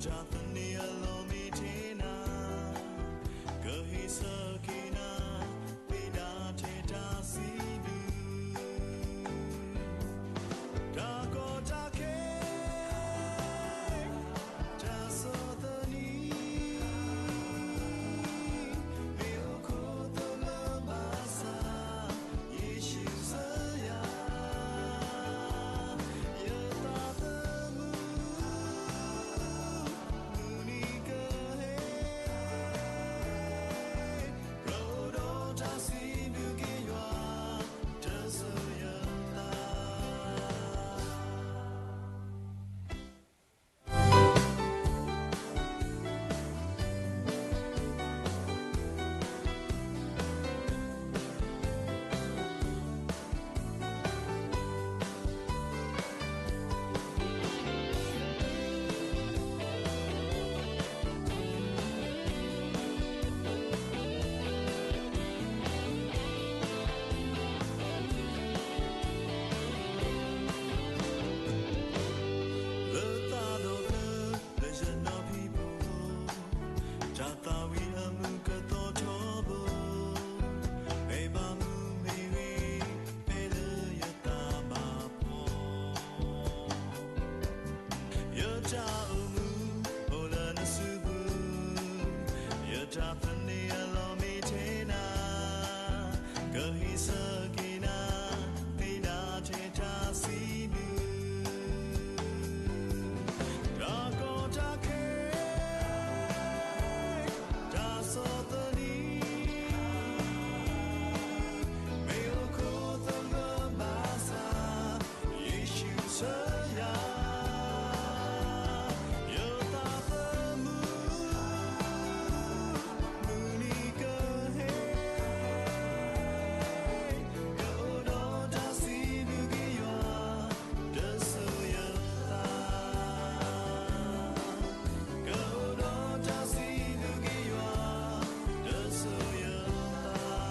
တၢ်သန့ၤအလီၢ်မ့ၢ်ထဲနၤ, ကဟ့ၣ်ဆၢက့ၤနၤ, သ့ဒၣ်ထဲတၢ်စံးဘျုး, တၢ်ကီတၢ်ခဲ, တၢ်ဆီၣ်သနံး, မ့ၢ်အိၣ်ခိးသလၢဘၣ်ဆၣ်, ယ့ၣ်ၡူးစၢၤယၤ ယသးသမူ မုၢ်နံၤကဟဲ, ကအိၣ်ဒီးတၢ်စံးဘျုးက့ၤယွၤ, တစိၤယသး. လၢသးဒီဖျၢၣ်လၢယနီၢ်ဖံးဖိ, တၢ်သးဝံၣ်အမုာ်ကသီထီဘိ, ဖဲဘၣ်မူမ့ၢ်ဂ့ၤ, ဖဲလၢယသးဘၣ်ဖှီၣ် ယတၢ်အိၣ်မူအိၣ်လၢနစုပူၤ, ယတၢ်သန့ၤအလီၢ်မ့ၢ်ထဲနၤ, ကဟ့ၣ်ဆၢက့ၤနၤ, သ့ဒၣ်ထဲတၢ်စံးဘျုး, တၢ်ကီတၢ်ခဲ, တၢ်ဆီၣ်သနံး, မ့ၢ်အိၣ်ခိးသလၢဘၣ်ဆၣ်, ယ့ၣ်ၡူးစၢၤယၤ ယသးသမူ, မုၢ်နံၤကဟဲ, ကအိၣ်ဒီးတၢ်စံးဘျုးက့ၤယွၤ, တစိၤယသး, ကအိၣ်ဒီးတၢ်စံးဘျုးက့ၤယွၤ, တစိၤယသး.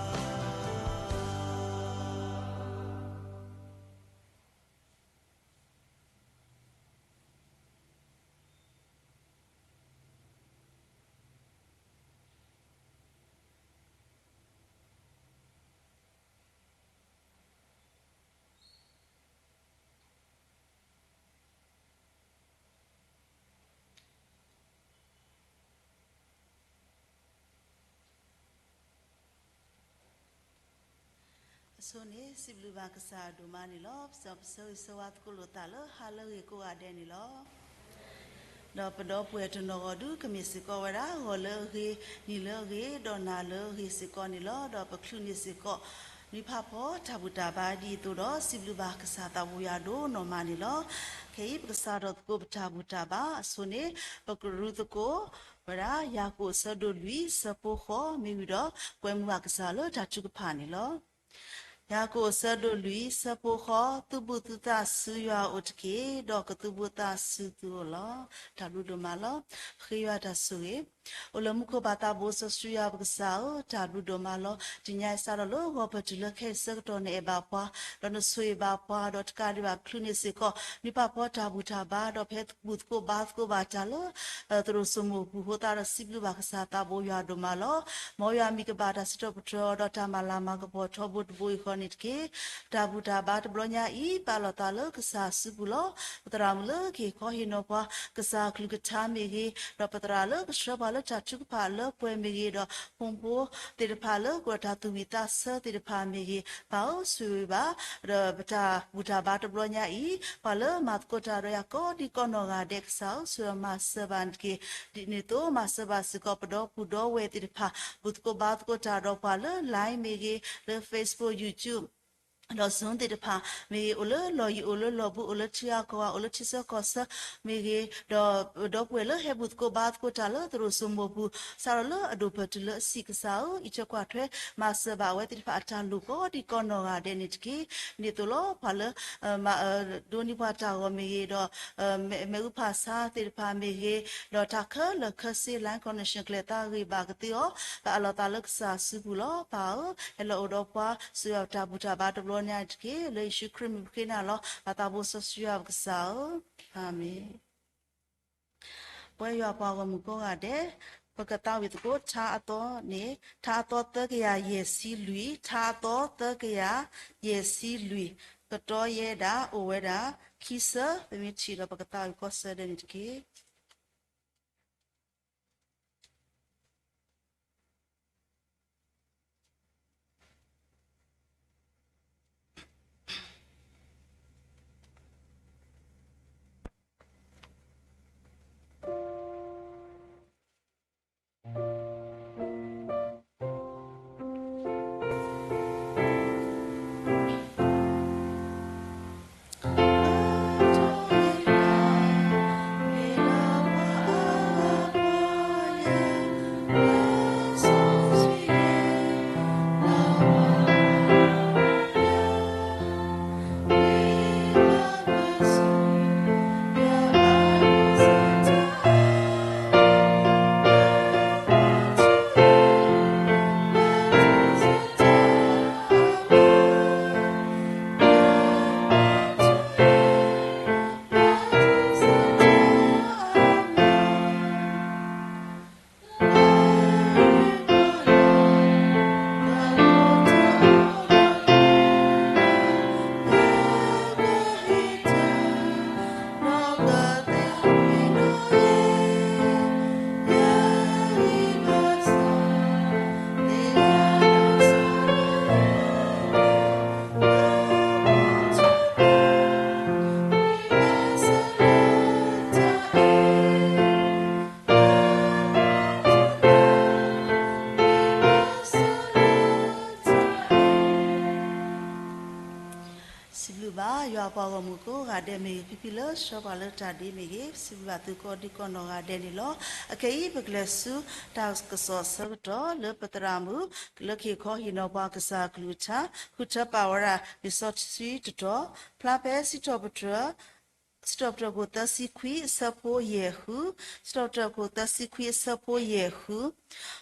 အဆိန့ၣ် စံးဘျုးဘၣ်ကစၢ်အဒိၣ်မးန့ၣ်လီၤ. ပစံးပဆၢဂ့ၤဆၢဝါသကိးလိာ်သးလၢဟါလၢအဂ့ၤကိးဂၤဒဲးန့ၣ်လီၤ. ဒီးပဒီပုၢ်ဝဲၢ်တနီၤဂီၤဒုး ကမ့ၢ်စ့ၢ်ကီးဝဲဒၣ် ဂီၤလၢအဂ့ၤ, နံၤလၢအဂ့ၤ, ဒီးနၤလၢအဂ့ၤစ့ၢ်ကီးန့ၣ်လီၤ. ဒီးပချုးန့ၢ်စ့ၢ်ကီး နွံဖးဖီတၢ်ဘူၣ်တၢ်ဘါဒ်အံၤအသိးဒီး စံးဘျုးဘၣ်ကစၢ်သးဘိယွၤဒိၣ်နီၢ်မးန့ၣ်လီၤ. ခဲအံၤ ပကစးထီၣ်သကိးပတၢ်ဘူၣ်တၢ်ဘါအဆိန့ၣ် ပကရူသကိး ဝဲဒၣ် ယၤကိာ်အဆၢဒိၣ်လွံၢ် ဆၢဖိဃိး မ့ၢ်ဝံၤဒီး ကွဲမုာ်ဘၣ်ကစၢ်လၢတၢ်ထုကဖၣ်န့ၣ်လီၤ. ယၤကိာ်အဆၢဒိၣ်လွံၢ် ဆၢဖိဃိး, သုဘူၣ်သုသးဆူယွၤအအိၣ်တက့ၢ်, ဒီးကသုးဘူးသးဆူသုအိၣ်လီၤ. တၢ်ဘျုးဒိၣ်မးလီၤ. ပဃ့ယွၤတၢ်ဆိၣ်ဂ့ၤ အိၣ်လၢမူခိၣ်ဘၣ်သးဘိစီဆှံယွၤပကစၢ်ဧၢ, တၢ်ဘျုးဒိၣ်မးလီၤ. တနံၤညါအံၤစးထီၣ်လၢဂီၤဖၢၣ်တုၤလၢခဲအံၤဆၢကတီၢ်န့ၣ် အဲၣ်ဘၣ်ပှၤ, ဒီးနဆိၣ်ဂ့ၤဘၣ်ပှၤ, ဒီးတကးဒံးဘၣ်ချုးန့ၢ်စ့ၢ်ကီး နွံဖးဖီတၢ်ဘူၣ်တၢ်ဘါ, ဒီးဖဲဘူၣ်သကိးဘါသကိးဘၣ်တၢ်လၢ သရိာ်စိမိၢ်ပူၤအဃိသတးဒီး စံးဘျုးဘၣ်ကစၢ်သးဘိယွၤဒိၣ်မးလီၤ. မ်ယွၤမံၤကဘၣ်တၢ်စံးထီၣ်ပတြၢၤအီၤဒီးတၢ်မၤလၤမၤကပီၤထီဘိတဘိအံၤဃီန့ၣ်တက့ၢ်. ပတၢ်ဘူၣ်တၢ်ဘါတဘျီညါအံၤ ပအးလီၤသးလၢကစၢ်အစုပူၤလီၤ. ပသရၣ်မုၣ်လၢကဟ့ၣ်ခီဟ့ၣ်နီၤပှၤ ကစၢ်အကလုၢ်ကထါမ့ၢ်ဂ့ၤ, ဒီးပသရၣ်လၢကဆှၢပှၤလၢတၢ်ထုကဖၣ်အလၢပှဲၤမ့ၢ်ဂ့ၤ, ဒီးဖိမုၣ်ဖိသ့ၣ်တဖၣ်လၢကအိၣ်ဒီးတၢ်သူၣ်ဝံၣ်သးဆၢသ့ၣ်တဖၣ်မ့ၢ်ဂ့ၤ, ပၢ်ဧၢ ဆိၣ်ဂ့ၤဘၣ် ဒီးပတၢ်ဘူၣ်တၢ်ဘါတဘျီညါအံၤ ပှၤလၢမၤသကိးတၢ်ဒီးယၤကိးဒံကိးနီၢ်ဂၤဒဲးကစၢ်ဧၢ ဆိၣ်ဂ့ၤမၤစၢၤဘၣ်န့ၣ်တက့ၢ်. ဒ်န့ၣ်အသိး မၤစၢၤဘၣ်စ့ၢ်ကီးပဒီပုၢ်ဒီဝဲၢ်သ့ၣ်တဖၣ် ဘူၣ်သကိးဘါသကိးတၢ်ဒီးပှၤလၢ Line မ့ၢ်ဂ့ၤ, လၢ Facebook, YouTube ဒီး Zoom သ့ၣ်တဖၣ်မ့ၢ်ဂ့ၤ, အိၣ်လၢလီၢ်ယံၤ အိၣ်လၢလီၢ်ဘူး အိၣ်လၢထံဂၤကီၢ်ဂၤ အိၣ်လၢထံဆၢကီၢ်ဆၢမ့ၢ်ဂ့ၤ, ဒီးဒီပုၢ်ဝဲၢ်လၢဟဲဘူၣ်သကိးဘါသကိးတၢ်လၢသရိာ်စိမိၢ်ပူၤ စးထီၣ်လၢအဒိၣ်ဖၢၣ်တုၤလၢအဆံးကစၢ်ဧၢ, အံးထွဲကွၢ်ထွဲ မၤစၢၤဘၣ်အဝဲသ့ၣ်တဖၣ်အတၢ်လိၣ်ကိးဒံကိးနီၢ်ဂၤဒဲးန့ၣ်တက့ၢ်. ဒ်န့ၣ်အသိးလီၤ ပှၤလၢ ဒိးန့ၢ်ပှၤတၢ်ဂီၤမ့ၢ်ဂ့ၤ, ဒီး မ့ၣ်အူဖးဆါသ့ၣ်တဖၣ်မ့ၢ်ဂ့ၤ, ဒီးတၢ်ခဲလၢာ်ခဲဆ့ Line connection ကျဲၤသးဂ့ၤဘၣ်ကသ့အီၤ, ပအးလီၤသးလၢကစၢ်အစုပူၤလီၤ. ပၢ်ဧၢ, ဟဲလီၤအိၣ်ဒီးပှၤ ဆိၣ်ဂ့ၤပတၢ်ဘူၣ်တၢ်ဘါတဘျီညါအံၤတက့ၢ်. လၢယ့ၣ်ၡူးခရံာ်မံၤပဃ့နၤလီၤ. ပၢ်သးဘိစီဆှံယွၤပကစၢ်ဧၢ, အၤမ့ၣ်. ပဝဲယွၤပှၤဂီၢ်မုၢ်ကိးဂၤဒဲး, ပကသးဝံၣ်သကိး ထါအသီန့ၣ် ထါအသီသၢကယၤယဲၢ်ဆံလွံၢ်, ထါအသီသၢကယၤယဲၢ်ဆံလွံၢ်, ကတီၢ်ယဲဒၣ် အိၣ်ဝဲဒၣ် ခံဆၢ, ပမ့ၢ်ထံၣ်ဒီး ပကသးဝံၣ်ကီးဆၢဒဲးန့ၣ်တက့ၢ်. စံးဘျုးဘၣ် ယွၤပှၤဂီၢ်မုၢ်ကိးဂၤဒဲးမ့ၢ်ဂ့ၤ, ဖံဖုလၢဆှၢပှၤလၢတၢ်ဒ့မ့ၢ်ဂ့ၤ, စံးဘျုးဘၣ်သုကိးဒံကိးနီၢ်ဂၤဒဲးန့ၣ်လီၤ. အခဲအံၤ ပကလဲၤဆူတၢ်ကစီၣ်ဆၢကတီၢ်လၢပသရၣ်မုၣ် လၢကဟ့ၣ်ခီဟ့ၣ်နီၤပှၤကစၢ်အကလုၢ်ကထါ, ဃုထၢပာ်ဝဲဒၣ်လံာ်စီဆှံတတီၤ, ဖျါဖဲစံးထီၣ်ပတြၢၤ စံးထီၣ်ပတြၢၤခိၣ်သၢဆံခွံအဆၢဖိယဲၢ်ဃု, စံးထီၣ်ပတြၢၤခိၣ်သၢဆံခွံအဆၢဖိယဲၢ်ဃု,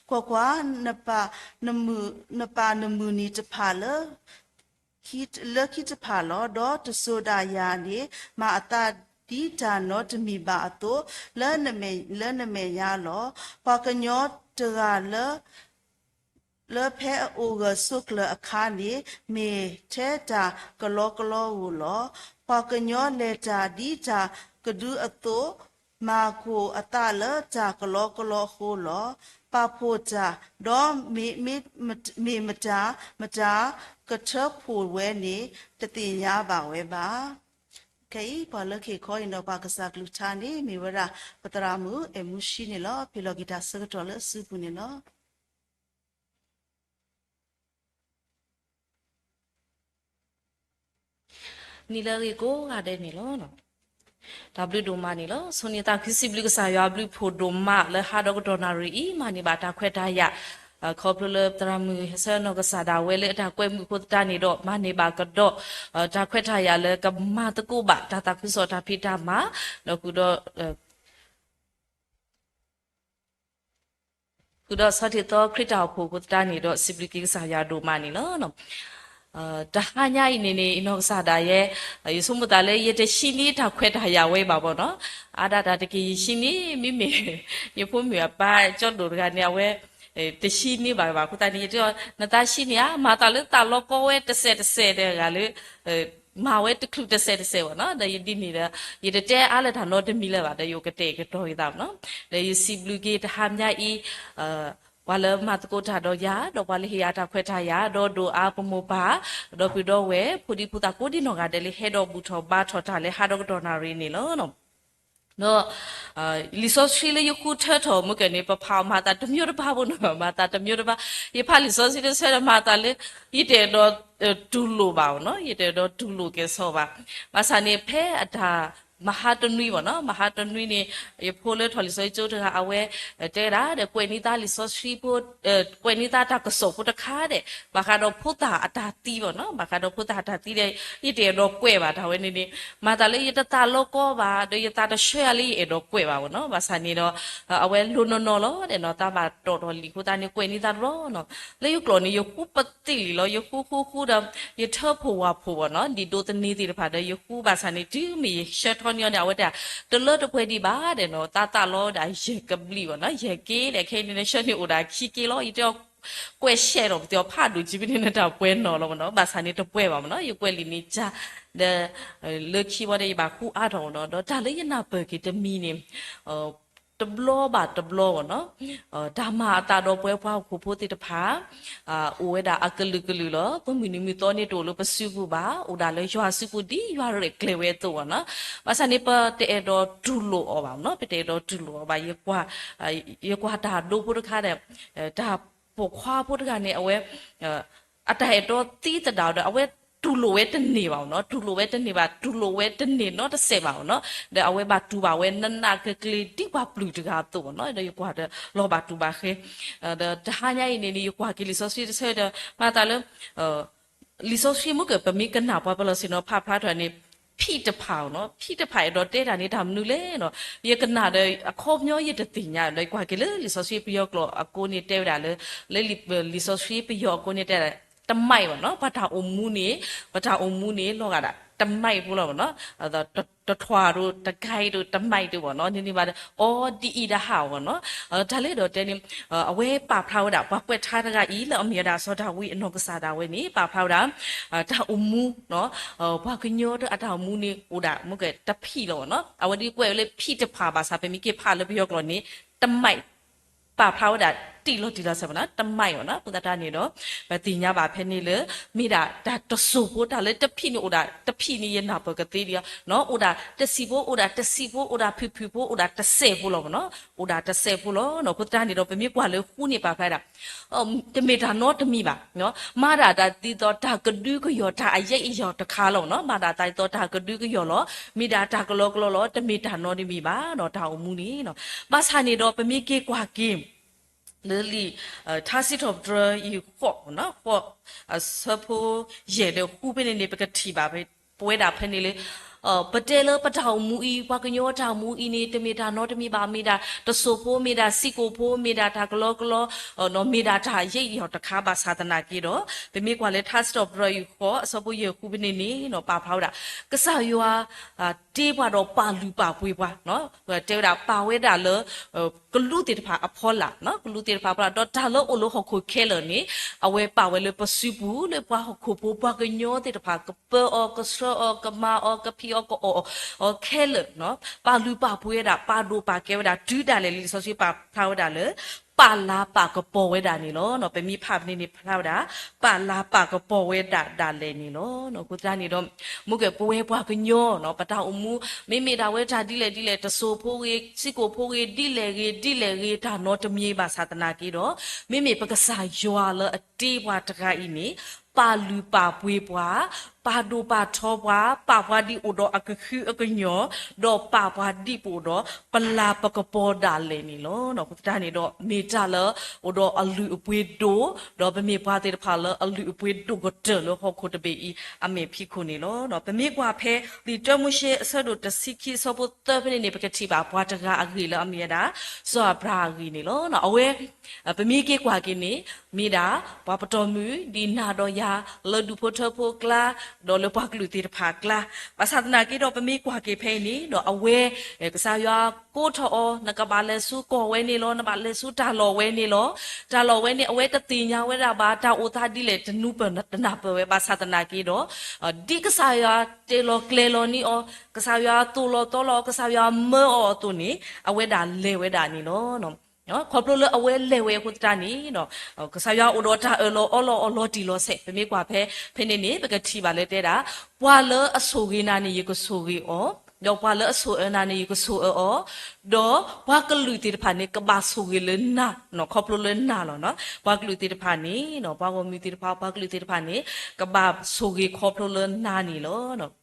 ကွၢ်ကွၢ်, နပာ်နမုၢ်နံၤတဖၣ်လၢ လၢခံတဖၣ်လီၤ. ဒီးတစိၤဒၣ်ယၤန့ၣ် မၤအသးဒ်တၢ်နီတမံၤဘၣ်အသိး, လၢနမဲာ်ညါလီၤ. ပှၤကညီတဂၤလၢ လၢဖဲအအိၣ်ဂၢၢ်ဆိးကျၢၤအခါန့ၣ် မ့ၢ်ထဲတၢ်ကလီကလီဧိၤလီၤ. ပှၤကညီလဲၤတၢ်ဒ်တၢ်ကဒုအသိး, မၤကိၢ်အသးလၢတၢ်ကလီကလီအဃိလီၤ. ပာ်ဖှိၣ်တၢ်, ဒီးမ့ၢ်မတၤမတၤ ကထၢဖှိၣ်ဝဲန့ၣ် တသ့ၣ်ညါဘၣ်ဝဲဘၣ်. ခဲအံၤ ပှၤလၢကဟ့ၣ်ခီဟ့ၣ်နီၤပှၤကစၢ်ကလုၢ်ကထါန့ၣ် မ့ၢ်ဝဲဒၣ် ပသရၣ်မုၣ်အဲၣ်မူဆှံန့ၣ်လီၤ. ဖ့ၣ်လီၤက့ၤတၢ်ဆၢကတီၢ်လၢအစုပူၤန့ၣ်လီၤ. နံၤလၢအဂ့ၤကိးဂၤဒဲးန့ၣ်လီၤ. တၢ်ဘျုးဒိၣ်မးန့ၣ်လီၤ. ဆိန့ၢ်သးခုစံးဘျုးကစၢ်ယွၤအဘျုးဖှိၣ်ဒိၣ်မးလၢဟါဒီးကတီၢ်နၣ်ရံၣ်အံၤ မၤန့ၢ်ဘၣ်တၢ်ခွဲးတၢ်ယာ်, ခီဖျိလၢပသရၣ်မုၣ်ဆၢနီၢ်ကစၢ်ဒၣ်ဝဲလၢအတၢ်ကွဲမုာ်အဃိသတးန့ၣ်ဒီး မၤန့ၢ်ဘၣ်ကဒီး တၢ်ခွဲးတၢ်ယာ်လၢကမၤသကိးဘၣ်တၢ်သးခုကစီၣ်တၢ်ဖံးတၢ်မၤ, ဒီးဃုာ်ဒီး ဃုာ်ဒီးဆီထံးသီခရံာ်တၢ်အိၣ်ဖှိၣ်အဃိသတးန့ၣ်ဒီး စံးဘျုးက့ၤကစၢ်ယွၤဒိၣ်မးန့ၣ်လီၤ. တဟါညါအံၤန့ၣ်န့ၣ် ယနီၢ်ကစၢ်ဒၣ်ယဲ ယဆိကမိၣ်သးလၢယတဟံးန့ၢ်တၢ်ခွဲးတၢ်ယာ်ဝဲဘၣ်ဘီနီၤ, အါဒၣ်တၢ်တက့ၢ် ယဟံးန့ၢ် မ့မ့ၢ် ယဖိမုၣ်အပၢ်ကၠီဒိၣ်တဂၤန့ၣ် အဝဲ တဟံးန့ၢ်ဘၣ်ဝဲဘၣ်အဃိသတးန့ၣ် ယတဲအီၤ နသးဟံးန့ၢ်ဧါ, မၤသးလၢသးလီကီဝဲတစဲးတစဲးဒီးဂၤလၢ မၤဝဲတချုးတစဲးတစဲးဘၣ်နီၤ, ဒီးယဒ်န့ၣ်ဒီး ယတတဲအါလၢတၢ်နီတမံၤလၢၤဘၣ်, ဒီးယအိၣ်ကတဲာ်ကတီၤယသးဘၣ်နီၤ, ဒီးယစံးဘျုးက့ၤတဟါညါအံၤ ပှၤလၢမၤသကိးတၢ်ဒီးယၤ, ဒီးပှၤလၢဟ့ၣ်ယၤတၢ်ခွဲးတၢ်ယာ်, ဒီးဒိၣ်အါပမိၢ်ပၢ်, ဒီပုၢ်ဒီဝဲၢ်, ဖိဒံဖိသၣ်ကိးဒံနီၢ်ဂၤဒဲးလၢဟဲဒီးဘူၣ်ထီၣ်ဘါထီၣ်တၢ်လၢဟါဒီးကတီၢ်နၣ်ရံၣ်န့ၣ်လီၤ. ဒီး လံာ်စီဆှံလၢယဃုထၢထီၣ်မုၢ်ကၢၢ်န့ၣ် ပဖးအီၤမၤသးတမံၤတဖၣ်ဖိနီၤ, မၤသးတမံၤတဖၣ်, ယဖးလံာ်စီဆှံတဆၢဒီးမၤသးလၢ ယတအဲၣ်ဒိး တူၢ်လိာ်ဘၣ်အီၤနီၤ, ယတအဲၣ်ဒိးတူၢ်လိာ်ကဲၤဆိးဘၣ်. ဘၣ်ဆၣ်န့ၣ် ဖဲအတၢ်မဟါတနွံဘၣ်နီၤ, မဟါတနွံန့ၣ် ယဖိလၢထီၣ်လံာ်စီဆှံကၠိတဂၤ အဝဲ တဲဒၣ်ဒီး ကွဲးန့ၢ်သးလံာ်စီဆှံဖိ ကွဲးန့ၢ်သးတၢ်ကစီၣ်ဖိတခါဒီး ဘၣ်ဃးဒီးဖိသၣ်အတၢ်သံဘၣ်နီၤ, ဘၣ်ဃးဒီးဖိသၣ်အတၢ်သံဒီး ယတအဲၣ်ဒိးကွဲးဘၣ်တၢ်ဝဲန့ၣ်န့ၣ်, မၤသးလၢယတသးလီကီဘၣ် ဒီးယသးတဆှၢလၢယအဲၣ်ဒိးကွဲးဘၣ်ဘၣ်နီၤ, ဘၣ်ဆၣ်န့ၣ်ဒီး အဝဲလိၤနီၢ်နီၢ်လီၤဒီးနီၤ, သးဘၣ်တီၣ်ထီၣ်လံာ်အဃိသတးန့ၣ် ကွဲးန့ၢ်သးတဘျီနီၤ, လၢယကျိာ်န့ၣ် ယဃုပသံၣ်လံလီၤ, ယဃုဃုဃုဒီး ယထၢဖှိၣ်ဝၣ်ဖှိၣ်ဘၣ်နီၤ, ဒ်ဒိးသန့ၤသ့ၣ်တဖၣ်ဒီး ယဃုဘၣ်ဆၣ်န့ၣ် တုၤမ့ၢ်ယဆှၢထီ လၢတၢ်ဆၢန့ၢ်အီၤန့ၣ် အဝဲတဲ တလၢတပှဲၤဒံးဘၣ်ဒီးနီၤ သးသးလီဝဲဒၣ်ယဲၢ်ကဘျံးဘၣ်နီၤ ယဲၢ်က့ဒီး ခဲအံၤန့ၣ် နဆၢန့ၢ်အိၣ်ဒၣ်ခံက့လီၤ ယတဲအီၤ ကွဲးရှဲဒီး ပတဲအီၤဖးဒိၣ်ကံဖဲန့ၣ် နတၢ်ပှဲၤနီၢ်လီၤမ့ၢ်နီၤ ဘၣ်ဆၣ်န့ၣ်တပှဲၤဘၣ်မ့ၢ်နီၤ ယကွဲးလံာ်န့ၣ်ကၢ် ဒီး လၢခံဝံၤဒီး ယဘၣ်ဃူအါထီၣ်မ့ၢ်နီၤ ဒီးတၢ်လၢယနၢ်ပၢၢ်က့ၤတမံၤန့ၣ် တဘျီဘၣ်တဘျီမ့ၢ်နီၤ တၢ်မၤအသးဒီးပဝဲပှၤဟီၣ်ခိၣ်ဖိသ့ၣ်တဖၣ် အိၣ်ဝဲဒၣ်အကလုာ်ကလုာ်လီၤ. ပမုၢ်နံၤမုၢ်သီန့ၣ်တအိၣ်လၢပစုပူၤဘၣ်, အိၣ်ဒၣ်လၢယွၤစုပူၤဒ်ယွၤရဲၣ်ကျဲၤဝဲအသိးမ့ၢ်နီၤ. ဘၣ်ဆၣ်န့ၣ် ပတအဲၣ်ဒိးတူၢ်လိာ်အီၤဘၣ်မ့ၢ်နီၤ, ပတအဲၣ်ဒိးတူၢ်လိာ်အီၤဘၣ်. ယကွၢ်တၢ်ဒိဖိတခါဒီး တၢ်ပိာ်ခွါဖိတဂၤန့ၣ် အဝဲ အတၢ်အဲၣ်တီသံသဒၣ်ဒီး အဝဲတူၢ်လိာ်ဝဲတန့ၢ်ဘၣ်မ့ၢ်နီၤ, တူၢ်လိာ်ဝဲတန့ၢ်ဘၣ်, တူၢ်လိာ်ဝဲတန့ၢ်နီတစဲးဘၣ်မ့ၢ်နီၤ. ဒီးအဝဲဘၣ်တူၢ်ဘၣ်ဝဲနးနးကျ့ကျ့ဒ်ပှၤပျုၢ်တဂၤအသိးမ့ၢ်နီၤ. ဒီးယကွၢ်ဒီးလီၤဘၣ်တူၢ်ဘၣ်ဃဲ, ဒီးတဟါညါအံၤန့ၣ်န့ၣ် ယကွၢ်က့ၤလံာ်စီဆှံတဆၢဒီး မၤသးလၢ လံာ်စီဆှံမ့ၢ်က ပမ့ၢ်ကနၣ်ပှၤပလီၢ်ဆ့ၣ်နီၤ ဖးဖျါထီၣ်န့ၣ် ဖံးတဖၣ်မ့ၢ်နီၤ, ဖံးတဖၣ်အဲၣ်ဒိးတဲတၢ်န့ၣ် တၢ်မနုၤလဲၣ်နီၤ. ယကနၣ်ဒီး အခီပညီယတသ့ၣ်ညါ ဒီးယကွၢ်က့ၤလၢလံာ်စီဆှံပယီၤကျိာ်အကိးန့ၣ်တဲဝဲဒၣ်လၢ လၢလံာ်စီဆှံပယီၤအကိးန့ၣ်တဲ တမိုက်မ့ၢ်နီၤ, ပတၢ်အိၣ်မူန့ၣ်, ပတၢ်အိၣ်မူန့ၣ် လီၤဂာ်ဒၣ် တမိုက်ဖိလီၤမ့ၢ်နီၤ, တထွၤဒိ တကဲဒိ တမိုက်ဒိမ့ၢ်နီၤ, န့ၣ်န့ၣ်ဘၣ်ဒီး အီၤဒ်အံၤတဟးအီၤမ့ၢ်နီၤ, တၢ်လၢအဲၣ်ဒိးတဲန့ၣ် အဝဲပာ်ဖျါဝဲဒၣ် ပှၤကွဲးထါတဂၤအံၤ လၢအမ့ၢ်ဝဲဒၣ်စီၤဒၤဝံးအနီၢ်ကစၢ်ဒၣ်ဝဲန့ၣ် ပာ်ဖျါဝဲဒၣ် တၢ်အိၣ်မူ ပှၤကညီတၢ်အတၢ်အိၣ်မူန့ၣ် အိၣ်ဒၣ် မ့ၢ်ကတဖံးလီၤမ့ၢ်နီၤ, အဝဲဒ်ကွဲးဝဲလၢဖံးတဖၣ်ဘၣ်ဆၣ် ပမ့ၢ်က့ၤဖးလၢပယီၤကျိာ်န့ၣ် တမိုက် ပာ်ဖျါဝဲဒၣ်တံၢ်လီၤတံၢ်လီၤဆဲးမ့ၢ်နီၤ, တမိုက်မ့ၢ်နီၤ. အဃိသတးန့ၣ်ဒီး ပသ့ၣ်ညါဘၣ်ဖဲန့ၣ်လၢ မ့ၢ်ဒၣ်တၢ်တစိၢ်ဖိ တၢ်လၢတဖံးန့ၣ်အိၣ်ဒၣ် တဖံးန့ၣ်ယနၢ်ပၢၢ်ကသ့ဒံး အိၣ်ဒၣ်တဆံးဖိ အိၣ်ဒၣ်တဆံးဖိ အိၣ်ဒၣ်ဖုၣ်ဖုၣ်ဖိ အိၣ်ဒၣ်တစဲးဖိလီၤမ့ၢ်နီၤ, အိၣ်ဒၣ်တစဲးဖိလီၤ. အဃိသတးန့ၣ်ဒီး ပမ့ၢ်ကွၢ်လၢဃူန့ၣ်ပာ်ဖျါဒၣ် တမ့ၢ်တၢ်နီတမံၤဘၣ်, မၤဒၣ်တၢ်ဒ်သိးတၢ်ကဒုကယီၢ် တၢ်အယဲၢ်အယီၢ်တခါလီၤမ့ၢ်နီၤ, မၤဒၣ်တၢ်ဒ်သိးတၢ်ကဒုကယီၢ်လီၤ, မ့ၢ်ဒၣ်တၢ်ကလီကလီလီၤ, တမ့ၢ်တၢ်နီတမံၤဘၣ်နီၤ တၢ်အိၣ်မူန့ၣ်. ဘၣ်ဆၣ်န့ၣ်ဒီး ပမ့ၢ်က့ၤကွၢ်က့ၤ လၢလံာ် ထါစံးထီၣ်ပတြၢၤ အံၤဃိး ဃိး အဆၢဖိယဲၢ်ဒီးဃုဖဲန့ၣ်န့ၣ် ပကထံၣ်ဘၣ် ပဝဲဒၣ်ဖဲန့ၣ်လၢ ပတဲလၢပတၢ်အိၣ်မူအံၤ ပှၤကညီတၢ်အိၣ်မူအံၤန့ၣ် တမ့ၢ်တၢ်နီတမံၤဘၣ်, မ့ၢ်ဒၣ်တစိၢ်ဖိ မ့ၢ်ဒၣ်စံကိၣ်ဖိ မ့ၢ်ဒၣ်တၢ်ကလီကလီ မ့ၢ်ဒၣ်တၢ်ယဲၢ်အယီၢ်တခါဘၣ်ဆၣ်သနာ်က့ဒီး ပမ့ၢ်ကွၢ်လၢထါစံးထီၣ်ပတြၢၤ အံၤဃိး အဆၢဖိယဲၢ်ဃုဖဲန့ၣ်န့ၣ် ပာ်ဖျါဝဲဒၣ် ကစၢ်ယွၤ တ့ပှၤဒီးပာ်လုၢ်ပာ်ပှ့ၤပှၤ, တဲဝဲဒၣ်ပာ်ဝဲဒၣ်လၢ ကလူးသ့ၣ်တဖၣ်အဖီလာ်, ကလူးသ့ၣ်တဖၣ်အဖီလာ် ဒီးတၢ်လၢအိၣ်လၢဟီၣ်ခိၣ်ခဲလၢာ်န့ၣ် အဝဲပာ်ဝဲလၢပစုပူၤ လၢပှၤဟီၣ်ခိၣ်ဖိပှၤကညီသ့ၣ်တဖၣ် ကပၢအီၤ ကဆှၢအီၤ ကမၤအီၤ ကဖံးအီၤ ကအီၣ်အီၤခဲလၢာ်, ပာ်လုၢ်ပာ်ပှ့ၤဝဲဒၣ် ပာ်ဒိၣ်ပာ်ကဲဝဲဒၣ် တုၤဒၣ်လဲာ်လံ လံာ်စီဆှံပာ်ဖျါဝဲဒၣ်လၢ ပာ်လၤပာ်ကပီၤဝဲဒၣ်န့ၣ်လီၤ. ပမ့ၢ်ဖးဖဲန့ၣ်န့ၣ် ဖျါဝဲဒၣ် ပာ်လၤပာ်ကပီၤဝဲဒၣ်ဒၣ်လဲာ်န့ၣ်လီၤ. အဃိသတးန့ၣ်ဒီး မ့ၢ်ကဲပဝဲပှၤကညီ ပတၢ်အိၣ်မူ မ့မ့ၢ်ဒၣ်ဝဲတၢ်ဒ်လဲၣ်ဒ်လဲၣ် တစိၢ်ဖိဂ့ၤ စံကိၣ်ဖိဂ့ၤ ဒ်လဲၣ်ဂ့ၤ ဒ်လဲၣ်ဂ့ၤ တၢ်နီတမံၤဘၣ်ဆၣ်သနာ်က့ဒီး မ့မ့ၢ်ပကစၢ်ယွၤလၢအတ့ပှၤတဂၤအံၤန့ၣ် ပာ်လုၢ်ပာ်ပှ့ၤပှၤ, ပာ်ဒိၣ်ပာ်ထီပှၤ, ပာ်ပှၤဒ်အိၣ်ဒီးအကဟုအကညီၢ်, ဒီးပာ်ပှၤဒ်ပအိၣ်ဒီး ပလၤပကပီၤဒၣ်လဲာ်န့ၣ်လီၤ. အဃိသတးန့ၣ်ဒီး မ့ၢ်တၢ်လၢအိၣ်ဒီးအလုၢ်အပှ့ၤဒိၣ်, ဒီးပမ့ၢ်ပှၤသ့ၣ်တဖၣ်လၢအလုၢ်အပှ့ၤဒိၣ်ကတၢၢ်လၢဟီၣ်ခိၣ်တဘ့ၣ်အံၤ အမဲာ်ဖံးခိၣ်န့ၣ်လီၤ. ပမ့ၢ်ကွၢ်ဖဲ လံာ်တၢမိၤၡ့အဆၢဒိၣ်တဆံခံ အဆၢဖိသၢဖဲန့ၣ်န့ၣ် ပကထံၣ်ဘၣ်ပှၤတဂၤအဂ့ၢ်လၢအမ့ၢ်ဝဲဒၣ် စီၤအၤဘြၤဟၣ်အဂ့ၢ်န့ၣ်လီၤ. အဝဲ ပမ့ၢ်က့ၤကွၢ်က့ၤန့ၣ် မ့ၢ်ဒၣ် ပှၤပတီၢ်မုၢ် ဒ်နၤဒီးယၤ လၢဒူၣ်ဖိထၢဖိအကျါ ဒီးလၢပှၤကလုာ်သ့ၣ်တဖၣ်အကျါ, ဘၣ်ဆၣ်သနာ်က့ဒီး ပမ့ၢ်ကွၢ်က့ၤဖဲအံၤန့ၣ်ဒီး အဝဲ ကစၢ်ယွၤကိးထီၣ်အီၤ နကဘၣ်လဲၤဆူကီၢ်ဝဲန့ၣ်လီၤ, နဘၣ်လဲၤဆူတၢ်လီၢ်ဝဲန့ၣ်လီၤ. တၢ်လီၢ်ဝဲန့ၣ် အဝဲတသ့ၣ်ညါဝဲဒၣ်ဘၣ် တၢ်အိၣ်သးဒ်လဲၣ် တနူပၢၢ်တနၢ်ပၢၢ်ဝဲ ဘၣ်ဆၣ်သနာ်က့ဒီး ဒ်ကစၢ်ယွၤတဲလီၤကျဲၤလီၤန့ၢ်အီၤ, ကစၢ်ယွၤသိၣ်လီၤသီလီၤအီၤ, ကစၢ်ယွၤမၢအီၤအသိးန့ၣ် အဝဲဒၣ်လဲၤဝဲဒၣ်န့ၣ်လီၤ. ခီဖျိလၢအဝဲလဲၤဝဲအဃိသတးန့ၣ် ကစၢ်ယွၤအိၣ်ဒီးတၢ်အၢၣ်လီၤအီလီၤအီၤလီၤတံၢ်လီၤဆဲး, ပမ့ၢ်ကွၢ်ဖဲ ဖဲန့ၣ်န့ၣ် ပကထံၣ်ဘၣ်လၢတဲဒၣ် ပှၤလၢအဆိၣ်ဂ့ၤနၤန့ၣ် ယကဆိၣ်ဂ့ၤအီၤ, ဒီးပှၤလၢအဆိၣ်အၢနၤန့ၣ် ယကဆိၣ်အၢအီၤ, ဒီးပှၤကလုာ်သ့ၣ်တဖၣ်န့ၣ် ကဘၣ်ဆိၣ်ဂ့ၤလၢနၤ ခီဖျိလၢနၤလီၤ. ပှၤကလုာ်သ့ၣ်တဖၣ်န့ၣ် ပှၤဂီၢ်မုၢ်သ့ၣ်တဖၣ် ပှၤကလုာ်သ့ၣ်တဖၣ်န့ၣ် ကဘၣ်ဆိၣ်ဂ့ၤခီဖျိလၢနၤန့ၣ်လီၤ.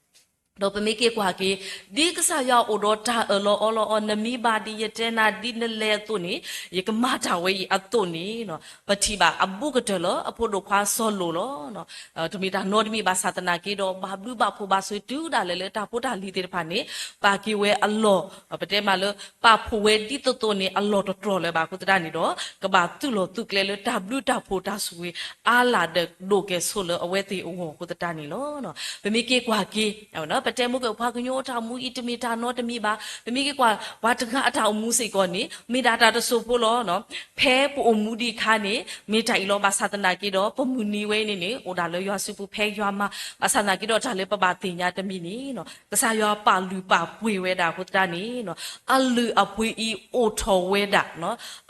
ဒီးပမ့ၢ်က့ၤကွၢ်က့ၤ ဒ်ကစၢ်ယွၤအိၣ်ဒီးတၢ်အၢၣ်လီၤအီလီၤအီၤ နမ့ၢ်ဘၣ်ဒ်ယတဲနၤ ဒ်နလဲၤအသိးန့ၣ် ယကမၤတၢ်ဝဲအံၤအသိးန့ၣ် ပထံၣ်ဘၣ်အဘူးကတၢၢ်လၢအဖိဒိၣ်ခွါစီၤလိာ်လီၤ. တမ့ၢ်တၢ်နီတမံၤဘၣ်ဆၣ်သနာ်က့ဒီး ဘၣ်ဘျုးဘၣ်ဖှိၣ်ဘၣ်ဆိၣ်ဂ့ၤတုၤဒၣ်လဲာ်လၢတၢ်ဖိတၢ်လံၤသ့ၣ်တဖၣ်န့ၣ် ပာ်က့ၤဝဲအလီၢ်, ပတဲမးလၢ ပာ်ဖှိၣ်ဝဲဒ်သိးသိးန့ၣ် အလီၢ်တတြီၢ်လၢၤဘၣ်အဃိသတးန့ၣ်ဒီး ကဘၣ်သုးလီၢ်သုးကျဲလၢတၢ်ဘျုးတၢ်ဖှိၣ်တၢ်ဆိၣ်ဂ့ၤ အါလၢ်ဒီးဒိၣ်ကဲၣ်ဆိးလၢအဝဲသ့ၣ်အဂီၢ်အဃိသတးန့ၣ်လီၤ. ပမ့ၢ်က့ၤကွၢ်က့ၤ ပတဲမ့ၢ်က့ၤ ပှၤကညီအတၢ်အိၣ်မူအံၤ တမ့ၢ်တၢ်နီတမံၤဘၣ်. ပမ့ၢ်က့ၤကွၢ် ပှၤတဂၤအတၢ်အိၣ်မူစ့ၢ်ကီးန့ၣ် မ့ၢ်ဒၣ်တၢ်တစိၢ်ဖိလီၤ. ဖဲပအိၣ်မူဒံးအခါန့ၣ် မ့ၢ်တၢ်အံၤလီၤ. ဘၣ်ဆၣ်သနာ်က့ဒီး ပမုၢ်နံၤဝဲအံၤန့ၣ်န့ၣ် အိၣ်ဒၣ်လၢယွၤစုပူၤဖဲယွၤမၤ, ဘၣ်ဆၣ်သနာ်က့ဒီး တၢ်လၢပဘၣ်သ့ၣ်ညါတမံၤန့ၣ် ကစၢ်ယွၤပာ်လုၢ်ပာ်ပှ့ၤဝဲဒၣ်အဃိသတးန့ၣ် အလုၢ်အပှ့ၤအံၤအိၣ်ထီၣ်ဝဲဒၣ်,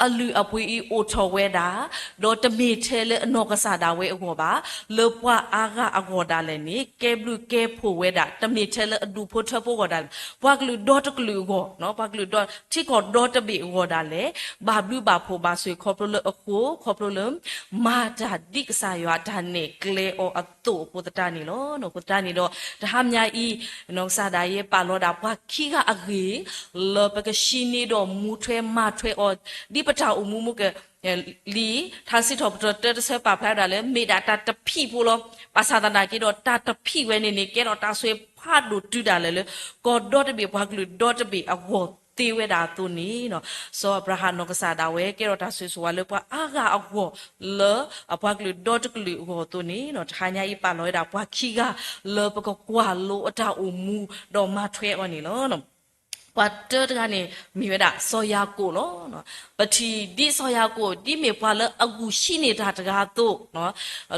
အလုၢ်အပှ့ၤအံၤအိၣ်ထီၣ်ဝဲဒၣ်, ဒီးတမ့ၢ်ထဲလၢအနီၢ်ကစၢ်ဒၣ်ဝဲအဂီၢ်ဘၣ်, လၢပှၤအါဂၤအဂီၢ်ဒၣ်လဲာ်န့ၣ် ကဲဘျုးကဲဖှိၣ်ဝဲဒၣ်, တမ့ၢ်ထဲလၢအဒူၣ်ဖိထၢဖိအဂီၢ်ဒၣ်လဲာ်, ပှၤကလုာ်ဒီတကလုာ်အဂီၢ်, ပှၤကလုာ်ဒီထံကီၢ်ဒီတဘ့ၣ်အဂီၢ်ဒၣ်လဲာ် ဘၣ်ဘျုးဘၣ်ဖှိၣ်ဘၣ်ဆိၣ်ဂ့ၤခီဖျိလၢအဃိ, ခီဖျိလၢ မၤတၢ်ဒ်ကစၢ်ယွၤတၢ်နဲၣ်ကျဲအီၤအသိးအဃိသတးန့ၣ်လီၤ. အဃိသတးန့ၣ်ဒီး တဟါမညါအံၤ နီၢ်ကစၢ်ဒၣ်ယဲပာ်လီၤဒၣ်ပှၤခံဂၤအဂ့ၢ် လၢပကဟံးန့ၢ်ဒီးမူထွဲမၤထွဲအီၤ ဒ်ပတၢ်အိၣ်မူမ့ၢ်က လံာ်ထါစံးထီၣ်ပတြၢၤတၢတဆၢပာ်ဖျါဝဲဒၣ်လၢ မ့ၢ်ဒၣ်တၢ်တဖံးဖိလီၤ. ဘၣ်ဆၣ်သနာ်က့ဒီး တၢ်တဖံးဝဲန့ၣ်န့ၣ် ကဲထီၣ်တၢ်ဆိၣ်ဂ့ၤဖးဒိၣ်တုၤဒၣ်လဲာ်လၢ ကီၢ်ဒီတဘ့ၣ်ပှၤကလုာ်ဒီတဘ့ၣ်အဂီၢ်သ့ဝဲဒၣ်အသိးန့ၣ် စီၤအၤဘြၤဟၣ်နီၢ်ကစၢ်ဒၣ်ဝဲ ကဲထီၣ်တၢ်ဆိၣ်ဂ့ၤဆိၣ်ဝါလၢပှၤအါဂၤအဂီၢ် လၢအပှၤကလုာ်ဒီတကလုာ်အဂီၢ်အသိးန့ၣ် တဟါညါအံၤပာ်လီၤဝဲဒၣ်ပှၤခံဂၤ လၢပကကွၢ်လိအတၢ်အိၣ်မူ ဒီးမၤထွဲအီၤန့ၣ်လီၤ. ပှၤတၢတဂၤန့ၣ် မ့ၢ်ဝဲဒၣ်စီၤယၤကိာ်လီၤ. ပထံၣ်ဒ်စီၤယၤကိာ် ဒ်မ့ၢ်ပှၤလၢအဂုာ်ဟံးန့ၢ်တၢ်တဂၤအသိး,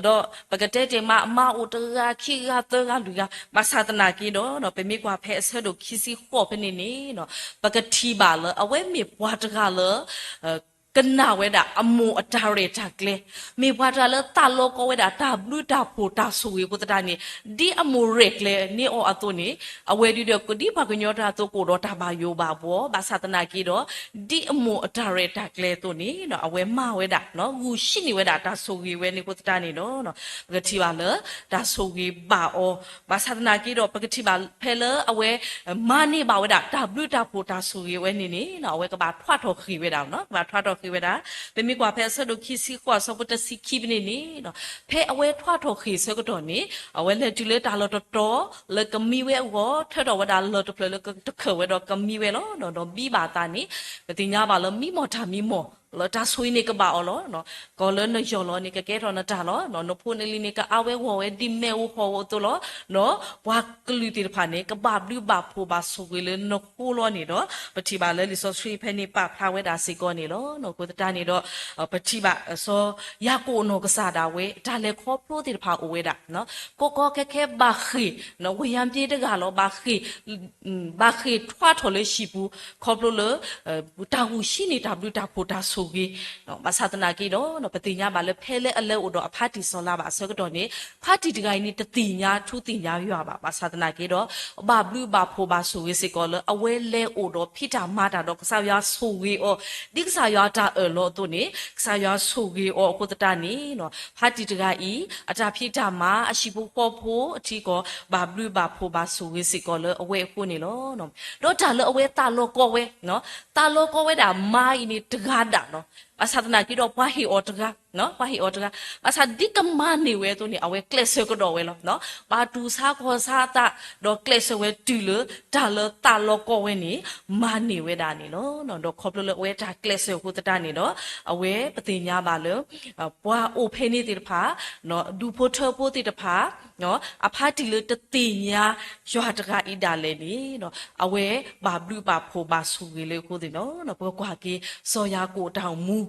ဒီးပကတဲတ့ၢ်မး အမါအိၣ်တဂၤ ခံဂၤ သၢဂၤ လွံၢ်ဂၤ, ဘၣ်ဆၣ်သနာ်က့ဒီး ပမ့ၢ်ကွၢ်ဖဲအဆၢဒိၣ်ခံဆံဃိးဖဲန့ၣ်န့ၣ် ပကထံၣ်ဘၣ်လၢ အဝဲမ့ၢ်ပှၤတဂၤလၢ ကနၣ်ဝဲဒၣ်အမိၢ်အတၢ်ရဲၣ်တၢ်ကျဲၤ, မ့ၢ်ပှၤတဂၤလၢသးလီကီဝဲဒၣ်တၢ်ဘျုးတၢ်ဖှိၣ်တၢ်ဆိၣ်ဂ့ၤအဃိသတးန့ၣ် ဒ်အမိၢ်ရဲၣ်ကျဲၤန့ၢ်အီၤအသိးန့ၣ် အဝဲဒုဒီး ဒ်ပှၤကညီတဂၤအသိးကအိၣ်ဒီးတၢ်ဘၣ်ယိၣ်ဘၣ်ဘှီ, ဘၣ်ဆၣ်သနာ်က့ဒီး ဒ်အမိၢ်အတၢ်ရဲၣ်တၢ်ကျဲၤအသိးန့ၣ် အဝဲမၤဝဲဒၣ် ဂုာ်ဟံးန့ၢ်ဝဲဒၣ်တၢ်ဆိၣ်ဂ့ၤဝဲန့ၣ်အဃိသတးန့ၣ်ဒီး ပကထံၣ်ဘၣ်လၢ တၢ်ဆိၣ်ဂ့ၤဘၣ်အီၤ, ဘၣ်ဆၣ်သနာ်က့ဒီး ပကထံၣ်ဘၣ်ဖဲလၢအဝဲ မၤန့ၢ်ဘၣ်ဝဲဒၣ် တၢ်ဘျုးတၢ်ဖှိၣ်တၢ်ဆိၣ်ဂ့ၤဝဲန့ၣ်န့ၣ် အဝဲကဘၣ်ထွးထီၣ်ဃ့ၢ်ဝဲဒၣ်, ကဘၣ်ထွးထီၣ်ဃ့ၢ်ဝဲဒၣ်, ပမ့ၢ်ကွၢ်ဖဲအဆၢဒိၣ်ခံဆံဃိးအဆၢဖိတဆံခံဖဲန့ၣ်န့ၣ် ဖဲအဝဲထွးထီၣ်ဃ့ၢ်ဆၢကတီၢ်န့ၣ် အဝဲလဲၤတုၤလၢတၢ်လီၢ်တတီၤ လၢကမံဝဲအဂီၢ် ထၢထီၣ်ဝဲဒၣ်လီၢ်တဖျၢၣ်လၢကတခၢၣ်ဝဲဒီးကမံဝဲလီၤ. ဒီးဘံဘၣ်အသးန့ၣ် ပသ့ၣ်ညါဘၣ်လၢမံမီၢ်တၢ်မံမီၢ် လၢတၢ်ဆိၣ်ဂ့ၤန့ၣ်ကဘၣ်အီၤလီၤ. ကီၢ်လၢနယီၢ်လီၤန့ၣ် ကကဲထီၣ်နတၢ်လီၤ. နဖိနလံၤန့ၣ် ကအါဝဲဂီၢ်ဝဲဒ်မ့ၣ်အူဟီၣ်အသိးလီၤ. ပှၤကလုာ်သ့ၣ်တဖၣ်န့ၣ် ကဘၣ်ဘျုးဘၣ်ဖှိၣ်ဘၣ်ဆိၣ်ဂ့ၤလၢနဃိလီၤန့ၣ်ဒီး ပထံၣ်ဘၣ်လၢလံာ်စီဆှံဖဲန့ၣ်ပာ်ဖျါဝဲဒၣ်စ့ၢ်ကီးန့ၣ်လီၤ. အဃိသတးန့ၣ်ဒီး ပထံၣ်ဘၣ် စီၤယၤကိာ်နီၢ်ကစၢ်ဒၣ်ဝဲ တၢ်လဲၤခီဖျိသ့ၣ်တဖၣ်အိၣ်ဝဲဒၣ် ကီကီခဲခဲဘၣ်ဃ့ၢ် ဝ့ၢ်ယါမ့တဂၤလီၤ ဘၣ်ဃ့ၢ် ဘၣ်ဃ့ၢ်ထွးထီၣ်လၢဟံၣ်ပူၤ ခီဖျိလၢ တၢ်ဂုာ်ဟံးန့ၢ်တၢ်ဘျုးတၢ်ဖှိၣ်တၢ်ဆိၣ်ဂ့ၤ ဘၣ်ဆၣ်သနာ်က့ဒီး ပသ့ၣ်ညါဘၣ်လၢဖဲလၢအလဲၤအိၣ်ဒီးအဖါတံၢ်စီၤလါဘၣ်အဆၢကတီၢ်န့ၣ် ဖါတံၢ်တဂၤအံၤန့ၣ် တသ့ၣ်ညါထူသ့ၣ်ညါယွၤဘၣ်. ဘၣ်ဆၣ်သနာ်က့ဒီး ဘၣ်ဘျုးဘၣ်ဖှိၣ်ဘၣ်ဆိၣ်ဂ့ၤစ့ၢ်ကီးလၢ အဝဲလဲၤအိၣ်ဒီးဖံးတၢ်မၤတၢ်ဒီးကစၢ်ယွၤဆိၣ်ဂ့ၤအီၤ ဒ်ကစၢ်ယွၤတၢ်အၢၣ်လီၤအသိးန့ၣ် ကစၢ်ယွၤဆိၣ်ဂ့ၤအီၤအဃိသတးန့ၣ် ဖါတံၢ်တဂၤအံၤ အတၢ်ဖံးတၢ်မၤ အဟံၣ်ဖိဃီဖိအထံအကီၢ် ဘၣ်ဘျုးဘၣ်ဖှိၣ်ဘၣ်ဆိၣ်ဂ့ၤစ့ၢ်ကီးလၢအဝဲအဃိန့ၣ်လီၤ. ဒီးတၢ်လၢအဝဲသးလီကီဝဲ သးလီကီဝဲဒၣ်မါအံၤန့ၣ်တဂၤဒၣ်လီၤ. ဘၣ်ဆၣ်သနာ်က့ဒီးပှၤဟ့ၣ်အီၤတဂၤ ပှၤဟ့ၣ်အီၤတဂၤ ဘၣ်ဆၣ်ဒ်ကမၤန့ၢ်ဝဲအသိးန့ၣ် အဝဲကျဲးစၢးကဒီးဝဲလီၤ. ဘၣ်တူၢ်ဆါခီၣ်ဆါအသး ဒီးကျဲးစၢးဝဲတုၤလၢ တၢ်လၢသးလီကီဝဲန့ၣ် မၤန့ၢ်ဝဲဒၣ်န့ၣ်လီၤ. ဒီးခီဖျိလၢအဝဲတၢ်ကျဲးစၢးအဃိသတးန့ၣ်ဒီး အဝဲပသ့ၣ်ညါဘၣ်လၢ ပှၤအိၣ်ဖဲန့ၣ်သ့ၣ်တဖၣ် ဒူၣ်ဖိထၢဖိသ့ၣ်တဖၣ် အဖါတံၢ်လၢတသ့ၣ်ညါယွၤတဂၤအံၤဒၣ်လဲာ်န့ၣ် အဝဲဘၣ်ဘျုးဘၣ်ဖှိၣ်ဘၣ်ဆိၣ်ဂ့ၤလၢအဃိသ့ၣ်လီၤ. ပကကွၢ်က့ၤ စီၤယၤကိာ်တၢ်အိၣ်မူ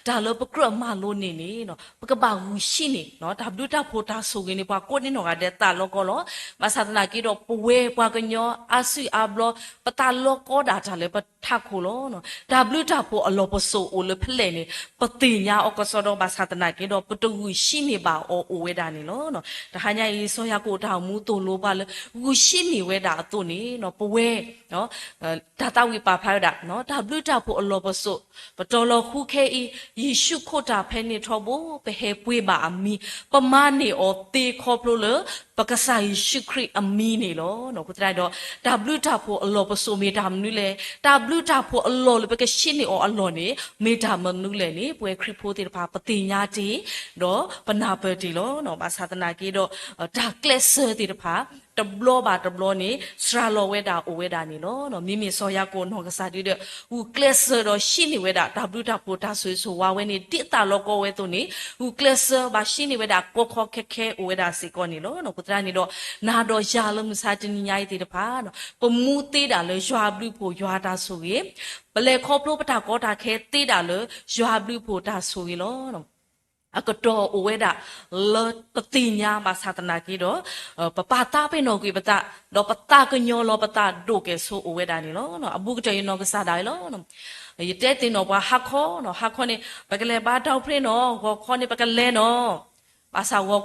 တၢ်လၢပကြၢးမၤလိန့ၢ်န့ၣ် ပကဘၣ်ဂုာ်ဟံးန့ၢ် တၢ်ဘျုးတၢ်ဖှိၣ်တၢ်ဆိၣ်ဂ့ၤန့ၣ် ပှၤကိးန့ၢ်နီၢ်ဂၤဒဲးသးလီကီလီၤ. ဘၣ်ဆၣ်သနာ်က့ဒီး ပဝဲပှၤကညီအါစုအါဘျီ ပသးလီကီဒၣ်တၢ်လၢပထးခိၣ်လီၤ. တၢ်ဘျုးတၢ်ဖှိၣ်အလီၢ်ပစိာ်အိၣ်လၢဖဲလဲၣ်န့ၣ် ပသ့ၣ်ညါအီၤကစီဒီ ဘၣ်ဆၣ်သနာ်က့ဒီး ပတဂုာ်ဟံးန့ၢ်ဘၣ်အီၤအိၣ်ဝဲဒၣ်န့ၣ်လီၤ. တဟါညါအံၤ စီၤယၤကိာ်တၢ်အိၣ်မူသိၣ်လိပှၤလၢ ဂုာ်ဟံးန့ၢ်ဝဲဒၣ်အသိးန့ၣ် ပဝဲ တၢ်သးဝံၣ်ပာ်ဖျါဝဲဒၣ် တၢ်ဘျုးတၢ်ဖှိၣ်အလီၢ်ပစိာ် ပတီၢ်လီၤဃူခဲအံၤ ယ့ၣ်ၡူးခိၣ်တၢ်ဖဲန့ၣ်ထီဘိ ပဟဲပှ့ၤဘၣ်အမံၤ ပမၤန့ၢ်အီၤသ့ခီဖျိလၢ ပကစၢ်ယ့ၣ်ၡူးခရံာ်အမံၤန့ၣ်လီၤ. အဃိသတးဒီး တၢ်ဘျုးတၢ်ဖှိၣ်အလီၢ်ပစိာ်မ့ၢ်တၢ်မနုၤလဲၣ်, တၢ်ဘျုးတၢ်ဖှိၣ်အလီၢ်လၢပကဟံးန့ၢ်အီၤအလီၢ်န့ၣ် မ့ၢ်တၢ်မနုၤလဲၣ်န့ၣ် ပဝဲခရံာ်ဖိသ့ၣ်တဖၣ် ပသ့ၣ်ညါတ့ၢ် ဒီးပနၢ်ပၢၢ်တ့ၢ်လီၤ. ဘၣ်ဆၣ်သနာ်က့ဒီး တၢ်ကျဲးစၢးသ့ၣ်တဖၣ် တဘျီဘၣ်တဘျီန့ၣ် စှၤလီၤဝဲဒၣ်အိၣ်ဝဲဒၣ်န့ၣ်လီၤ. မ့မ့ၢ်စီၤယၤကိာ်နီၢ်ကစၢ်ဒုဒီး ဂုာ်ကျဲးစၢးဒီးဟံးန့ၢ်ဝဲဒၣ် တၢ်ဘျုးတၢ်ဖှိၣ်တၢ်ဆိၣ်ဂ့ၤဆိၣ်ဝါဝဲန့ၣ် ဒ်အသးလီကီဝဲအသိးန့ၣ် ဂုာ်ကျဲးစၢးဘၣ်ဟံးန့ၢ်ဝဲဒၣ်ကီခီခဲခဲအိၣ်ဝဲဒၣ်စ့ၢ်ကီးန့ၣ်လီၤ. အဃိသတးန့ၣ်ဒီး နၤဒီးယၤလၢမုၢ်ဆါတနံၤညါအံၤသ့ၣ်တဖၣ် ပမူသ့ဒၣ်လၢယွၤအဘျုးအဖှိၣ်ယွၤအတၢ်ဆိၣ်ဂ့ၤ, ပလဲၤခီဖျိပတၢ်ကီတၢ်ခဲသ့ဒၣ်လၢယွၤအဘျုးအဖှိၣ်တၢ်ဆိၣ်ဂ့ၤလီၤ. အကတီၢ်အိၣ်ဝဲဒၣ်လၢပသ့ၣ်ညါဘၣ်ဆၣ်သနာ်က့ဒီး ပပာ်သးပ့ၤနီၣ်ကွံာ်ပသး ဒီးပသးကညီၤလီၤပသးဒိၣ်ကဲၣ်ဆိးအိၣ်ဝဲဒၣ်န့ၣ်လီၤ. အဘူးကတၢၢ်ယနီၢ်ကစၢ်ဒၣ်ဝဲလီၤ. ယတဲသ့ၣ်နီၣ်ပှၤဟါခီနီၤ, ဟါခီန့ၣ် ပကလဲၤဘါတၢ်အိၣ်ဖျ့နီၤ, ဂီၤခီန့ၣ် ပကလဲၤနီၤ, ဘၣ်ဆၣ်ဂီၤ,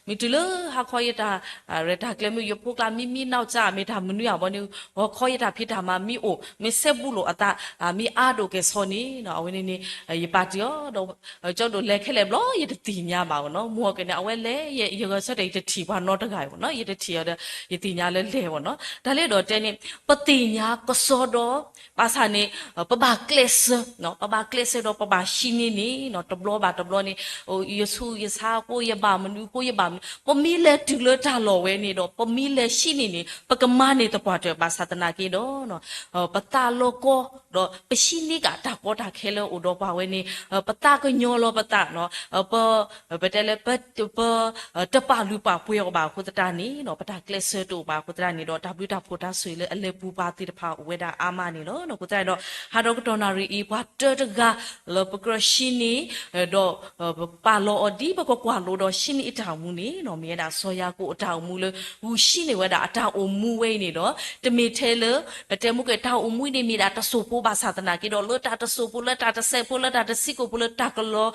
မ့ၢ်တုၤလၢဟါခီယတၢ်, ရဲၣ်တၢ်ကျဲၤမုၢ်ယဖိကျါမံမံနီၢ်ကစၢ် မ့ၢ်တၢ်မနုၤအဘီန့ၣ် ဂီၤခီယတၢ်ဖံးတၢ်မၤမံအိၣ် မ့ၢ်စဲဘူးလိာ်အသး, မံအါဒိၣ်ကဲၣ်ဆိးန့ၣ် အဝဲန့ၣ်န့ၣ် ယပာ်တ့ၢ်အီၤ, ဒီးကၠီဒိၣ်လဲၤခဲလၢာ်ဘျီ ယတသ့ၣ်ညါဘၣ်အီၤနီၤ, မ့ၢ်ကန့ၣ် အဝဲလဲၤ ယဂဲၤဆၢထၢၣ် ယတထံၣ်ပှၤနီတဂၤအံၤဘၣ်နီၤ, ယတထံၣ်အီၤဒီး ယသ့ၣ်ညါလၢလဲၤဘၣ်နီၤ, တၢ်လၢဒီးတဲန့ၣ် ပသ့ၣ်ညါကစီဒီ ဘၣ်ဆၣ်န့ၣ် ပဘၣ်ကျဲးစၢး, ပဘၣ်ကျဲးစၢးဒီးပဘၣ်ဟံးန့ၢ်န့ၣ် တဘျီဘၣ်တဘျီန့ၣ် ယဆူးယဆါအဃိ ယဘၣ်မနုၤအဃိ ယဘၣ်မနုၤ ပမ့ၢ်လဲၤတုၤလၢတၢ်လီၢ်ဝဲန့ၣ်ဒီး ပမ့ၢ်လဲၤဟံးန့ၢ်န့ၣ် ပကမၤန့ၢ်သပှၢ်တၢၢ်ဘၣ်ဆၣ်သနာ်က့ဒီး ပသးလီၤကီ ဒီးပဟံးန့ၢ်က့ၤတၢ်ကီတၢ်ခဲလၢအိၣ်ဒီးပှၤဝဲန့ၣ် ပသးကညီၤလီၤပသး, ပ, ပတဲလၢ ပ, ပ, တပာ်လုၢ်ပာ်ပှ့ၤအီၤဘၣ်အဃိသတးန့ၣ် ပတၢ်ကျဲးစၢးတအိၣ်ဘၣ်အဃိသတးန့ၣ်ဒီး တၢ်ဘျုးတၢ်ဖှိၣ်တၢ်ဆိၣ်ဂ့ၤလၢအလဲၤပူၤပှၤသ့ၣ်တဖၣ်အိၣ်ဝဲဒၣ်အါမးန့ၣ်လီၤ. အဃိသတးဒီး ဟးဒီးကတီၢ်နၣ်ရံၣ်အံၤ ပှၤတၢတဂၤလၢပကြၢးဟံးန့ၢ် ဒီး ပပာ်လီၤအီၤဒ်ပကကွၢ်လိဒီးဟံးန့ၢ်အတၢ်အိၣ်မူန့ၣ် မ့ၢ်ဝဲဒၣ်စီၤယၤကိာ်အတၢ်အိၣ်မူလၢ ဂုာ်ဟံးန့ၢ်ဝဲဒၣ်အတၢ်အိၣ်မူဝဲအံၤန့ၣ်ဒီး တမ့ၢ်ထဲလၢ ပတဲမူက့ၤတၢ်အိၣ်မူအံၤန့ၣ်မ့ၢ်ဒၣ်တစိၢ်ဖိဘၣ်ဆၣ်သနာ်က့ဒီး လၢတၢ်တစိၢ်ဖိ လၢတၢ်တစဲးဖိ လၢတၢ်တဆံးကိာ်ဖိလၢတၢ်ကလီ,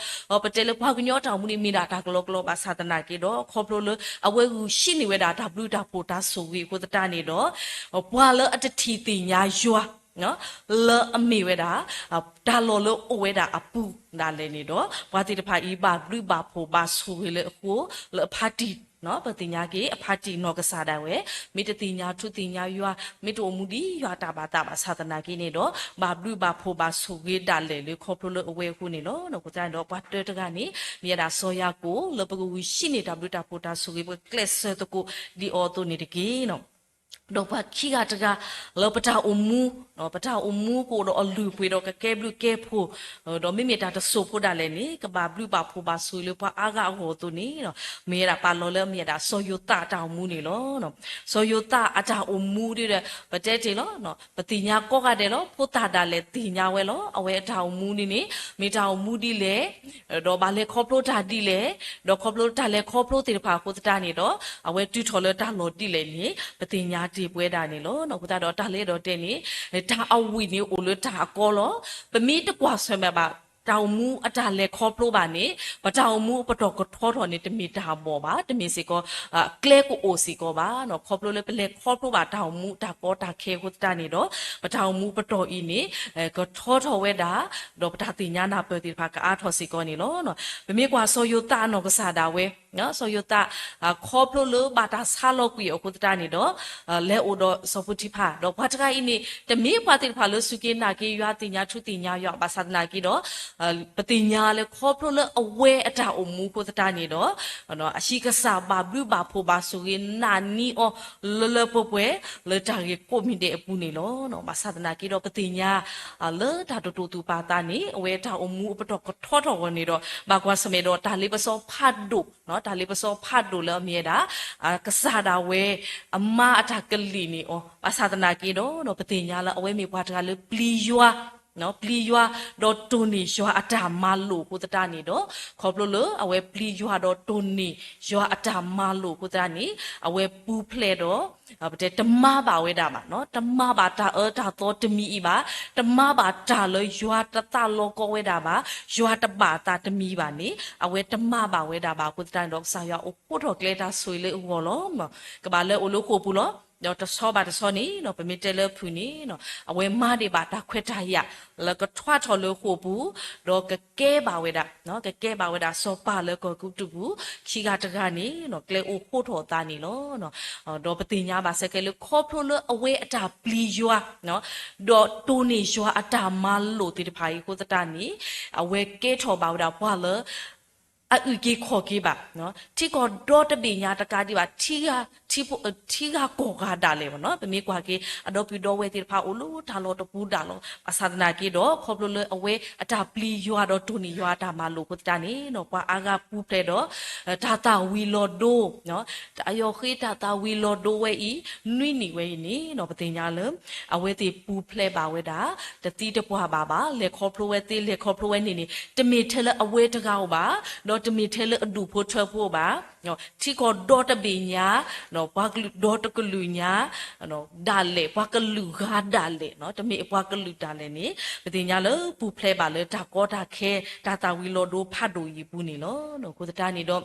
ပတဲလၢပှၤကညီတၢ်အိၣ်မူန့ၣ်မ့ၢ်ဒၣ်တၢ်ကလီကလီဘၣ်ဆၣ်သနာ်က့ဒီး ခီဖျိလၢအဝဲဂုာ်ဟံးန့ၢ်ဝဲဒၣ်တၢ်ဘျုးတၢ်ဖှိၣ်တၢ်ဆိၣ်ဂ့ၤအဃိသတးန့ၣ်ဒီး ပှၤလၢအတထံၣ်သ့ၣ်ညါယွၤ လၢအမ့ၢ်ဝဲဒၣ် တၢ်လီၢ်လၢအအိၣ်ဝဲဒၣ်အပူၤဒၣ်လဲာ်န့ၣ်ဒီး ပှၤသ့ၣ်တဖၣ်အံၤဘၣ်ဘျုးဘၣ်ဖှိၣ်ဘၣ်ဆိၣ်ဂ့ၤလၢအဃိ လၢအဖါတံၢ်, ပသ့ၣ်ညါက့ၤ အဖါတံၢ်နီၢ်ကစၢ်ဒၣ်ဝဲ မ့ၢ်တသ့ၣ်ညါထူသ့ၣ်ညါယွၤ မ့ၢ်တအိၣ်မူဒ်ယွၤတၢ်ဘၣ်သးဘၣ်ဆၣ်သနာ်က့န့ၣ်ဒီး ဘၣ်ဘျုးဘၣ်ဖှိၣ်ဘၣ်ဆိၣ်ဂ့ၤဒၣ်လဲာ်လၢခီဖျိလၢအဝဲအဃိန့ၣ်လီၤ. အဃိသတးဒီး ပှၤတၢတဂၤန့ၣ် မ့ၢ်ဝဲဒၣ်စီၤယၤကိာ် လၢပကဂုာ်ဟံးန့ၢ်တၢ်ဘျုးတၢ်ဖှိၣ်တၢ်ဆိၣ်ဂ့ၤ ပကကျဲးစၢးသကိးဒ်အီၤအသိးန့ၣ်တက့ၢ်. ဒီးပှၤခံဂၤတဂၤ လၢပတၢ်အိၣ်မူ, ပတၢ်အိၣ်မူကအိၣ်ဒီးအလုၢ်အပှ့ၤဒီးကကဲဘျုးကဲဖှိၣ်, ဒီးမ့မ့ၢ်တၢ်တစိၢ်ဖိဒၣ်လဲာ်န့ၣ် ကဘၣ်ဘျုးဘၣ်ဖှိၣ်ဘၣ်ဆိၣ်ဂ့ၤလၢပှၤအါဂၤအဂီၢ်အသိးန့ၣ်, မ့ၢ်ဝဲဒၣ်ပာ်လီၤလၢ မ့ၢ်ဝဲဒၣ်စီၤယိၤသးအတၢ်အိၣ်မူန့ၣ်လီၤ. စီၤယိၤသးအတၢ်အိၣ်မူဒ်ဒီး ပတဲတ့ၢ်လီၤ. ပသ့ၣ်ညါကိးဂၤဒဲးလီၤ. ဖိသၣ်ဒၣ်လဲာ်သ့ၣ်ညါဝဲလီၤ. အဝဲအတၢ်အိၣ်မူဒ်န့ၣ် မ့ၢ်တၢ်အိၣ်မူဒ်လဲၣ်, ဒီးဘၣ်လဲၤခီဖျိတၢ်ဒ်လဲၣ်, ဒီးခီဖျိတၢ်လဲၤခီဖျိသ့ၣ်တဖၣ်အဃိသတးန့ၣ်ဒီး အဝဲတုၤထီၣ်လၢတၢ်လီၢ်ဒ်လဲၣ်န့ၣ် ပသ့ၣ်ညါတ့ၢ်ပဝဲဒၣ်န့ၣ်လီၤ. အဃိသတးဒီးတၢ်လၢအဲၣ်ဒိးတဲန့ၣ် တၢ်အဝံၣ်န့ၣ်အိၣ်လၢတၢ်အကီလီၤ. ပမ့ၢ်တကွၢ်ဆၢၣ်မဲာ်ဘၣ် တၢ်အိၣ်မူအတၢ်လဲၤခီဖျိဘၣ်န့ၣ် ပတၢ်အိၣ်မူအပတီၢ်ကထီထီၣ်န့ၣ် တမ့ၢ်တၢ်ဘီၣ်ဘၣ်, တမ့ၢ်စ့ၢ်ကီး ကျဲကအိၣ်စ့ၢ်ကီးဘၣ်. ခီဖျိလၢပလဲၤခီဖျိဘၣ်တၢ်အိၣ်မူတၢ်ကီတၢ်ခဲအဃိသတးန့ၣ်ဒီး ပတၢ်အိၣ်မူပတီၢ်အံၤန့ၣ် ကထီထီၣ်ဝဲဒၣ်, ဒီးပတၢ်သ့ၣ်ညါနၢ်ပၢၢ်သ့ၣ်တဖၣ်ကအါထီၣ်စ့ၢ်ကီးန့ၣ်လီၤ. ပမ့ၢ်ကွၢ်စီၤယိၤသးအနီၢ်ကစၢ်ဒၣ်ဝဲ စီၤယိၤသး ခီဖျိလၢဘၣ်တၢ်ဆါလီၤကွံာ်အဃိသတးန့ၣ်ဒီး လဲၤအိၣ်ဒီးစီၤပူၤတံၤဖၣ် ဒီးပှၤတဂၤအံၤန့ၣ် တမ့ၢ်ပှၤသ့ၣ်တဖၣ်လၢစူၢ်က့ၤနာ်က့ၤယွၤ သ့ၣ်ညါထူသ့ၣ်ညါယွၤဘၣ်ဆၣ်သနာ်က့ဒီး ပသ့ၣ်ညါလၢခီဖျိလၢအဝဲအတၢ်အိၣ်မူအဃိသတးန့ၣ်ဒီး အဟံၣ်ကစၢ်ဘၣ်ဘျုးဘၣ်ဖှိၣ်ဘၣ်ဆိၣ်ဂ့ၤနာ်န့ၢ်အီၤ လၢလၢပှဲၤပှဲၤ လၢတၢ်ဂ့ၢ်ကိးမံၤဒဲးအပူၤန့ၣ်လီၤ. ဘၣ်ဆၣ်သနာ်က့ဒီး ပသ့ၣ်ညါ လၢတၢ်တတူၢ်သူၣ်ပာ်သးန့ၣ် အဝဲအတၢ်အိၣ်မူအပတီၢ်ကထီထီၣ်အဂီၢ်န့ၣ်ဒီး ဘၣ်ကွၢ်ဆၢၣ်မဲာ်ဒီးတၢ်လ့ပစီဖးဒိၣ်, တၢ်လ့ပစီဖးဒိၣ်လၢအမ့ၢ်ဝဲဒၣ် ကစၢ်ဒၣ်ဝဲ အမါအတၢ်ကလံၣ်န့ၢ်အီၤ ဘၣ်ဆၣ်သနာ်က့ဒီး ပသ့ၣ်ညါလၢအဝဲမ့ၢ်ပှၤတဂၤလၢပျံၤယွၤ ပျံၤယွၤ ဒီးတိၢ်န့ၢ်ယွၤအတၢ်မၤလိာ်အဃိသတးန့ၣ်ဒီး ခီဖျိလၢအဝဲပျံၤယွၤဒီးတိၢ်န့ၢ်ယွၤအတၢ်မၤလိာ်အဃိသတးန့ၣ် အဝဲပူၤဖျဲးဒီး ပတဲတမၤဘၣ်ဝဲဒၣ်ဘၣ်, တမၤဘၣ်တၢ်အၢတၢ်သီတမံၤအံၤဘၣ်, တမၤဘၣ်တၢ်လၢယွၤတသးလီကီဝဲဒၣ်ဘၣ်, ယွၤတဘၣ်သးတမံၤဘၣ်န့ၣ် အဝဲတမၤဘၣ်ဝဲဒၣ်ဘၣ်အဃိသတးန့ၣ်ဒီး ကစၢ်ယွၤအိၣ်ဃိထီၣ်ကျဲတၢ်ဆိၣ်ဂ့ၤလၢအဂီၢ်လီၤ. ကဘၣ်လၢအိၣ်လၢဃိာ်ပူၤလီၤ. ဒီးတဆီဘၣ်တဆီန့ၣ် ပမ့ၢ်တဲလၢဖုၣ်န့ၣ် အဝဲမၤဒံးဘၣ်တၢ်ခွဲးတၢ်ယာ် လၢကထွါထီၣ်လၢဃိာ်ပူၤ ဒီးကကဲဘၣ်ဝဲဒၣ်, ကကဲဘၣ်ဝဲဒၣ်စီၤပၤလၢကီၢ်အဲၤကူပတူးပူၤ ခံဂၤတဂၤန့ၣ် ကျဲအိၣ်ဃိထီၣ်အသးန့ၣ်လီၤ. ဒီးပသ့ၣ်ညါဘၣ်ဆၢကဲလၢခီဖျိလၢအဝဲအတၢ်ပျံၤယွၤ ဒီးတိၢ်န့ၢ်ယွၤအတၢ်မၤလိာ်သ့ၣ်တဖၣ်အံၤအဃိသတးန့ၣ် အဝဲကဲထီၣ်ဘၣ်ဝဲဒၣ်ပှၤလၢ အအုၣ်က့ၤခီၣ်က့ၤဘၣ်, ထံကီၢ်ဒီတဘ့ၣ်ညါတကးဒံးဘၣ် ထံဂၤ ထံဂၤကီၢ်ဂၤဒၣ်လဲာ်ဘၣ်နီၤ. ပမ့ၢ်ကွၢ်က့ၤ အဒီပုၢ်ဒီဝဲၢ်သ့ၣ်တဖၣ်အိၣ်လၢတၢ်လီၢ်တပူၤဒၣ်လီၤ. ဘၣ်ဆၣ်သနာ်က့ဒီး ခီဖျိလၢအဝဲအတၢ်ပျံၤယွၤဒီးတိၢ်နီၣ်ယွၤအတၢ်မၤလိာ်အဃိသတးန့ၣ်နီၤ ပှၤအါဂၤပူၤဖျဲးဒီး တၢ်သၣ်ဝံၤလီၤဒိ တၢ်အယီၢ်ဃ့တၢ်သၣ်ဝံၤလီၤဒိဝဲအံၤ နွံနံၣ်ဝဲအံၤန့ၣ်နီၤ ပသ့ၣ်ညါလၢ အဝဲသ့ၣ်ပူၤဖျဲးဘၣ်ဝဲဒၣ် တသံတပှၢ်ဘၣ်ဘၣ် လဲၤခီဖျိဝဲသ့ လဲၤခီဖျိဝဲန့ၣ်န့ၣ် တမ့ၢ်ထဲလၢအဝဲတဂၤဧိၤဘၣ် ဒီးတမ့ၢ်ထဲလၢအဒူၣ်ဖိထၢဖိဘၣ် ထံကီၢ်ဒီတဘ့ၣ်ညါ ပှၤကလုာ်ဒီတကလုာ်ညါ ဒၣ်လဲာ် ပှၤကလုာ်ဂၤဒၣ်လဲာ် တမ့ၢ်ပှၤကလုာ်ဒၣ်လဲာ်န့ၣ် ပသ့ၣ်ညါလၢပူၤဖျဲးဘၣ်လၢတၢ်ကီတၢ်ခဲ တၢ်သၣ်ဝံၤလီၤဒိဖးဒိၣ်အံၤပူၤန့ၣ်လီၤ. အဃိသတးန့ၣ်ဒီး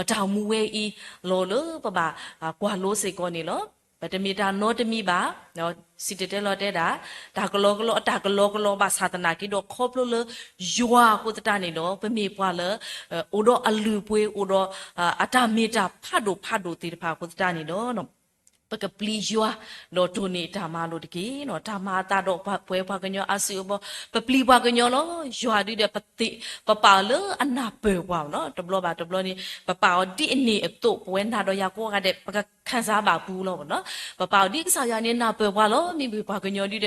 တၢ်အိၣ်မူဝဲအံၤ လီၤလၢပဘၣ်ကွၢ်လိစ့ၢ်ကီးန့ၣ်လီၤ. ပတမ့ၢ်တၢ်နီတမံၤဘၣ် စံၣ်တဲၤတဲလီၤတဲဒၣ် တၢ်ကလီကလီ အတၢ်ကလီကလီဘၣ်ဆၣ်သနာ်က့ဒီး ခီဖျိလၢယွၤအဃိသတးန့ၣ်ဒီး ပမ့ၢ်ပှၤလၢ အိၣ်ဒီးအလုၢ်အပှ့ၤ အိၣ်ဒီး အတၢ်မ့ၢ်တၢ်ဖးဒိၣ်ဖးဒိၣ်သ့ၣ်တဖၣ်အဃိသတးန့ၣ်ဒီး ပကပျံၤယွၤ ဒီးတိၢ်န့ၢ်တၢ်မၤလိာ်တက့ၢ်. တၢ်မၤအသးဒီးပှၤပှဲၤပှၤကညီအါစုအါဘီ ပပျံၤပှၤကညီလီၤ. ယွၤဒုဒီး ပပာ်အီၤလၢအနၢ်ပၢၢ်ပှၤနီၤ တဘျီဘၣ်တဘျီန့ၣ် ပပာ်အီၤဒ်အန့ၣ်အသိး ပဝဲနၤဒီးယၤကိးဂၤဒဲး ပကခံစားဘၣ်ပူၤလီၤနီၤ. ပပာ်အီၤဒ်ကစၢ်ယွၤန့ၣ်နၢ်ပၢၢ်ပှၤလီၤ. မ့မ့ၢ်ပှၤကညီဒုဒီး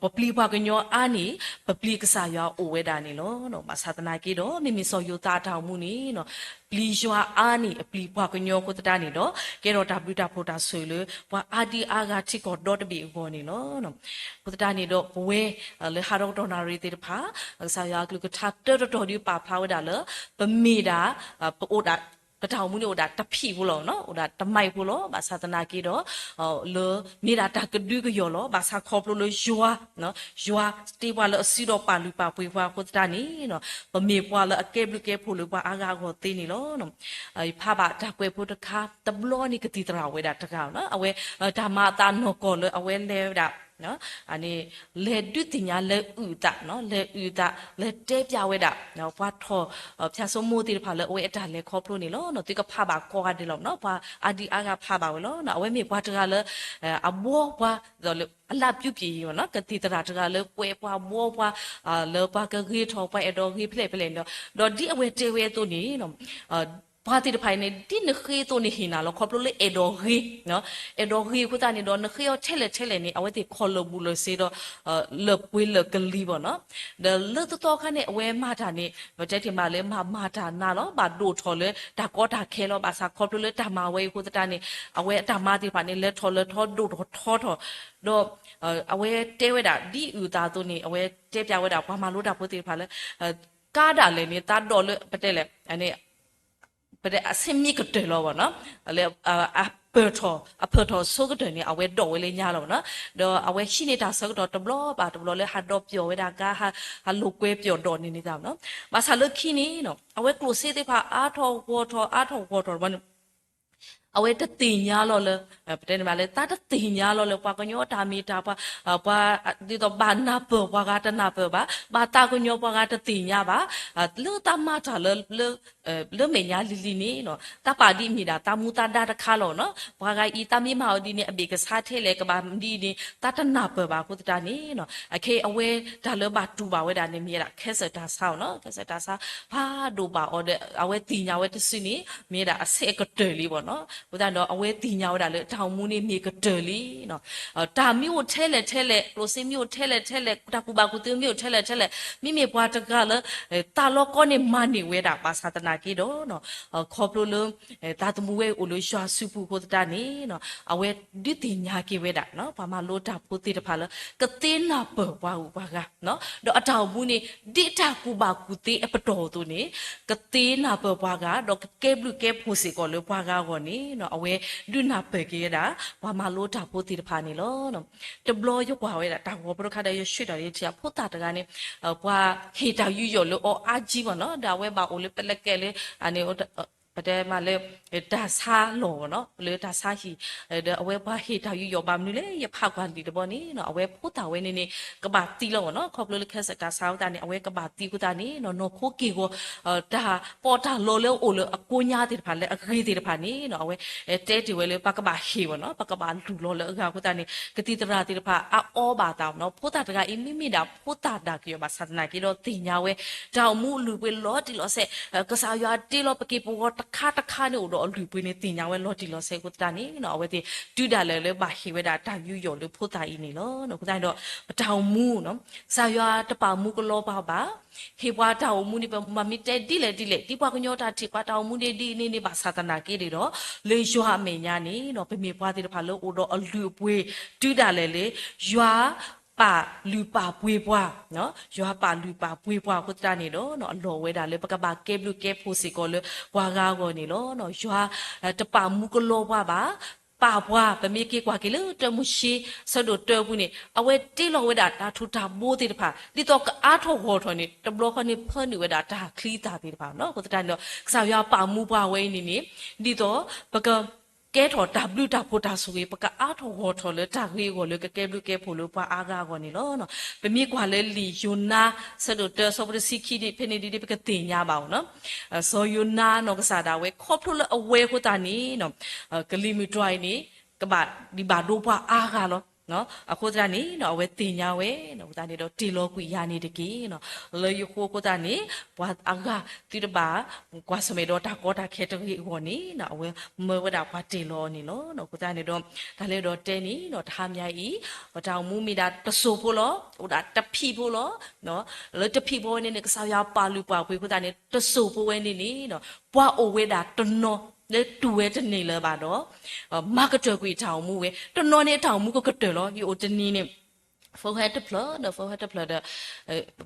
ပပျံၤပှၤကညီအါန့ၣ် ပပျံၤကစၢ်ယွၤအိၣ်ဝဲဒၣ်န့ၣ်လီၤ. ဘၣ်ဆၣ်သနာ်က့ဒီး မ့မ့ၢ်စီၤယိၤသးအတၢ်အိၣ်မူန့ၣ် ပျံၤယွၤအါန့ၣ် အပျံၤပှၤကညီအဃိသတးန့ၣ်ဒီး ကဲထီၣ်တၢ်ဘျုးတၢ်ဖှိၣ်တၢ်ဆိၣ်ဂ့ၤလၢ ပှၤအါဒံအါဂၤထံကီၢ်ဒီတဘ့ၣ်အဂီၢ်န့ၣ်လီၤ. အဃိသတးန့ၣ်ဒီး ပဝဲလၢဟးထီၣ်ကတီၢ်နၣ်ရံၣ်သ့ၣ်တဖၣ် ကစၢ်ယွၤအကလုၢ်ကထါတၢတတီၤဒုးပာ်ဖျါဝဲဒၣ်လၢ ပမ့ၢ်ဒၣ် ပအိၣ်ဒၣ် ပတၢ်အိၣ်မူန့ၣ်အိၣ်ဒၣ်တဖံးဖိလီၤ အိၣ်ဒၣ်တမံးဖိလီၤ. ဘၣ်ဆၣ်သနာ်က့ဒီး လၢမ့ၢ်ဒၣ်တၢ်ကဒုကယီၢ်လီၤ. ဘၣ်ဆၣ်ခီဖျိလၢယွၤ ယွၤတ့ပှၤလၢအစုဒီးပာ်လုၢ်ပာ်ပှ့ၤပှၤအဃိသတးန့ၣ် ပမ့ၢ်ပှၤလၢအကဲဘျုးကဲဖှိၣ်လၢပှၤအါဂၤအဂီၢ်သ့န့ၣ်လီၤ. ယဖးဘၣ်တၢ်ကွဲးဖိတခါ တဘျီန့ၣ်ကသံၣ်သရၣ်ဝဲဒၣ်တဂၤနီၤ အဝဲ တၢ်မၤအသးနီၢ်ကီၢ်လၢအဝဲလဲၤဝဲဒၣ် လဲၤဒုးသ့ၣ်ညါ လဲၤအုၣ်အသး လဲၤအုၣ်အသး လဲၤတဲပျးဝဲဒၣ် ပှၤထီၣ် ဖၠၣ်စိမိၢ်သ့ၣ်တဖၣ်လၢအဝဲအတၢ်လဲၤခီဖျိန့ၣ်လီၤ. သုကဖးဘၣ်ကိးဂၤဒဲးလီၤ ပှၤအါဒံအါဂၤဖးဘၣ်ဝဲလီၤ. အဝဲမ့ၢ်ပှၤတဂၤလၢ အဘှီပှၤ အလၢအပြုပြင် ကသံၣ်သရၣ်တဂၤလၢကွဲးပှၤဘှီပှၤ လၢပှၤကဂ့ၤထီၣ်ပှၤအဲၣ်ဒိးဂ့ၤဖျဲၣ်ဖဲလဲၣ်န့ၣ်ဒီး ဒီးဒ်အဝဲတဲဝဲအသိးန့ၣ် ပှၤသ့ၣ်တဖၣ်အံၤန့ၣ် ဒ်နဃ့အသိးန့ၣ်ဟ့ၣ်နၤလီၤ. ခီဖျိလၢအဲၣ်ဒိးဂ့ၤ အဲၣ်ဒိးဂ့ၤအဃိသတးန့ၣ်ဒီး နဃ့အီၤထဲလဲၣ်ထဲလဲၣ်န့ၣ် အဝဲသ့ၣ်ခီၣ်လၢာ်ဘူးလၢာ်စ့ဒီး လၢာ်ပှ့ၤလၢာ်ကလံၤဘၣ်နီၤ. ဒီးလၢတသီခါန့ၣ် အဝဲမၤတၢ်န့ၣ် ပတဲတ့ၢ်မးလၢမၤမၤတၢ်နးလီၤ. ဘၣ်ဒိၣ်ထီၣ်လၢတၢ်ကီတၢ်ခဲလီၤ. ဘၣ်ဆၣ်ခီဖျိလၢတၢ်မၤဝဲအံၤအဃိသတးန့ၣ် အဝဲအတၢ်မၤသ့ၣ်တဖၣ်န့ၣ် လဲၤထီၣ်လဲၤထီဒိၣ်ထီၣ်ထီထီၣ် ဒီး အဝဲတဲဝဲဒၣ် ဒ်အုၣ်အသးအသိးန့ၣ် အဝဲတဲပျးဝဲဒၣ် ပှၤမၤလိတၢ်ဖိသ့ၣ်တဖၣ်လၢ ကါဒၣ်လဲာ်န့ၣ် သးဒိးလၢပတဲလဲၣ် ပတဲအဆ့မံကတၢၢ်လီၤဘၣ်နီၤ. လၢ အပၢၢ်ထီၣ် အပၢၢ်ထီၣ်ဆိကတၢၢ်န့ၣ် အဝဲဒိးဝဲလၢညါလီၤဘၣ်နီၤ. ဒီးအဝဲဟံးန့ၢ်တၢ်ဆၢကတီၢ်တဘျီဘၣ်တဘျီလၢဟးဒီးပျီၢ်ဝဲဒၣ်ကါ ဟးလိာ်ကွဲပျီၢ်ဒိးန့ၢ်န့ၢ်သးဘၣ်နီၤ. ဘၣ်ဆၣ်လၢခံန့ၣ် အဝဲကျိၣ်စ့သ့ၣ်တဖၣ်အါထီၣ်ဂီၢ်ထီၣ် အါထီၣ်ဂီၢ်ထီၣ်ဘၣ်န့ၣ် အဝဲတသ့ၣ်ညါလီၤလၢ ပတဲန့ၣ်မးလၢ သးတသ့ၣ်ညါလီၤလၢ ပှၤကညီအတၢ်မ့ၢ်တၢ် ပှၤ ပှၤ ဒ်သိးဘၣ်နၢ်ပၢၢ်ပှၤဂၤတနၢ်ပၢၢ်ဘၣ်, ဘၣ်သးကညီၤပှၤဂၤတသ့ၣ်ညါဘၣ်, လၢသးမၤတၢ်လၢ လၢမဲာ်ညါလံၤလံၤန့ၣ် သးပာ်ဒ်အမ့ၢ်ဒၣ်သးမူသးဒါတခါလီၤနီၤ. ပှၤဂၤအံၤ သးမ့ၢ်မၤအီၤဒ်န့ၣ် အဘ့ၣ်ကဆါထဲလဲၣ် ကဘၣ်ဒ်န့ၣ် သးတနၢ်ပၢၢ်ဘၣ်အဃိသတးန့ၣ် အခဲအံၤအဝဲတၢ်လၢဘၣ်တူၢ်ဘၣ်ဝဲဒၣ်န့ၣ် မ့ၢ်ဝဲဒၣ်ခဲစၢၣ်တၢ်ဆါနီၤ. ခဲစၢၣ်တၢ်ဆါ ဖးဒိၣ်ဘၣ်အီၤဒီး အဝဲသ့ၣ်ညါဝဲတစုန့ၣ် မ့ၢ်ဝဲဒၣ်အဆဲးအကတၢၢ်လံဘၣ်နီၤ. အဃိသတးဒီး အဝဲသ့ၣ်ညါဝဲဒၣ်လၢတၢ်အိၣ်မူန့ၣ်မ့ၢ်ကတၢၢ်လံနီၤ. တၢ်မ့ၢ်အိၣ်ထဲလဲၣ်ထဲလဲၣ်, ကျိၣ်စ့မ့ၢ်အိၣ်ထဲလဲၣ်ထဲလဲၣ်, တၢ်ကူၣ်ဘၣ်ကူၣ်သ့မ့ၢ်အိၣ်ထဲလဲၣ်ထဲလဲၣ်, မ့မ့ၢ်ပှၤတဂၤလၢ သးလီၤကီန့ၣ်မၤန့ၢ်ဝဲဒၣ် ဘၣ်ဆၣ်သနာ်က့ဒီး ခီဖျိလၢ သးသမူဝဲအိၣ်လၢယွၤစုပူၤအဃိသတးန့ၣ် အဝဲဒုးသ့ၣ်ညါက့ၤဝဲဒၣ် ပှၤမၤလိတၢ်ဖိသ့ၣ်တဖၣ်လၢ ကသ့နၢ်ပၢၢ်ပှၤဂုၤပှၤဂၤ ဒီးအတၢ်အိၣ်မူန့ၣ် ဒ်တၢ်ကူၣ်ဘၣ်ကူၣ်သ့အပတီၢ်အသိးန့ၣ် ကသ့နၢ်ပၢၢ်ပှၤဂၤ ဒီးကကဲဘျုးကဲဖှိၣ်စ့ၢ်ကီးလၢပှၤဂၤအဂီၢ်န့ၣ် အဝဲဒုးနၢ်ပၢၢ်က့ၤဝဲဒၣ် ပှၤမၤလိတၢ်ဖိသ့ၣ်တဖၣ်န့ၣ်လီၤ. တဘျီယကွၢ်ဝဲဒၣ် တၢ်ဂီၤဖိတခါဒီး ယဆှၢတၢ်လၢထံၣ် ဖိသၣ်တဂၤန့ၣ် ပှၤဟ့ၣ်တၢ်ယူးယီၣ်လၢအီၤအါကံဘၣ်နီၤ, ဒီးအဝဲဘၣ်အိၣ်လၢပလဲကဲလၢ ပတဲမးလၢ တၢ်ဆါလီၢ်ဘၣ်နီၤ, လၢတၢ်ဆါဟံၣ်, ဒီးအဝဲပှၤဟ့ၣ်တၢ်ယူးယီၣ်ဘၣ်မနုၤလဲၣ် ယဖးကွၢ်လံာ်တဘျီန့ၣ် အဝဲဖိသၣ်ဝဲန့ၣ်န့ၣ် ကဘၣ်သံလီၤဘၣ်နီၤ, ခီဖျိလၢခဲစၢၣ်တၢ်ဆါအဃိသတးန့ၣ် အဝဲကဘၣ်သံအဃိသတးန့ၣ် နီၢ်ခိက့ၢ်ဂီၤ တၢ်ပီးတၢ်လီလၢအအိၣ်လၢအကိညါသ့ၣ်တဖၣ်လၢအဂ့ၤသ့ၣ်တဖၣ်န့ၣ် အဝဲတဲတ့ၢ်ဝဲလၢ ပကဘၣ်ဟ့ၣ်ဘၣ်နီၤ, ပကဘၣ်လူၢ်လီၤလၢအဂၤအဃိသတးန့ၣ် ကသံၣ်သရၣ်သ့ၣ်တဖၣ်အအီဘၣ်သးဘၣ်နီၤ, ဖိသၣ်တဂၤအံၤ မ့မ့ၢ်ဒၣ်ဖိသၣ်ဒၣ်ကယီၤဘၣ်ဆၣ်သနာ်က့ဒီးသ့ၣ်ညါဝဲ တၢ်အိၣ်မူအလုၢ်အပှ့ၤလီၤတံၢ်လီၤဆဲး, ကစၢ်ယွၤတ့လီၤပက့ၤပဂီၤတ ခါတခါန့ၣ်အိၣ်ဒီးအလုၢ်အပှ့ၤန့ၣ် သ့ၣ်ညါဝဲလီၤတံၢ်လီၤဆဲးအဃိသတးန့ၣ် အဝဲသ့ၣ်တုၤဒၣ်လဲာ်လၢဘၣ်ဟ့ၣ်ဝဲဒၣ်တၢ်ယူးယီၣ်လၢဖိသၣ်အံၤန့ၣ်လီၤ. အဃိသတးန့ၣ်ဒီး ပတၢ်အိၣ်မူ ကစၢ်ယွၤတပာ်မူကလီပှၤဘၣ်. ဟ့ၣ်ပှၤတၢ်အိၣ်မူန့ၣ် ပမ့ၢ်တဲဒ်လဲၣ်ဒ်လဲၣ် ဒ်ပှၤကညီတၢ်ထံၣ် ပှၤတၢ်အိၣ်မူန့ၣ်ဒ်အံၤန့ၣ်န့ၣ် ဘၣ်ဆၣ်သနာ်က့န့ၣ်ဒီး လၢယွၤအမဲာ်ညါန့ၣ် ပမ့ၢ်ပှၤသ့ၣ်တဖၣ်လၢအိၣ်ဒီးအလုၢ်အပှ့ၤ တုၤဒၣ်လဲာ်လၢ ယွၤပာ်လုၢ်ပာ်ပှ့ၤပှၤ ယွၤပာ်လုၢ်ပာ်ပှ့ၤပှၤအဃိသတးန့ၣ်ဒီး အလီၢ်ဝဲဒၣ်လၢပကဘၣ်ကဲဘျုးကဲဖှိၣ်စ့ၢ်ကီးလၢပှၤဂၤအဂီၢ်န့ၣ်လီၤ. ယွၤတပာ်မူကလီပှၤဘၣ်, ပာ်ပှၤ ပမ့ၢ်က့ၤကွၢ်က့ၤလၢတၢမိၤၡ့ ဆၢဒိၣ်တၢအပူၤန့ၣ် အဝဲတ့လီၤဝဲဒၣ်တၢ်ထူးတၢ်ဘိသ့ၣ်တဖၣ် ဒ်သိးကအါထီၣ်ဂီၢ်ထီၣ်န့ၣ် တဘျီဃီန့ၣ် ဖၢနုာ်ဝဲဒၣ်တၢ်ချံသၣ်သ့ၣ်တဖၣ်လီၤ. အဃိသတးန့ၣ်ဒီး ကစၢ်ယွၤပာ်မူပှၤဝဲအံၤန့ၣ်န့ၣ် ဒ်သိးပက ကဲထီၣ်တၢ်ဘျုးတၢ်ဖှိၣ်တၢ်ဆိၣ်ဂ့ၤ ပကအါထီၣ်ဂီၢ်ထီၣ်လၢတၢ်ဂ့ၤအဂီၢ်လၢကကဲဘျုးကဲဖှိၣ်လၢပှၤအါဂၤအဂီၢ်န့ၣ်လီၤ. ပမ့ၢ်ကွၢ်လၢလံာ်ယိၤနါ ဆၢဒိၣ်တၢ ဆၢဖိတဆံခံဒ်ဖဲန့ၣ်ဒ် ပကသ့ၣ်ညါဘၣ်အီၤလီၤ. စီၤယိၤနါနီၢ်ကစၢ်ဒၣ်ဝဲ ခီဖျိလၢအဝဲအဃိသတးန့ၣ် ကလံၤမုၢ်တွၤအံၤန့ၣ် ကဘၣ်ဒံးဘၣ်ဒိပှၤအါဂၤလီၤ. အဃိသတးန့ၣ် အဝဲသ့ၣ်ညါဝဲ အဃိသတးန့ၣ်ဒီး တ့ၢ်လီၤကွံာ်ယၤန့ၣ်တက့ၢ်. လၢယဃိအဃိသတးန့ၣ် ပှၤအါဂၤသုတဘၣ်ကွၢ်ဆၢၣ်မဲာ်ဒီးတၢ်ကီတၢ်ခဲတဂ့ၤအဂီၢ်န့ၣ် အဝဲမၢဝဲဒၣ်ပှၤတ့ၢ်လီၤအီၤန့ၣ်လီၤ. အဃိသတးန့ၣ်ဒီး တၢ်လၢဒီးတဲန့ၣ် တဟါမၢ်အံၤ ပတၢ်အိၣ်မူမ့ၢ်ဒၣ်တစိၢ်ဖိလီၤ. အိၣ်ဒၣ်တဖံးဖိလီၤ. လၢတဖံးဖိဝဲန့ၣ်န့ၣ် ကစၢ်ယွၤပာ်လုၢ်ပာ်ပှ့ၤအဃိသတးန့ၣ် တစိၢ်ဖိဝဲန့ၣ်န့ၣ် ပှၤအိၣ်ဝဲဒၣ်တနီၤလၢတူၢ်ဝဲတန့ၢ်လၢၤဘၣ်ဒီး မၤကတၢၢ်ကွံာ်တၢ်အိၣ်မူဝဲ တနီၤန့ၣ်အတၢ်အိၣ်မူကကတၢၢ်လီၤ. ယအိၣ်တနံၤန့ၣ် ဖိဟဲတဖျၢၣ်ဒီး ဖိဟဲတဖျၢၣ်ဒီး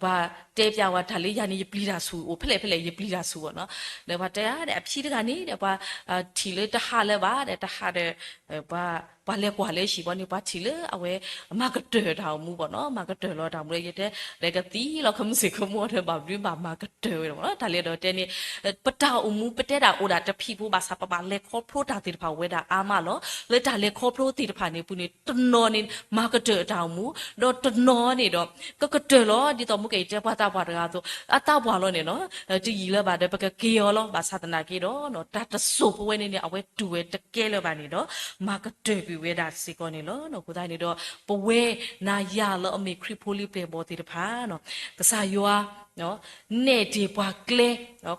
ပှၤတဲပျးဝဲတၢ်လၢယၤန့ၣ် ယပျံၤတၢ်ဆူၣ် အိၣ်ဖဲလဲၣ်ဖဲလဲၣ် ယပျံၤတၢ်ဆူၣ်အီၤနီၤ. ဒီးပှၤတဲဒီး အဖံတဂၤန့ၣ်ဒီး ပှၤထံၣ်လၢတဟးလၢၤဘၣ်ဒီး တဟးဒီး ပှၤလဲၤကွၢ်လၢဟံၣ်ဘီန့ၣ် ပှၤထံၣ်လၢအဝဲ မၤကတၢၢ်တၢ်အိၣ်မူဘၣ်နီၤ. မၤကတၢၢ်လီၤတၢ်အိၣ်မူဒီး ယတဲ ဒီးကသံလီၤ ခမုၢ်စ့ၢ်ကမူဒီး ဘၣ်ဘျုးဘၣ်မၤကတၢၢ်ဝဲဒၣ်ဘၣ်နီၤ. တၢ်လၢဒီးတဲန့ၣ် ပတၢ်အိၣ်မူ ပတဲဒၣ်အိၣ်ဒၣ်တဖံးဖိဘၣ်ဆၣ် ပဘၣ်လဲၤခီဖျိတၢ်သ့ၣ်တဖၣ်ဝဲဒၣ်အါမးလီၤ. လၢတၢ်လဲၤခီဖျိသ့ၣ်တဖၣ်န့ၣ်အပူၤန့ၣ် တနီၤန့ၣ် မၤကတၢၢ်တၢ်အိၣ်မူ ဒီးတနီၤန့ၣ်ဒီး ကကတၢၢ်လီၤ ဒ်သိးမူကအံၤတဲပှၤသးပှၢ်တဂၤအသိး အသးပှၢ်လီၤန့ၣ်နီၤ တယံာ်လၢၤဘၣ်ဒီး ပကက့ၤအီၤလီၤ. ဘၣ်ဆၣ်သနာ်က့ဒီး တၢ်တစိၢ်ဖိဝဲန့ၣ်န့ၣ် အဝဲတူၢ်ဝဲတကဲလၢၤဘၣ်န့ၣ်ဒီး မၤကတၢၢ်ကွံာ်ဝဲဒၣ်စ့ၢ်ကီးန့ၣ်လီၤ. အဃိသတးန့ၣ်ဒီး ပဝဲနၤယၤလၢအမ့ၢ်ခရံာ်ဖိလံၤပျဲၢ်ဘီၣ်သ့ၣ်တဖၣ် ကစၢ်ယွၤ နဲၣ်တ့ၢ်ပှၤကျဲ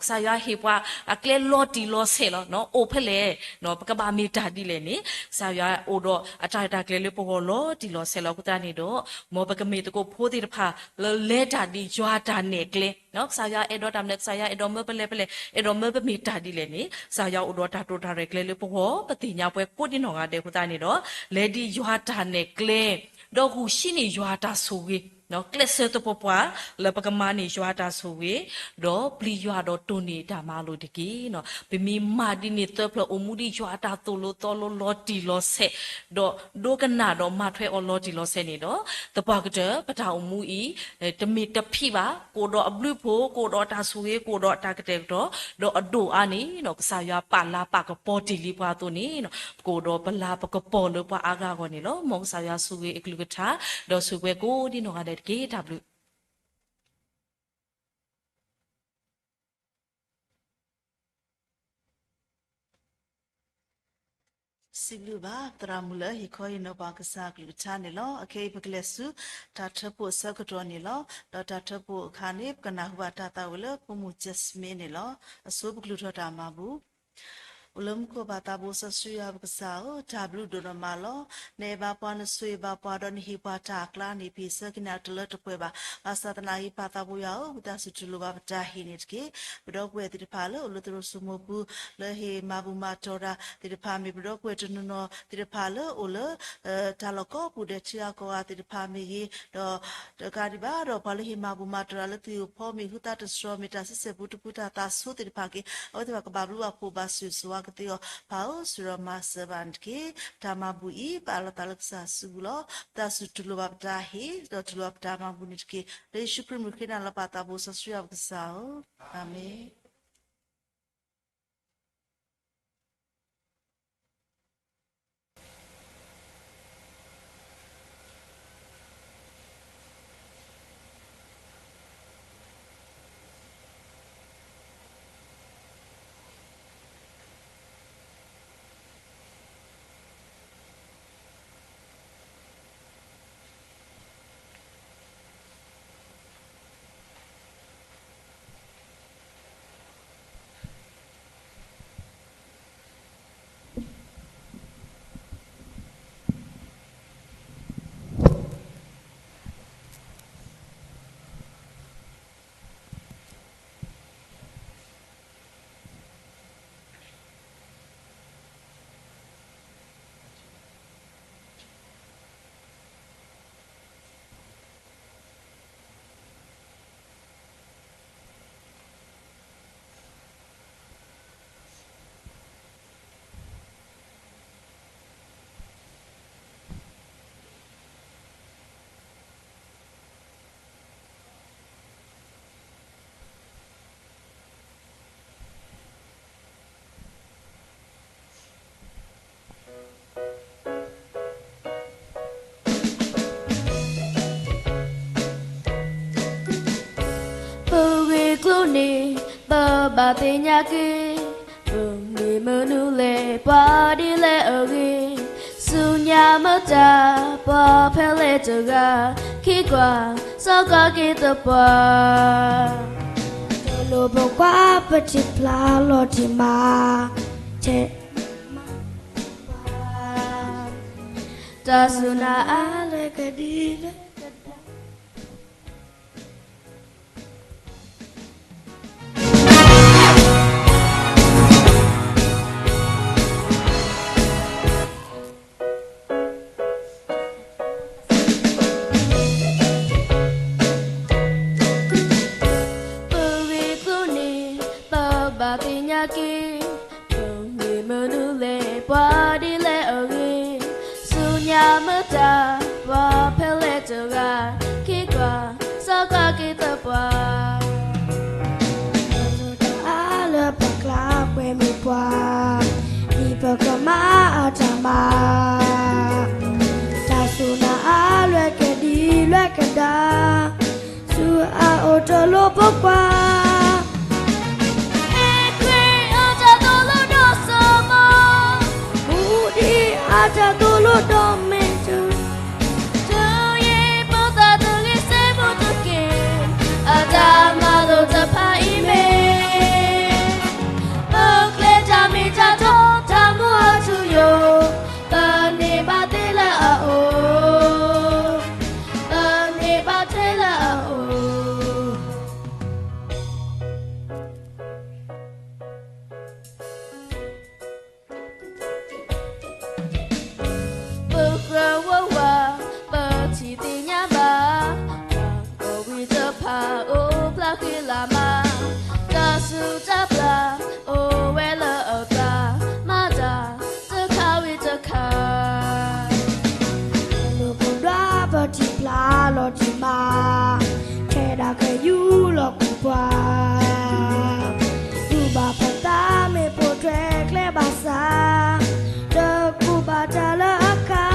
ကစၢ်ယွၤဟ့ၣ်ပှၤအကျဲလီၤတံၢ်လီၤဆဲးလီၤ. အိၣ်ဖဲလဲၣ် ပကဘၣ်မ့ၢ်တၢ်ဒ်လဲၣ်န့ၣ် ကစၢ်ယွၤအိၣ်ဒီးအတၢ်ရဲၣ်တၢ်ကျဲၤလၢပဂီၢ်လီၤတံၢ်လီၤဆဲးလီၤ. အဃိသတးန့ၣ်ဒီး မ်ပကမ့ၢ်သကိးဖိသ့ၣ်တဖၣ်လၢလဲၤတၢ်ဒ်ယွၤတၢ်နဲၣ်ကျဲ ကစၢ်ယွၤအဲၣ်ဒိးတၢ်မနုၤ ကစၢ်ယွၤအဲၣ်ဒိးမၢပလဲၤဖဲလဲၣ် အဲၣ်ဒိးမၢပမ့ၢ်တၢ်ဒ်လဲၣ်န့ၣ် ကစၢ်ယွၤအိၣ်ဒီးတၢ်တိာ်တၢ်ရဲၣ်ကျဲၤလၢပဂီၢ် ပသ့ၣ်ညါပှဲၤကိးဒံနီၢ်ဂၤဒဲးအဃိသတးန့ၣ်ဒီး လဲၤဒ်ယွၤတၢ်နဲၣ်ကျဲ ဒီးဂုာ်ဆံးန့ၢ်ယွၤတၢ်ဆိၣ်ဂ့ၤ ကျဲးစၢးသပှၢ်ပှၢ် လၢပကမၤန့ၢ်ယွၤတၢ်ဆိၣ်ဂ့ၤ ဒီးပျံၤယွၤဒီးတိၢ်န့ၢ်တၢ်မၤလိာ်တက့ၢ်. ပမ့ၢ်မၤဒ်န့ၣ်သၢဖျၢၣ် အိၣ်မူဒ်ယွၤအတၢ်သိၣ်လိသီလိလီၤတံၢ်လီၤဆဲး ဒီးဒိကနၣ်ဒီးမၤထွဲအီၤလီၤတံၢ်လီၤဆဲးန့ၣ်ဒီး သပှၢ်ကတၢၢ် ပတၢ်အိၣ်မူအံၤ တမ့ၢ်တဖံးဘၣ် ကအိၣ်ဒီးအဘျုးဖှိၣ် ကအိၣ်ဒီးတၢ်ဆိၣ်ဂ့ၤ ကအိၣ်ဒီးတၢ်ကတဲာ်ကတီၤ ဒီးအဒိၣ်အါန့ၣ် ကစၢ်ယွၤပာ်လၤပာ်ကပီၤတ့ၢ်လံပှၤအသိးန့ၣ် ပကအိၣ်ဒီးပလၤပကပီၤလၢပှၤအါဂၤအဂီၢ်န့ၣ်လီၤ. မ်ကစၢ်ယွၤဆိၣ်ဂ့ၤအကလုၢ်ကထါ ဒီးဆိၣ်ဂ့ၤပှဲၤကိးဒံနီၢ်ဂၤဒဲးတက့ၢ်. တၢ်ဘျုး စံးဘျုးဘၣ် သရၣ်မုၣ်လၢဟ့ၣ်ခီဟ့ၣ်နီၤပှၤကစၢ်အကလုၢ်ကထါန့ၣ်လီၤ. အခဲအံၤပကလဲၤဆူ တၢ်ထၢဖှိၣ်အဆၢကတီၢ်န့ၣ်လီၤ. ဒီးတၢ်ထၢဖှိၣ်အခါန့ၣ် ပကနၢ်ဟူဘၣ်တၢ်သးဝံၣ်လၢဖိမုၣ် Jasmine န့ၣ်လီၤ. အဆိပကလုၢ်ထီၣ်တၢ်မၤဘူၣ် အိၣ်လၢမူခိၣ်ပၢ်သးဘိစီဆှံယွၤပကစၢ်ဧၢ, တၢ်ဘျုးဒိၣ်ဒိၣ်မးလီၤ. နအဲၣ်ဘၣ်ပှၤ နဆိၣ်ဂ့ၤဘၣ်ပှၤ ဒီးနဟ့ၣ်ပှၤတၢ်အကျါန့ၣ် ပဟ့ၣ်ဆၢက့ၤနၤတလၢတပှဲၤဘၣ်. ဘၣ်ဆၣ်သနာ်က့ ပၢ်သးဘိယွၤဧၢ, ဝံသးစူၤတူၢ်လိာ်ဘၣ်ပတၢ်ဟ့ၣ်န့ၣ်တက့ၢ်. ပဒီပုၢ်ဝဲၢ်သ့ၣ်တဖၣ်လၢအိၣ်လၢသရိာ်စိမိၤပူၤ လၢဟ့ၣ်မၤဘူၣ်မၤတီၢ်တၢ်သ့ၣ်တဖၣ်မ့ၢ် ပဒီပုၢ်ဝဲၢ်တနီၤနီၤသ့ၣ်တဖၣ်လၢအိၣ်လၢ တၢ်လီၢ်ကိးပူၤဒီးထံဂၤကီၢ်ဂၤသ့ၣ်တဖၣ်မ့ၢ်ဂ့ၤ, ဒီး တကးဒံးဘၣ်ဒီး ပှၤလၢဟ့ၣ်မၤဘူၣ်မၤတီၢ်တၢ်လၢသ့ၣ်ဧိၤဖီမ့ၢ် ဟုသတးတတြီမ့ၢ် တၢ်ဆံဆဲၣ်ပူတပူတၢ်သးဆိသ့ၣ်တဖၣ်က့ၤ အဝဲသ့ၣ်တဖၣ်ကဘၣ်ဘျုးဘၣ်ဖှိၣ်ဘၣ်ဆိၣ်ဂ့ၤဆိၣ်ဝါကသ့အီၤ ပၢ်ဧၢ, ဆိၣ်ဒီးမၤစၢၤဘၣ်န့ၣ်တက့ၢ်. တၢ်မၤဘူၣ်အံၤ ပအးလီၤသးလၢကစၢ်စုပူၤလီၤ. ဝံသးစူၤတူၢ်လိာ်ဘၣ်ပတၢ်ဟ့ၣ် ဒီးတူၢ်လိာ်ဘၣ်ပတၢ်မၤဘူၣ်န့ၣ်တက့ၢ်. လၢယ့ၣ်ၡူးခရံာ်မုၢ်ဃ့နၤလီၤ ပၢ်သးဘိစီဆှံယွၤပကစၢ်ဧၢ, အၤမ့ၣ်. န့ၣ် ပဘၣ်သ့ၣ်ညါက့ၤ ပမ့ၢ်မနုၤလဲၣ် ပှၤဒ်လဲၣ်အဂ့ၢ်, ဆူညါမတၤ ပှၤဖဲလဲၣ်တဂၤ ခံကွၢ် စီၤကီက့ၤသပှၢ်, တလိၣ်ပိာ်ခွါပထံၣ်ဖျါလီၤတံၢ်မး, ထဲ တၢ်စူၢ်နာ်အါလၢကဒံလၢ ပဂ့ၤကျိၤန့ၣ် ပဘၣ်သ့ၣ်ညါက့ၤ, ပမ့ၢ်မနုၤလဲၣ် ပှၤဒ်လဲၣ်အဂ့ၢ်, ဆူညါမတၤ ပှၤဖဲလဲၣ်တဂၤ ခံကွၢ် စီၤကီက့ၤသပှၢ်, တၢ်အါလၢပကျါကွဲမုာ်ပှၤ, ဒ်ပကမၤအတၢ်မၤ, တၢ်စူၢ်နာ်အါလၢကဒံလၢကဒါ, ဆူအအိၣ်တလိၣ်ပိာ်ခွါ, မူဒံးအတၢ်သိၣ်လိဒီးမဲာ်ထူ, တုၤယံာ်ဖိသၣ်တဂ့ၤစ့မူတက့ၢ်, အတၢ်မၤလိာ်တဖၣ်အံၤမ့ၢ် ပကျဲတၢ်မ့ၢ်တၢ်တီတၢ်မူအထူအယိာ်, ပန့ၢ်ဘၣ်သ့လၢအအိၣ်, ပန့ၢ်ဘၣ်သ့လၢအအိၣ်. ပကြၢးဝီဝါ ပထံၣ်သ့ၣ်ညါဘၣ်, တၢ်အီၣ်ဝံၣ်တဖၣ်အိၣ်ဖျါဃံလၤမး, တၢ်စုၣ်တၢ်ပျၢ်အိၣ်ဝဲလၢအကျါ, မၤတၢ်တခါဝံၤတခါ ပဒွးပထံၣ်ဖျါလီၤတံၢ်မး, ထဲဒၣ်ကယူၢ်လီၤကူၣ်ပှၤ, တူၢ်ဘၣ်ပသးမ့ၢ်ပိာ်ထွဲကျဲဘၣ်ဆၣ်, တကူၣ်ဘၣ်တၢ်လၢအကါ,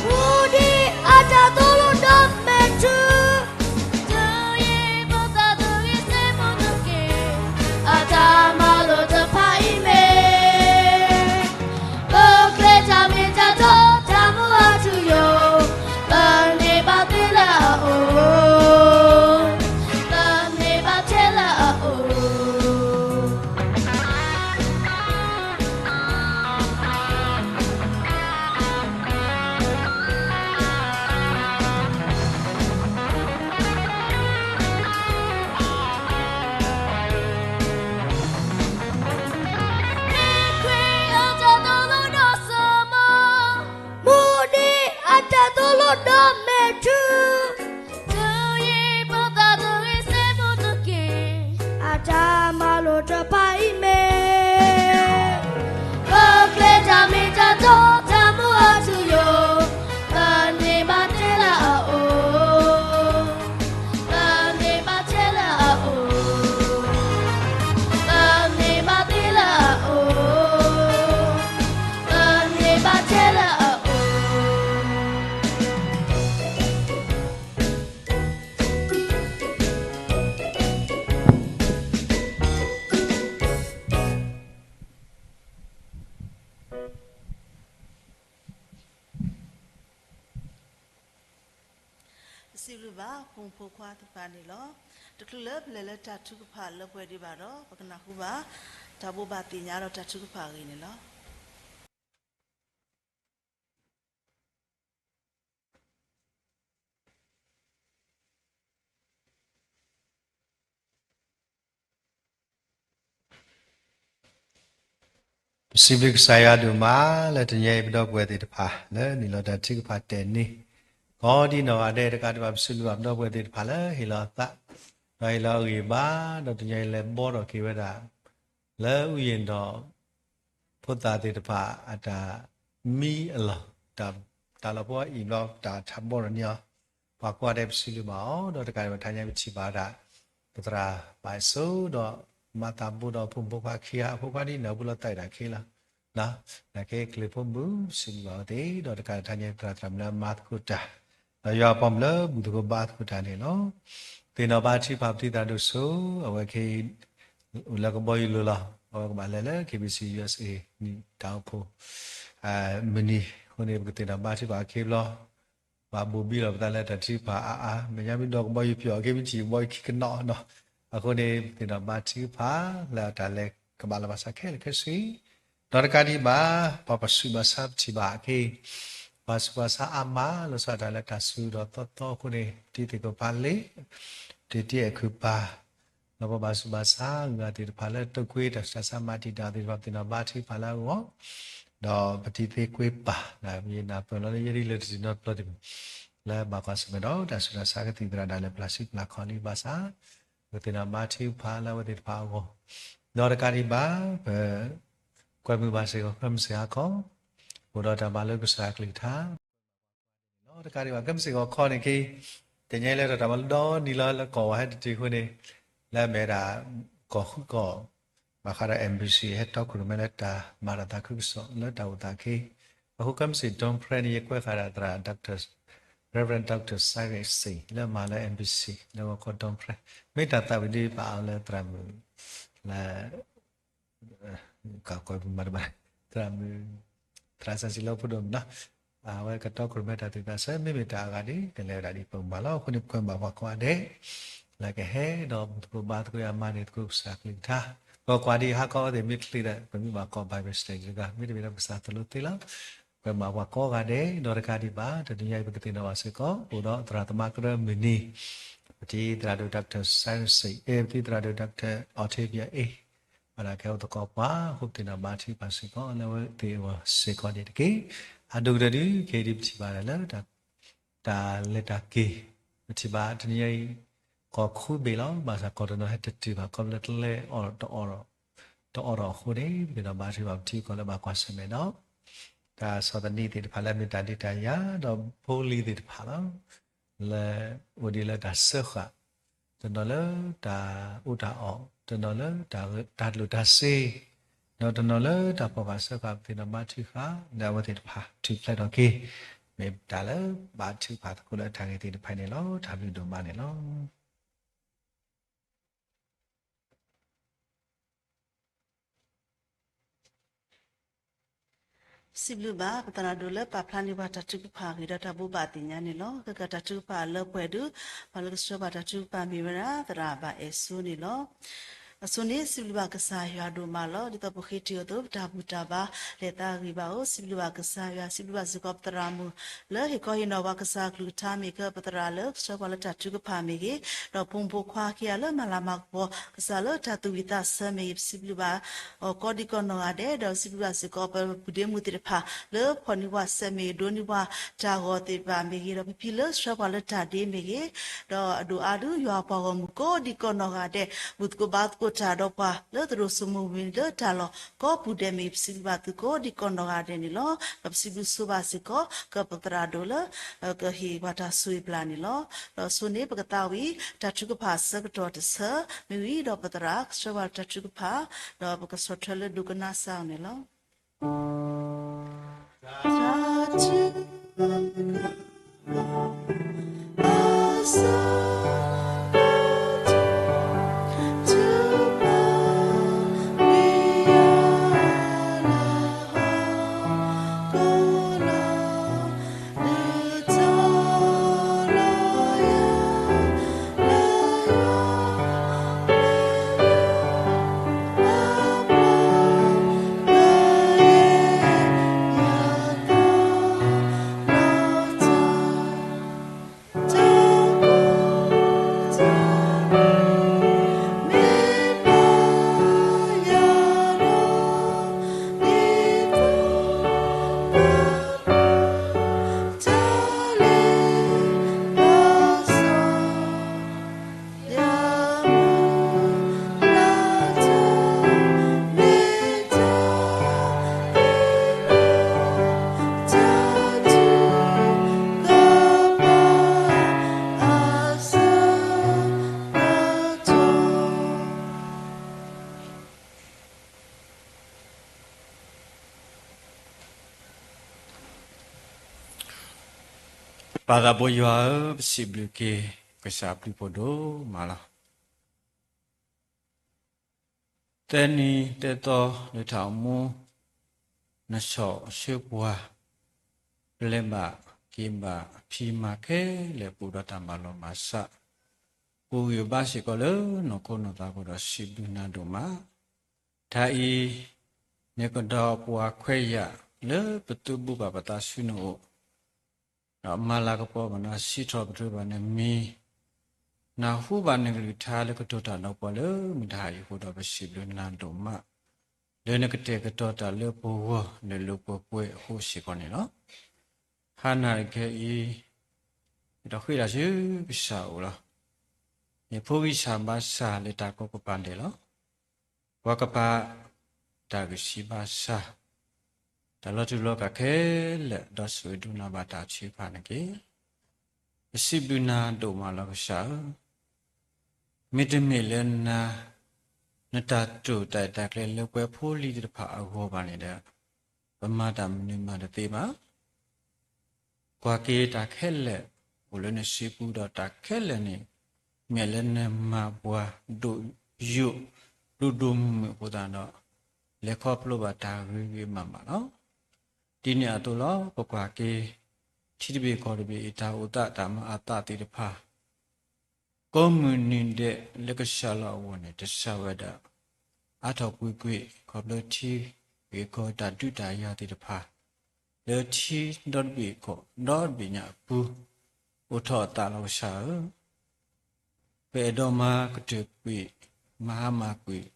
မူဒံးအတၢ်သိၣ်လိဒီးမဲာ်ထူ, တုၤယံာ်ဖိသၣ်တဂ့ၤစ့မူတက့ၢ်, အတၢ်မၤလိာ်တဖၣ်အံၤမ့ၢ် ပကျဲတၢ်မ့ၢ်တၢ်တီတၢ်မူအထူအယိာ်, ပန့ၢ်ဘၣ်သ့လၢအအိၣ်, ပန့ၢ်ဘၣ်ထဲလၢအအိၣ်. မူဒံးအတၢ်သိၣ်လိဒီးမဲာ်ထူ, တုၤယံာ်ဖိသၣ်တဂ့ၤစ့မူတက့ၢ်, အတၢ်မၤလိာ်တဖၣ်အံၤမ့ၢ် ပကျဲတၢ်မ့ၢ်တၢ်တီတၢ်မူအထူအယိာ်, ပန့ၢ်ဘၣ်သ့လၢအအိၣ်, ပန့ၢ်ဘၣ်ထဲလၢအအိၣ်, ပန့ၢ်ဘၣ်သ့လၢအအိၣ်, ပန့ၢ်ဘၣ်ထဲလၢအအိၣ်. ပစံးဘျုးဘၣ် ဖိမုၣ်ဖိခွါသ့ၣ်တဖၣ်န့ၣ်လီၤ. တချုးလၢပလဲၤလၢတၢ်ထုကဖၣ်လၢပှဲၤဒံးဘၣ်ဒီး ပကနၢ်ဟူဘၣ် တၢ်ဘိးဘၣ်သ့ၣ်ညါဒီးတၢ်ထုကဖၣ်အဂ့ၢ်န့ၣ်လီၤ. ပစံးဘျုးကစၢ်ယွၤဒိၣ်မး လၢတနံၤအံၤပဒီပုၢ်ဝဲၢ်သ့ၣ်တဖၣ် လၢနုာ်လီၤတၢ်ထုကဖၣ်တဲာ်န့ၢ် ကိးဒံနီၢ်ဂၤဒဲး တကးဒံးဘၣ် ပစံးဘျုးဘၣ်ပဒီပုၢ်ဝဲၢ်သ့ၣ်တဖၣ်လၢဟ့ၣ်လီၤအသး ဒီးဟ့ၣ်လီၤအဂံၢ်အဘါ ဒီးတနံၤအံၤလဲၤဘှီထီၣ်က့ၤဝဲဒၣ် လၢအုၣ်ယ့ၣ်ဒီး ဖိသၣ်သ့ၣ်တဖၣ်အတၢ်မံအလီၢ် တၢ်လီၤပှီၢ်အံၣ်ဘျီ တၢ်ထးဘှီထီၣ်န့ၢ်အီၤ ပှၤကိးဂၤဒဲးပစံးဘျုးဘၣ်အီၤ ဒီးတကးဒံးဘၣ်တနံၤအံၤပထံၣ်ဘၣ်ဝဲဒၣ် ပသရၣ်ဘၣ်အစိဒီး မၤသးဘိဒီးဖိမုၣ်ဖိခွါခံဂၤ အဖိခွါဒ်န့ၣ် အဘူးလီၤသးဝံၣ်ဒၣ်ခ့လီၤ. နာ်က့ ကလုာ်ဖိမုၣ် ပစံးဘျုးဘၣ်အဝဲသ့ၣ် ဒီးတကးဒံးဘၣ်တနံၤအံၤ ပသရၣ်သရၣ်မုၣ်လၢအမၤသကိးတၢ် ဒီးယွၤပိာ်မုၣ်လၢဘူၣ်သကိးဘါသကိးတၢ်န့ၣ်လီၤ. သ့ၣ်နီၣ်ဘါထုကဖၣ်ပတံၤသရၣ်ဒိၣ်စိ အဝဲခဲအံၤ အိၣ်လၢကဘီယူၤလိၤလီၤ. အဝဲကဘၣ်လဲၤလၢ K B C U S A နံၣ်တၢ်အိၣ်ဖှိၣ် မုၢ်နံၤအဃိန့ၣ် ပကသ့ၣ်နီၣ်ဘါထုကဖၣ်အခံဘျီ ဘၣ်ဘိၣ်ဘံလီၤပသးလၢတၢ်ထုကဖၣ်အါအါ မဲာ်ညါမ့ၢ်ဒီးကဘီယူၤပျီၣ် အခဲမ့ၢ်ထံၣ်ကဘီယူၤခံကနီၤနီၤ. အဃိန့ၣ် ပသ့ၣ်နီၣ်ဘါထုကဖၣ်လၢတၢ်လဲၤကဘၣ်လီၤဘၣ်စးခဲလၢာ်ခဲဆ့ ဒီးတကးဒံးဘၣ် ပှၤပှၤဆူးဘၣ်ဆါပထံၣ်ဘၣ်အခံ ပှၤဆူးဘၣ်ဆါအါမးလီၤဆီဒၣ်တၢ်လၢတၢ်စူၤဒီးသီသီအဃိန့ၣ် ပတံၤသကိးဖးလ့ တံၤတံၤအဲၣ်ခုးပၢ် ဒီးပှၤဘၣ်ဆူးဘၣ်ဆါ ဂုၤဂၤသ့ၣ်တဖၣ်လၢတိာ်ကွံာ်တၢ်ဆူးတၢ်ဆါမၤတံာ်တာ်သ့ၣ်တဖၣ် ပသ့ၣ်နီၣ်ဘါထုကဖၣ်လၢအဂီၢ် ဒီးပတံၤသကိးကွံာ်ပၢ် ဒ်ယနၢ်ပၢၢ်လီၤလၢယဲဒ်လၢတထံၣ်နီတဘျီတမံၤ လၢဘၣ်ကွၢ်ဆၢၣ်မဲာ်ဒီးတၢ်ဆူးတၢ်ဆါကသံၣ်သရၣ်ဒၣ်လဲာ်ပျၢ်စုပျၢ်ခီၣ်လံဘၣ်ဆၣ် ပသ့ၣ်နီၣ်ဘါထုကဖၣ်လၢအဝဲသ့ၣ်တဖၣ်အဂီၢ် ဒီးတကးဒံးဘၣ် ပ ကွဲမုာ်ဘၣ်စ့ၢ်ကီး ခဲမုၢ်ဆ့ၣ်ဟါခီ အိၣ်ဒီးတၢ်မၤလိကစၢ်အကလုၢ်ကထါ တကးဒံးဘၣ် ခဲမုၢ်ဆ့ၣ်ဂီၤခီန့ၣ်က့ တနံၤအံၤလၢတၢ်မၤလိဒီနံၤလီၤ လၢကီၢ်ဝဲဟဲတတုၤအဃိန့ၣ် လၢအမ့ၢ်ဒၣ် ကီၢ်ဃုကီၢ် ဘၣ်ဃးဒီး M B C ဟဲတီခိၣ်ရိၣ်မဲလၢတၢ်မၤတၢ်သးခုကစီၣ်လၢတၢ်အိၣ်သးခ့ အဃိခဲမုၢ်ဆ့ၣ် dawn prayer န့ၣ် ယကွဲးဃာ်ဒီးသရၣ် Reverend Doctor Cyrus Sing လၢမၤလၢ M B C လၢဂီၤခီ dawn prayer မ့ၢ်တၢ်သးဝံၣ်ဒ်ပာ်အီၤလၢသရၣ်မုၣ် လၢ ကကွဲးပမၤတဘၣ် သရၣ်မုၣ် သရၣ်စၢ်စံလၢဖိဒိၣ်မုၣ်နီၤ အဝဲကတီခိၣ်ရိၣ်မဲတၢ်သ့ၣ်တဖၣ်ဆၢ မ့မ့ၢ်တၢ်အဂၤဒ် ကလဲၤဝဲဒၣ်ဒ်ပမၤလီၤ. အဃိန့ၣ် ပကွဲးဘၣ်ပှၤကိးဂၤဒဲး လၢကဟဲဒီးဘူၣ်သကိးဘါသကိးအမၤန့ၢ်သကိးကစၢ်အကလုၢ်ကထါ ပကွၢ်ဒ်ဟါခီအဝဲသ့ၣ်မ့ၢ်ချ့ဒီး ပမ့ၢ်ဘၣ်ကိး Bible study တဂၤ မ့တမ့ၢ်ဒီးကစၢ်သိၣ်လိသ့လီၤ. ကွဲးဘၣ်ပှၤကိးဂၤဒဲး ဒီးတကးဒံးဘၣ် တနံၤအံၤပကသ့ၣ်နီၣ်ဘၣ်စ့ၢ်ကီး အိၣ်ဒီးသရၣ်သမါကရၢမုၢ်နံၤ ပတံၤသရၣ်ဒိၣ် Doctor Cyrus Sing အဲ ပတံၤသရၣ်ဒိၣ် Doctor Octavia A ဘၣ်တၢ်ကဲအိၣ်သကိးပှၤ အဃိပသ့ၣ်နီၣ်ဘါထုကဖၣ်စ့ၢ်ကီး လၢအဝဲသ့ၣ်အဂီၢ်စ့ၢ်ကီးန့ၣ်တက့ၢ်. အဒိၣ်ကတၢၢ်ဒုး ခဲအံၤဒ်ပထံၣ်ဘၣ်ဒၣ်လၢ တၢ်လဲၤတၢ်က့ၤ ပထံၣ်ဘၣ်တနံၤအံၤ ကီၢ်ခူဘ့ၣ်လီၤ. ဘၣ်ဆၣ်ကီၢ်တနီၤဟဲတတုၤဘၣ် ခီဖျိလၢတလဲၤအီၣ်တအီၣ်ဒီး တအီၣ်ဒီးအဃိန့ၣ် ပကသ့ၣ်နီၣ်ဘါထုကဖၣ်ပထံပကီၢ်လၢဘၣ်ကွၢ်ဆၢၣ်မဲာ်ဒီး တၢ်ဆီၣ်သနံးသ့ၣ်တဖၣ်လၢအမ့ၢ်တၢ်ဒုးတၢ်ယၤ ဒီးဖိလံၤသ့ၣ်တဖၣ်လီၤ. လၢအိၣ်ဒံးလၢတၢ်စၢဃာ် တနီၤလၢတၢ်အိၣ်တၢ်အီၣ် တနီၤလၢတၢ်ဂ့ၤ တၢ်လိၣ်တၢ်စ့ ဒီးတနီၤလၢတၢ်ဖီၣ်ဃာ်စၢဃာ် ပသ့ၣ်နီၣ်ဘါထုကဖၣ် လၢအဝဲသ့ၣ်တဖၣ်ထုးဖျဲးထီၣ်က့ၤ မ့ၢ်တၢ်လၢဘါထုကဖၣ်သကိးလၢတၢ်ဂ့ၢ်သ့ၣ်တဖၣ်န့ၣ်လီၤ. တၢ်ဘျုးဒိၣ်မးန့ၣ်လီၤ. စံးဘျုးဘၣ် ပသရၣ်ဒိၣ်လၢပာ်ဖျါန့ၢ်ပှၤတၢ်ထုကဖၣ်အဂ့ၢ်ဒီးတၢ်ဘိးဘၣ်သ့ၣ်ညါန့ၣ်လီၤ. ခဲကတၢၢ်တၢ်ထုကဖၣ်အလၢပှဲၤဒုး ပှၤလၢကဆှၢပှၤတၢ်ထုကဖၣ်မ့ၢ်ဝဲဒၣ် သရၣ်ဘၣ်အဲၣ်စိန့ၣ်လီၤ. အစိန့ၣ် စံးဘျုးဘၣ်ကစၢ်ယွၤဒိၣ်မးလီၤ. ဒ်သိးပဃ့ထံၣ်အသိး ပတၢ်ဘူၣ်တၢ်ဘါလဲၤသးဂ့ၤဘၣ်အိၣ် စံးဘျုးဘၣ်ကစၢ်ယွၤ စံးဘျုးဘၣ်စ့ၢ်ကီးပသရၣ်မုၣ် လၢဟ့ၣ်ခီဟ့ၣ်နီၤပှၤကစၢ်အကလုၢ်ကထါမ့ၢ်ဂ့ၤ ပသရၣ်လၢကဆှၢပှၤလၢတၢ်ထုကဖၣ်မ့ၢ်ဂ့ၤ ဒီးဖိမုၣ်ဖိခွါခံဂၤလၢမၤလၤမၤကပီၤ ကစၢ်လၢတၢ်သူၣ်ဝံၣ်သးဆၢမ့ၢ်ဂ့ၤ ပစံးဘျုးဘၣ် အီၤကိးဒံကိးနီၢ်ဂၤဒဲး ဒီးစံးဘျုးဘၣ်စ့ၢ်ကီး ပပုၢ်ဒ့မုၣ်သ့ၣ်တဖၣ် လၢဖီၣ်န့ၢ်ပှၤစဲးမ့ၢ်ဂ့ၤ ဒိးန့ၢ်ပှၤတၢ်ဂီၤသ့ၣ်တဖၣ်မ့ၢ်ဂ့ၤ ဒီးပဖံလၢဆှၢပှၤလၢတၢ်ဒ့မ့ၢ်ဂ့ၤ ဒီးအဒိၣ်အါဒုး ယွၤပှၤဂီၢ်မုၢ်ကိးဒံကိးနီၢ်ဂၤဒဲး ဘူၣ်သကိးဘါသကိးတၢ်ဒီးပှၤ လၢသရိာ်စိမိၤဝံၤလၢတၢ်လီၢ်ကိးပူၤဒဲးမ့ၢ်ဂ့ၤ ပစံးဘျုးဘၣ်သုကိးဒံကိးနီၢ်ဂၤဒဲးန့ၣ်လီၤ. ဒီးပစံးဘျုးဆိဘၣ်စ့ၢ်ကီး ကပသရၣ်ဒိၣ်လၢ ကဟ့ၣ်ပှၤတၢ်ဆိၣ်ဂ့ၤပျၢ်န့ၣ်လီၤ. ဒီးအစိန့ၣ် ပကသးဝံၣ် တၢ်ထုကဖၣ်အဆၢကတီၢ်တဆၢ မ့ၢ်ဝံၤဒီးပသရၣ် ကဆှၢပှၤတၢ်ထုကဖၣ် ဒီးပကဆီၣ်ထွဲလၢဒိကနၣ်စၢ်အီၤန့ၣ်လီၤ. ပၢ်သးဘိယွၤဧၢ, ပစံးဘျုးက့ၤ ကစၢ်အဘျုးဖးဒိၣ်မးလီၤ. သၢနံၤသၢသီလၢတၢ်အိၣ်မူ နဆီၣ်ဆၢပှၤ ပလဲၤဘၣ်က့ၤဘၣ်ဖံးမၤခဲလၢာ် ပအိၣ်ဒီးတၢ်မၤလီၤမၤဆး ပဂံၢ်ဘါစ့ၢ်ကီးလၢနီၢ်ခိနီၢ်သးအဃိဒီး စံးဘျုးနၤဒိၣ်မး. တၢ်အံၤ နကဒီးပှၤခွဲးယာ်လၢပသုးဘူးဘၣ်ပသးဆူနအိၣ် ဒီးမၤလၤကပီၤဘၣ်နၤ, စံးထီၣ်ပတြၢၤဘၣ်နမံၤ, နၢ်ဟူဘၣ်နကလုၢ်ကထါလၢကတိၤတၢ်ဒီးပှၤလၢမုၢ်တဟါအံၤအဃိဒီး ပစံးဘျုးနၤဒိၣ်မး လၢနကတဲာ်ကတီၤတၢ်လၢပဂီၢ်လၢလိာ်ပှဲၤပှဲၤအဃိစ့ၢ်ကီးန့ၣ်လီၤ. ဟါနၤတကဲအံၤ ယဒီးဃ့တၢ်ဆူကစၢ်အအိၣ်လီၤ. ယဖိဂံၢ်စၢ်ဘါစၢ်လၢတၢ်ကိးကပၤဒဲးလီၤ. ပှၤကပၤ တၢ်ဂံၢ်စၢ်ဘါစၢ် တၢ်လီၤတူာ်လီၤကာ်ခဲလၢာ် ဒီးဆိၣ်ဂ့ၤဒိးနၢ်ဘၣ်တၢ်ထုကဖၣ်န့ၣ်တက့ၢ်. ပစံးဘျုးနၤဒိၣ်မးလီၤကစၢ်ဧၢ, မ့တမ့ၢ်လၢနၤ နတၢ်တိာ်တၢ်အဲၣ်တၢ်ကျဲၤလၢပှဲၤဖိလံၤသ့ၣ်တဖၣ်အဂီၢ်ဘၣ်န့ၣ်ဒီး ပမၤတၢ်မနုၤမၤတသ့ဘၣ်. ကွၢ်က့ၤတၢ်ခဲလၢာ်အိၣ်လၢနစုပူၤဒီးတၢ်ခဲလၢာ်န့ၣ် မ့ၢ်လၢနမၤပှၤဒိၣ်ယိာ် ဒိၣ်ဒိၣ်မုၢ်မုၢ်အဃိသတးဒီး လဲၤခီဖျိဘၣ်တၢ်ဂ့ၤဂ့ၤမးမးလီၤ. ဒ်န့ၣ်အသိးလီၤ ပကွၢ်က့ၤ ထံတဘ့ၣ်ကီၢ်တဘ့ၣ်အတၢ်အိၣ်သးတၢ်မၤအသးသ့ၣ်တဖၣ် ကိးမုၢ်နံၤဒဲးလၢကစၢ်လီၤအဂီၢ်န့ၣ် တစှၤဝဲဒၣ် အါထီၣ်ကွ့ၢ်ကွ့ၢ် ခီဖျိထံဂ့ၢ်ကီၢ်တၢ်ဒုးတၢ်ယၤသ့ၣ်တဖၣ် လၢထံဒီတဘ့ၣ်ကီၢ်ဒီတဘ့ၣ်ညါအပူၤ အိၣ်ထီၣ်အသးလီၤကစၢ်ဧၢ, ပအဲၣ်ဒိးမၤကတၢၢ်ကွံာ် မၤဟါမၢ်ကွံာ်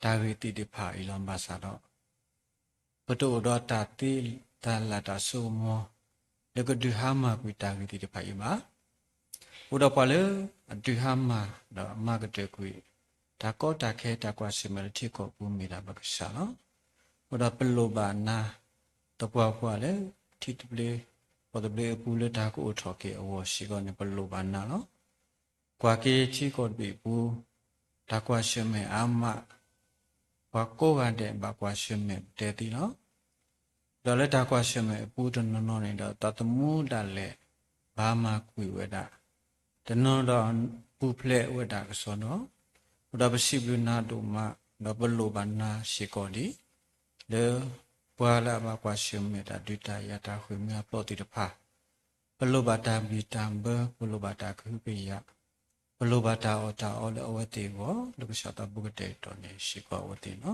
တၢ်ဂ့ၢ်သ့ၣ်တဖၣ်အံၤလီၤ. ဘၣ်ဆၣ်ဒီး ပတအိၣ်ဒီးတၢ်သ့တၢ်လၢ်တၢ်စိကမီၤ လၢကဒုးဟါမၢ်ကွံာ်တၢ်ဂ့ၢ်သ့ၣ်တဖၣ်အံၤဘၣ်. အိၣ်ဒီးပှၤလၢအဒုးဟါမၢ်ဒီးမၤကတၢၢ်ကွံာ် တၢ်ကီတၢ်ခဲတၢ်ကွၢ်ဆၢၣ်မဲာ်လၢထံကီၢ်ပူၤမ့ၢ်ဒၣ်ပကစၢ်လီၤ. အိၣ်ဒီးပလိၣ်ဘၣ်နၤ သပှၢ်ပှၢ်လၢ ထံသဘျ့ ကီၢ်သဘျ့အပူၤလၢတၢ်ကအိၣ်ထီၣ်က့ၤအဂီၢ်စ့ၢ်ကီးန့ၣ် ပလိၣ်ဘၣ်နၤလီၤ. ကွၢ်က့ၤထံကီၢ်တဘ့ၣ်အပူၤ တၢ်ကွၢ်ဆၢၣ်မဲာ်အါမး ပှၤကိးဂၤဒဲးဘၣ်ကွၢ်ဆၢၣ်မဲာ်ပတဲသ့လီၤ. ဒီးလၢတၢ်ကွၢ်ဆၢၣ်မဲာ်အပူၤတနီၤနီၤန့ၣ်ဒီး သးသမူဒၣ်လဲာ် ဘၣ်မၤကွံာ်ဝဲဒၣ် တနီၤဒီးပူၤဖျဲးဝဲဒၣ်ကစီဒီ, အိၣ်ဒီးပစံးဘျုးနၤဒိၣ်မး ဒီးပလိၣ်ဘၣ်နၤစ့ၢ်ကီးဒံး လၢပှၤလၢအဘၣ်ကွၢ်ဆၢၣ်မဲာ်တၢ်ဒုးတၢ်ယၤတၢ်ဃ့ၢ်မှံဟးဖျိးသ့ၣ်တဖၣ် ပလိၣ်ဘၣ်တၢ်ဘံၣ်တၢ်ဘၢ ပလိၣ်ဘၣ်တၢ်ကဟုကယာ် ပလိၣ်ဘၣ်တၢ်အီၣ်တၢ်အီလၢအဝဲသ့ၣ်အဂီၢ် လၢကစၢ်သးဘိကတဲာ်ကတီၤန့ၣ်စ့ၢ်ကီးအဝဲသ့ၣ်လီၤ.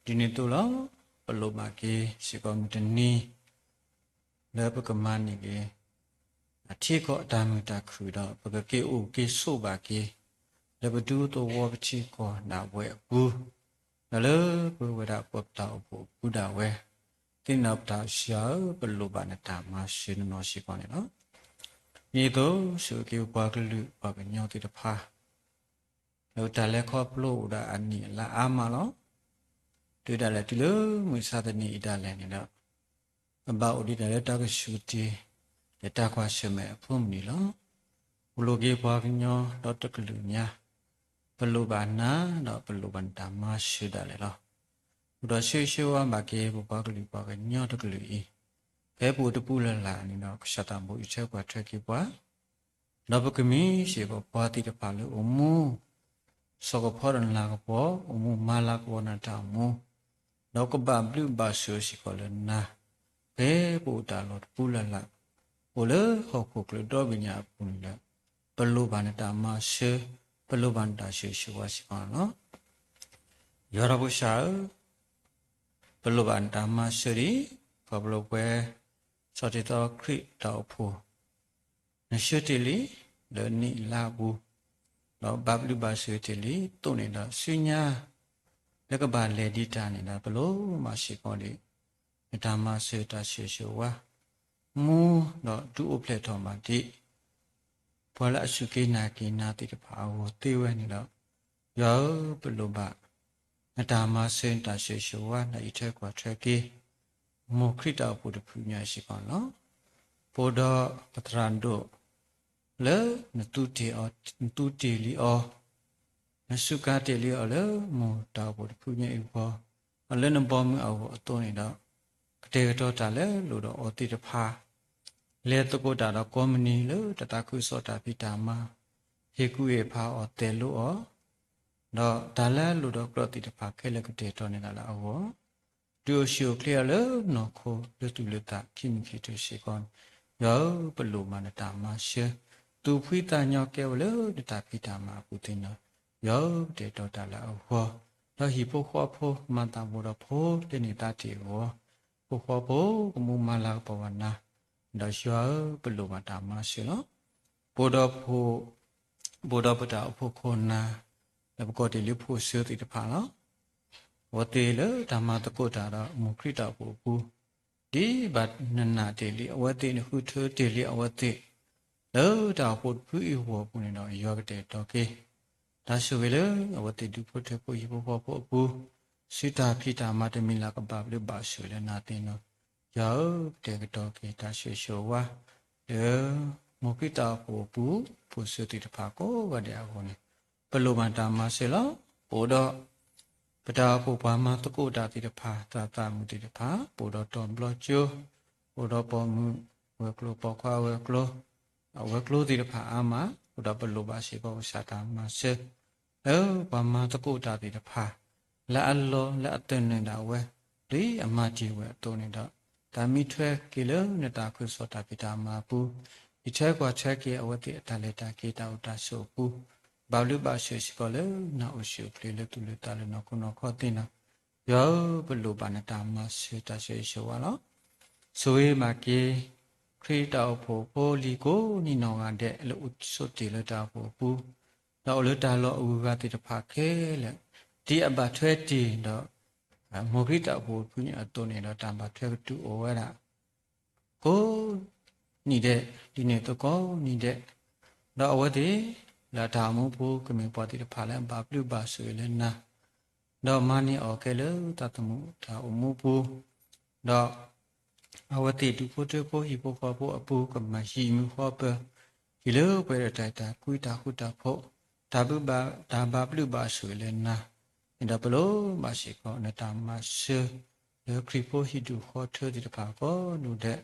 ဒ်န့ၣ်အသိးလီၤ ပလိၣ်ဘၣ်က့ၤစ့ၢ်ကီးမုၢ်တနံၤ လၢပကမၤန့ၢ်က့ၤ အထံကီၢ်အတၢ်မုာ်တၢ်ခုၣ်ဒီး ပကက့ၤအိၣ်က့ၤဆိးဘၣ်က့ၤ လၢပဒူသဝီပထံကီၢ်ဒၣ်ဝဲအပူၤ, ဒီးလၢပဝဲဒၣ်ပှၤပတၢ်အိၣ်ဖှိၣ်အပူၤဒၣ်ဝဲ, သ့ၣ်နီၣ်ပတၢ်ကစၢ်ဧၢ ပလိၣ်ဘၣ်နတၢ်မၤစၢၤနီၢ်နီၢ်စ့ၢ်ကီးန့ၣ်လီၤ. ဒ်န့ၣ်အသိး ဆိၣ်ဂ့ၤက့ၤပပှၤကလုာ်ပှၤကညီသ့ၣ်တဖၣ် လၢတၢ်လဲၤခီဖျိအိၣ်ဒၣ်အနံၣ်အလါအါမးလီၤ. တုၤဒၣ်လဲာ်တုၤလၢမုၢ်ဆါသနံၤအံၤဒၣ်လဲာ်န့ၣ်ဒီး အဘၣ်အိၣ်ဒံးဒၣ်လၢတၢ်ကဆူးတ့ၢ် ဒီးတၢ်ကွၢ်ဆၢၣ်မဲာ်အဖိမုၢ်နံၤလီၤ. ပလိၣ်က့ၤပှၤကညီဒီတကလုာ်ညါ, ပလိၣ်ဘၣ်နၤ ဒီးပလိၣ်ဘၣ်နတၢ်မၤစၢၤဒၣ်လဲာ်လီၤ. အိၣ်ဒီးဆၢဂ့ၤဆၢဝါဘၣ်က့ၤ ပပှၤကလုာ်ပှၤကညီတကလုာ်အံၤ, ဖဲပအိၣ်တပူၤလၢ်လၢ်န့ၣ်ဒီး ကစၢ်သးဘိအံးထွဲကွၢ်ထွဲက့ၤပှၤ ဒီးပကမ့ၢ်စ့ၢ်ကီးပှၤသ့ၣ်တဖၣ်လၢအိၣ်မူ စီၤကဖီဒီးနၤကပီၤ အိၣ်မူမၤလၤကပီၤနတၢ်အိၣ်မူ, ဒီးကဘၣ်ဘျုးဘၣ်ဆိၣ်စ့ၢ်ကီးလၢနၤ, ဖဲပအိၣ်တၢ်လီၢ်တပူၤလၢ်လၢ်, အိၣ်လၢဟီၣ်ခိၣ်ချၢဒီဘ့ၣ်ညါအပူၤန့ၣ်ဒီး, ပလိၣ်ဘၣ်နတၢ်မၤစၢၤ, ပလိၣ်ဘၣ်နတၢ်ဆိၣ်ဂ့ၤဆိၣ်ဝါစ့ၢ်ကီးန့ၣ်လီၤ. ယွၤဒီးပကစၢ်ဧၢ, ပလိၣ်ဘၣ်နတၢ်မၤစၢၤဒံး, ခီဖျိပဝဲ ဆီၣ်တံၢ်သီခရံာ်တၢ်အိၣ်ဖှိၣ် နဆှၢတ့ၢ်လံ လၢနံၣ်အလါပူၤ, ဒီးဘၣ်ဘျုးဘၣ်ဆိၣ်ဂ့ၤတ့ၢ်လံ သိးန့ၣ်ဒီး ဆူညါ လၢကဘၣ်လဲၤဒံးတၢ်န့ၣ်ဒီး ပလိၣ်မးစ့ၢ်ကီးဒံး နတၢ်မၤစၢၤတၢ်ဆိၣ်ဂ့ၤဆိၣ်ဝါ, မူဒီးဒုးအိၣ်ဖျဲၣ်ထီၣ်မးဒံး ပှၤလၢအစူၢ်က့ၤနာ်က့ၤနၤသ့ၣ်တဖၣ်အဂီၢ်သ့ဝဲန့ၣ်ဒီး, ယွၤဧၢ ပလိၣ်ဘၣ် နတၢ်မၤစၢၤနတၢ်ဆိၣ်ဂ့ၤဆိၣ်ဝါ နအံးထွဲကွၢ်ထွဲက့ၤ မိၢ်ခရံာ်တၢ်အိၣ်ဖှိၣ်တဖုညါစ့ၢ်ကီးန့ၣ်လီၤ. ပအိၣ်ဒီးပသရၣ်ဒိၣ် လၢနသူတ့ၢ်အီၤ, နသူတ့ၢ်လံအီၤ, နစူးကါတ့ၢ်လံအီၤလၢမိၢ်တၢ်အိၣ်ဖှိၣ်တဖုညါအံၤအဂီၢ်, ဒီးလၢနဘီမုၢ်အဂီၢ်အသိးန့ၣ်ဒီး, ကတဲာ်ကတီၤတၢ်လၢလိၣ်ဒီးအီၤသ့ၣ်တဖၣ် လဲၤသကိးတၢ်ဒီးကိးမုၢ်နံၤလၢတၢ်သးခုကစီၣ်တၢ်ဖံးတၢ်မၤ, ဟ့ၣ်ကူၣ်ဟ့ၣ်ဖးအီၤ တဲလိအီၤ, ဒီးတၢ်လၢအလိၣ်ဒီးကြၢးသ့ၣ်တဖၣ်ခဲလၢာ်ကတဲာ်ကတီၤန့ၢ်တၢ်လၢအဂီၢ်, ဒုးအိၣ်ဆူၣ်အိၣ်ချ့အီၤလၢနီၢ်ခိလၢသူၣ်လၢသးခံမံၤခံတီၤစ့ၢ်ကီးန့ၣ်, ယွၤဧၢ, ပလိၣ်ဘၣ်နတၢ်မၤစၢၤ, သူၣ်ဖှံသးညီကဲဝဲလၢနတၢ်ဖံးတၢ်မၤအပူၤသ့ၣ်န့ၣ်, ယွၤဧၢ, ကတဲာ်ကတီၤတၢ်လၢအဂီၢ်, ဒီးဟံၣ်ဖိဃီဖိ မၤသးဘူးဒီးဖိလၢန့ၢ်သါတ့ၢ်အဂီၢ်, ဖိဃီဖိကမူမၤလၤကပီၤဘၣ်နၤ, ဒီးယွၤဧၢ, ပလိၣ်ဘၣ်တၢ်မၤစၢၤလီၤ. ပအိၣ်ဒီးဖိ, ပအိၣ်ဒီးပတၢ်အိၣ်ဖှိၣ်ခိၣ်နၢ်, လၢပကိးတ့ၢ်လံဖိစၢၤသ့ၣ်တဖၣ်လီၤ. အဝဲသ့ၣ်လၢတၢ်မၤသကိးတၢ်ဒီး မိၢ်ခရံာ်တၢ်အိၣ်ဖှိၣ်အပူၤ, ဒ်ဘၣ်နနာ်တ့ၢ်လံအဝဲသ့ၣ် နဃုထၢတ့ၢ်လံအဝဲသ့ၣ်, လၢတၢ်အိၣ်ဖှိၣ်တဖုအံၤအဂီၢ်အပူၤန့ၣ်ဒီး ယွၤကတဲာ်ကတီၤက့ၤ တၢ်ဆိၣ်ဂ့ၤလၢအဝဲသ့ၣ်ဒူၣ်ဖိထၢဖိဟံၣ်ဖိဃီဖိအပူၤ, ဆူတၢ်ဖံးတၢ်မၤတမံၤလၢ်ကဘၣ်ဘျုးဘၣ်ဆိၣ်ဂ့ၤလၢနၤသ့ၣ်န့ၣ်, ယွၤဧၢ, ကတဲာ်ကတီၤက့ၤတၢ်ဆိၣ်ဂ့ၤဆိၣ်ဝါ လၢမိၢ်ခရံာ်တၢ်အိၣ်ဖှိၣ်အပူၤ, ဖိစၢၤသ့ၣ်တဖၣ်ကိးဂၤဒဲးအဂီၢ်န့ၣ်, ပလိၣ်ဘၣ်တၢ်မၤစၢၤလီၤ. ပအိၣ်ဒီး ပတၢ်အိၣ်ဖှိၣ်ပှၤမၤသကိးတၢ်သ့ၣ်တဖၣ် သရၣ်သရၣ်မုၣ်သ့ၣ်တဖၣ်, ပအိၣ်ဒီးတီၤဘျီကၠိ, ပအိၣ်ဒီးပိာ်မုၣ်ဝဲၤကျိၤ ပိာ်ခွါဝဲၤကျိၤ, အဝဲၤကျိၤသ့ၣ်တဖၣ်အါမး, ပအိၣ်ဒီးပလိၣ်ဘၣ်စ့ၢ်ကီးကစၢ်တၢ်မၤစၢၤ လၢပှၤမၤသကိးတၢ်သ့ၣ်တဖၣ် လၢအလီၢ်လၢအသနၢၣ်ဒၣ်ဝဲ ဒ်အမၤတ့ၢ်ဝဲအသိးန့ၣ်ဒီး, တၢ်မံထွဲက့ၤလၢနတၢ်ခုကစီၣ်တၢ်ဖံးတၢ်မၤအပူၤ, အံးထွဲကွၢ်ထွဲက့ၤအဝဲသ့ၣ်အတၢ်လဲၤတၢ်က့ၤတၢ်အိၣ်တၢ်ဆိးအပူၤ, ဘၣ်ဘျုးဘၣ်ဆိၣ်စ့ၢ်ကီးလၢနၤအိၣ်ဆူၣ်အိၣ်ချ့လၢသူၣ်လၢသးလၢနီၢ်ခိနီၢ်ခီသ့ၣ်န့ၣ်, ယွၤဧၢ, ပလိၣ်ဘၣ်နတၢ်မၤစၢၤတၢ်ဆိၣ်ဂ့ၤဆိၣ်ဝါလီၤ. ဆိၣ်ဂ့ၤဘၣ်က့ၤ ခရံာ်တၢ်အိၣ်ဖှိၣ်ဖိလံၤကိးနံၣ်နီၢ်ဂၤဒဲး လၢအိၣ်ဆိးတ့ၢ်လၢတၢ်အိၣ်ဖှိၣ်အပူၤ, ဒီးအိၣ်လၢတၢ်လီၢ်အဂုၤအဂၤသ့ၣ်တဖၣ်ခဲလၢာ်, ဒ်အဘၣ်ထွဲတ့ၢ်ဒီး မိၢ်ခရံာ်တၢ်အိၣ်ဖှိၣ်အပူၤအသိးန့ၣ်ဒီး တၢ်ဘၣ်ထွဲကတုၤအိၣ်ဝဲဒၣ် ကိးနံၣ်ဒဲး, ဒ်န့ၣ်အသိးကိးနံၣ်ဒဲး, ဒီးအဝဲသ့ၣ် လၢတၢ်အိၣ်မူပူၤ ကမ့ၢ်ပှၤသ့ၣ်တဖၣ်လၢအဘၣ်ဘျုးဘၣ်ဆိၣ်ဂ့ၤလၢနၤ, ဒီးမၤန့ၢ်အီၤကဲလၢတၢ်သမူတၢ်အိၣ်မူပူၤ, ဒီး အဝဲသ့ၣ်ဒူၣ်ဖိထၢဖိဟံၣ်ဖိဃီဖိအပူၤ ကမၤဟံၣ်မုာ်ဃီပၢၤ, ဟံၣ်လၢပှဲၤဒီးတၢ်အဲၣ်တၢ်ကွံတၢ်ဃူတၢ်ဖိး, တၢ်ဘၣ်, တၢ်ဘၣ်ဘျုးဘၣ်ဆိၣ်ဂ့ၤလၢနၤ, ဒီးပလိၣ်ဘၣ်စ့ၢ်ကီးနတၢ်မၤစၢၤ လၢခရံာ်ဖိဟံၣ်ဒူၣ်ဃီထၢသ့ၣ်တဖၣ်ကိးဒူၣ်ဒဲး,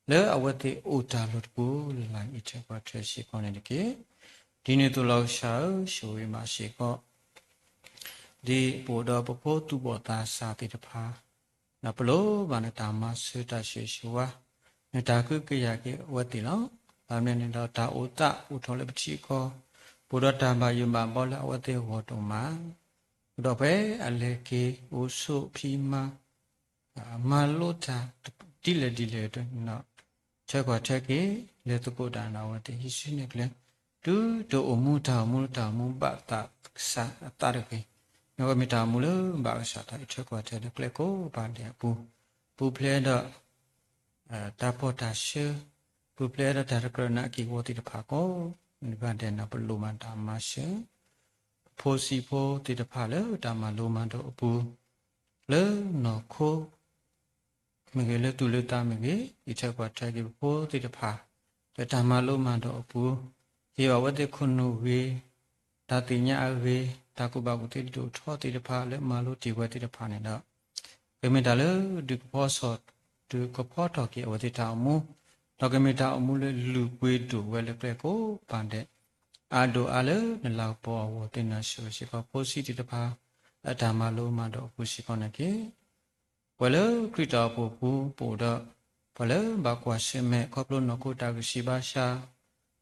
လၢအဝဲသ့ၣ်အိၣ်တၢ်လီၢ်တပူၤ လၢအံးထွဲကွၢ်ထွဲစ့ၢ်ကီးန့ၣ်တက့ၢ်. ဒ်န့ၣ်အသိးလီၤကစၢ်ဧၢ, ဆိၣ်ဂ့ၤဘၣ်စ့ၢ်ကီး ဒ်ပအိၣ်ဒီးပဖိသူၣ်ဘီၣ်သးစၢ်သ့ၣ်တဖၣ်, ဒီးပလိၣ်ဘၣ်နတၢ်မၤစၢၤတၢ်ဆိၣ်ဂ့ၤဆိၣ်ဝါ, နတၢ်ကဟုကယာ်က့ၤအဝဲသ့ၣ်လီၤ. ဘၣ်မနုၤန့ၣ်ဒီး တၢ်အိၣ်သးအိၣ်ထီၣ်လၢပထံအကီၢ်, ပအိၣ်ဒီးတၢ်ဘၣ်ယိၣ်ဘၣ်ဘီလၢအဝဲသ့ၣ်အဂီၢ်ဒိၣ်မး, ဒီးဖဲအလဲၤက့ၤအိၣ်ဆိးဖံးမၤ မၤလိတၢ်ဒ်လဲၣ်ဒ်လဲၣ်ဒီး ထွဲကွၢ်ထွဲက့ၤ လဲၤသကိးတၢ်ဒီးအဝဲသ့ၣ်ဟံးစုနဲၣ်ကျဲ, တုၤတအိၣ်မူတၢ်အိၣ်မူလၢတၢ်အိၣ်မူဘၣ်သးကစၢ်အသးတဂ့ၤ, မ့ၢ်ဝဲမ့ၢ်တၢ်အိၣ်မူလၢဘၣ်ကစၢ်သး အံးထွဲကွၢ်ထွဲလၢကျဲကိးပၤဒဲးအပူၤ, ပူၤဖျဲးဒီး တၢ်ပီၢ်တၢ်ဆှၢ, ပူၤဖျဲးဒီးတၢ်တကြၢးနာ်က့ၤဝီသ့ၣ်တဖၣ်ကိးဂၤဒဲးန့ၣ် ပလိၣ်မၤတၢ်မၤစၢၤ ပဖိဆံးဖိသ့ၣ်တဖၣ်လၢတၢ်မၤလိမၤဒိးအပူၤ, လၢနီၢ်ခိ မ့ၢ်ဂ့ၤ လၢသူၣ်လၢသးမ့ၢ်ဂ့ၤ, အံးထွဲကွၢ်ထွဲက့ၤပဖိသ့ၣ်တဖၣ် လၢတၢ်မၤလိမၤဒိးအပူၤ, ဟ့ၣ်ဘၣ်ဝဲသ့ၣ်ခိၣ်နူာ်ဂ့ၤ, တၢ်သ့ၣ်ညါအဂ့ၤ, တၢ်ကူၣ်ဘၣ်ကူၣ်သ့ဒိၣ်ထီသ့ၣ်တဖၣ်လၢမၤလိတ့ၢ်ဝဲသ့ၣ်တဖၣ်န့ၣ်ဒီး ကမ့ၢ်တၢ်လၢဒုးကဖီထီၣ်, ဒုးကဖီထီၣ်က့ၤအဝဲသ့ၣ်တၢ်အိၣ်မူ, ဒီးကမ့ၢ်တၢ်အိၣ်မူလၢလုၢ်ပှ့ၤဒိၣ်ဝဲလၢကျဲကိးပၤဒဲး, အါဒိၣ်အါလၢနလၤကပီၤအဂီၢ်သ့ၣ်န့ၣ် ဆိၣ်ဂ့ၤစ့ၢ်ကီးဖိဆံးသ့ၣ်တဖၣ် လၢတၢ်မၤလိမၤဒိးအပူၤစ့ၢ်ကီးန့ၣ်တက့ၢ်. ပှၤလၢခရံာ်တၢ်အိၣ်ဖှိၣ်အပူၤ ပအိၣ်ဒီး ပှၤလၢဘၣ်ကွၢ်ဆၢၣ်မဲာ် ခီဖျိနီၢ်ခိတၢ်ဂံၢ်စၢ်ဘါစၢ်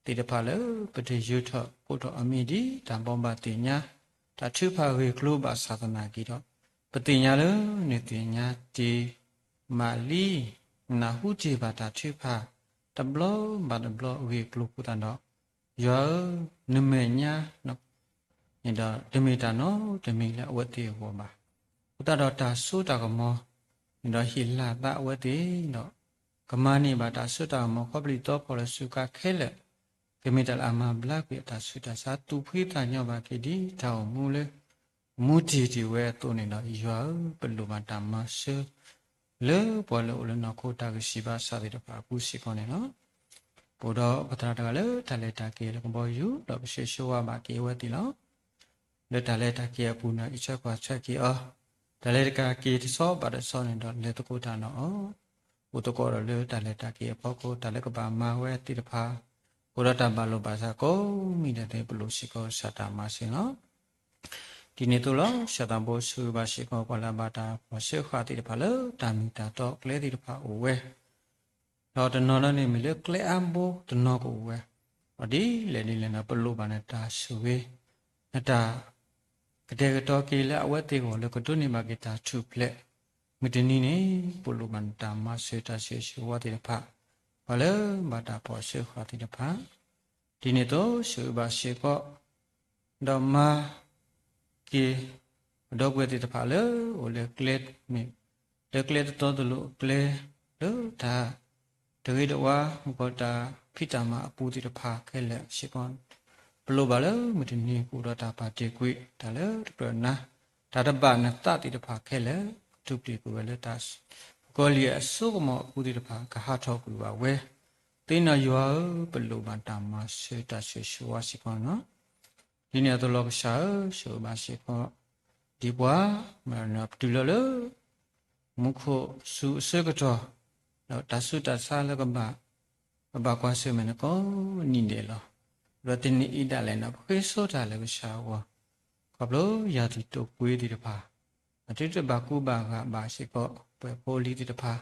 သ့ၣ်တဖၣ်လၢ ပတယၢၤထီၣ်ကိးထီၣ်အမံၤဒ်တၢ်ဘိးဘၣ်သ့ၣ်ညါ တၢ်ထုကဖၣ်ဂ့ၢ်ကျိၤဘၣ်ဆၣ်သနာ်က့ဒီး, ပသ့ၣ်ညါလၢနသ့ၣ်ညါတ့ၢ်မးလံ, နနၢ်ဟူတ့ၢ်ဘၣ်တၢ်ထုကဖၣ် တဘျီဘၣ်တဘျီအဂ့ၢ်အကျိၤအဃိသတးဒီး, ယွၤဧၢ, နမဲာ်ညါ န့ၣ်ဒီး တမ့ၢ်တၢ်နီတမံၤလၢအဝဲသ့ၣ်အဂီၢ်ဘၣ်. အဃိသတးဒီးတၢ်စိတၢ်ကမီၤန့ၣ်ဒီး ဟ့ၣ်လၤသးအဝဲသ့ၣ်ဒီး ကမၤန့ၢ်ဘၣ်တၢ်စိတၢ်ကမီၤခီဖျိလံာ်သီဖီၣ်လၢစူးကါခဲလၢာ်, ကမ့ၢ်တၢ်လၢအမၤဘျါကွံာ်အတၢ်ဆူးတၢ်ဆါ သူၣ်ဖှံသးညီဘၣ်က့ၤဒ်တၢ်အိၣ်မူလၢ မူတ့ၢ်တ့ၢ်ဝဲအသိးန့ၣ်ဒီး ယွၤဧၢ, ပလိၣ်ဘၣ်တၢ်မၤစၢၤ လၢပှၤလၢအိၣ်လၢနီၢ်ခိတၢ်ဂံၢ်စၢ်ဘါစၢ်သ့ၣ်တဖၣ်အပူၤစ့ၢ်ကီးန့ၣ်လီၤ. ပအိၣ်ဒီးပသရၣ်တဂၤလၢတၢ်လဲၤတၢ်က့ၤလၢကဘီယူၤ ဒီးပဆၢဂ့ၤဆၢဝါဘၣ်က့ၤအဝဲသ့ၣ်လီၤ. လၢတၢ်လဲၤတၢ်က့ၤအပူၤန့ၣ် အံးထွဲကွၢ်ထွဲက့ၤအီၤ, တၢ်လဲၤတၢ်က့ၤတဆီဘၣ်တဆီန့ၣ်ဒီး လဲၤသကိးတၢ်ဒီးအီၤ, အိၣ်သကိးဒီးလၢတၢ်လဲၤတၢ်က့ၤအဖီခိၣ် တၢ်လၢကဘၣ်မၤဝဲသ့ၣ်တဖၣ် အိၣ်ဒီးတၢ်ဘၣ်လိာ်ဘၣ်စးကိးမံၤဒဲးသ့ၣ် ပလိၣ်စ့ၢ်ကီးကစၢ်တၢ်မၤစၢၤလီၤ. ဒ်န့ၣ်အသိးလီၤ ကစၢ်သးဘိဆိၣ်ဂ့ၤဘၣ်စ့ၢ်ကီး ပှၤလၢအဘၣ်တၢ်ဖီၣ်ဆၢဃာ်သ့ၣ်တဖၣ်လၢတၢ်မ့ၢ်တၢ်တီကျဲသ့ၣ်တဖၣ်အိၣ်ဝဲ ဒီးတနီၤနီၤန့ၣ်မ့ၢ်လၢကျဲအါဘိတနီၤကအိၣ်ဝဲ, ဒီးဒ်လဲၣ်ဒ်လဲၣ်န့ၣ် ပလိၣ်ဘၣ်နတၢ်ဆိၣ်ဂ့ၤ, နတၢ်ကတဲာ်ကတီၤက့ၤလၢအဝဲသ့ၣ်အဂီၢ်လၢကဒိးန့ၢ်ဘၣ်က့ၤတၢ်ထူၣ်ဖျဲး, မုၢ်တနံၤန့ၣ် ပလိၣ်ဘၣ်နတၢ်မၤစၢၤတၢ်ဆိၣ်ဂ့ၤဆိၣ်ဝါသ့ၣ်တဖၣ်, ပှၤလၢဘၣ်တၢ်ဖီၣ်ဆၢဃာ်သ့ၣ်တဖၣ် ဒ်န့ၣ်အသိး ဆိၣ်ဂ့ၤဘၣ်စ့ၢ်ကီး ဒီးမၤက့ၤ ပဒီပုၢ်ဝဲၢ်သ့ၣ်တဖၣ်လၢအိၣ်လၢကျဲမ့ၢ် လၢကျဲတတီတလိၤအကျဲ လၢတၢ်တဂ့ၤတဝါ မ့ၢ်ကီးတၢ်ဖံးတၢ်မၤအပူၤသ့ၣ်တဖၣ်ခဲလၢာ်စ့ၢ်ကီး ပလိၣ်ဘၣ်လၢမုၢ်တနံၤကအိၣ်ဒီးတၢ်ပာ်တ့ၢ်ကွံာ် တၢ်လၢတကြၢးနၤ တၢ်တဘၣ်နသးသ့ၣ်တဖၣ်ခဲလၢာ် ကထူၣ်ဖျဲးကွံာ်ဝဲလၢတၢ် ပကီၢ်လံၢ်အစိကမီၤအပူၤသ့ၣ်တဖၣ် ကဟးထီၣ်ကွံာ်ဘၣ်ဝဲ သ့ၣ်နီၣ်ယွၤဧၢ, ပလိၣ်ဘၣ်တၢ်မၤစၢၤတၢ်ဆိၣ်ဂ့ၤဆိၣ်ဝါစ့ၢ်ကီးန့ၣ်လီၤ. ဒ်န့ၣ်အသိးလီၤကစၢ်ဧၢ, ဆိၣ်ဂ့ၤဘၣ်စ့ၢ်ကီး ဒ်ပှၤ မ့ၢ်ပတုၤလီၤလၢ မူခိၣ်စူၤအဆၢကတီၢ် ဒီးတၢ်ဆူးတၢ်ဆါလၢကဘၣ် ကဘၣ်ကွၢ်ဆၢၣ်မဲာ်န့ၣ်ကိးနံၤဒဲးလီၤ. ဒီးတနံၤအံၤဒၣ်လဲာ်န့ၣ် ပဃ့ဆိတၢ်လၢကစၢ်အဂီၢ် ခီဖျိယၤတံၤတိာ်ကွံသ့ၣ်တဖၣ် အသုတဘၣ်ကူဘၣ်ဂာ်ဘၣ်စ့ၢ်ကီး ပှၤဖိလံၤသ့ၣ်တဖၣ်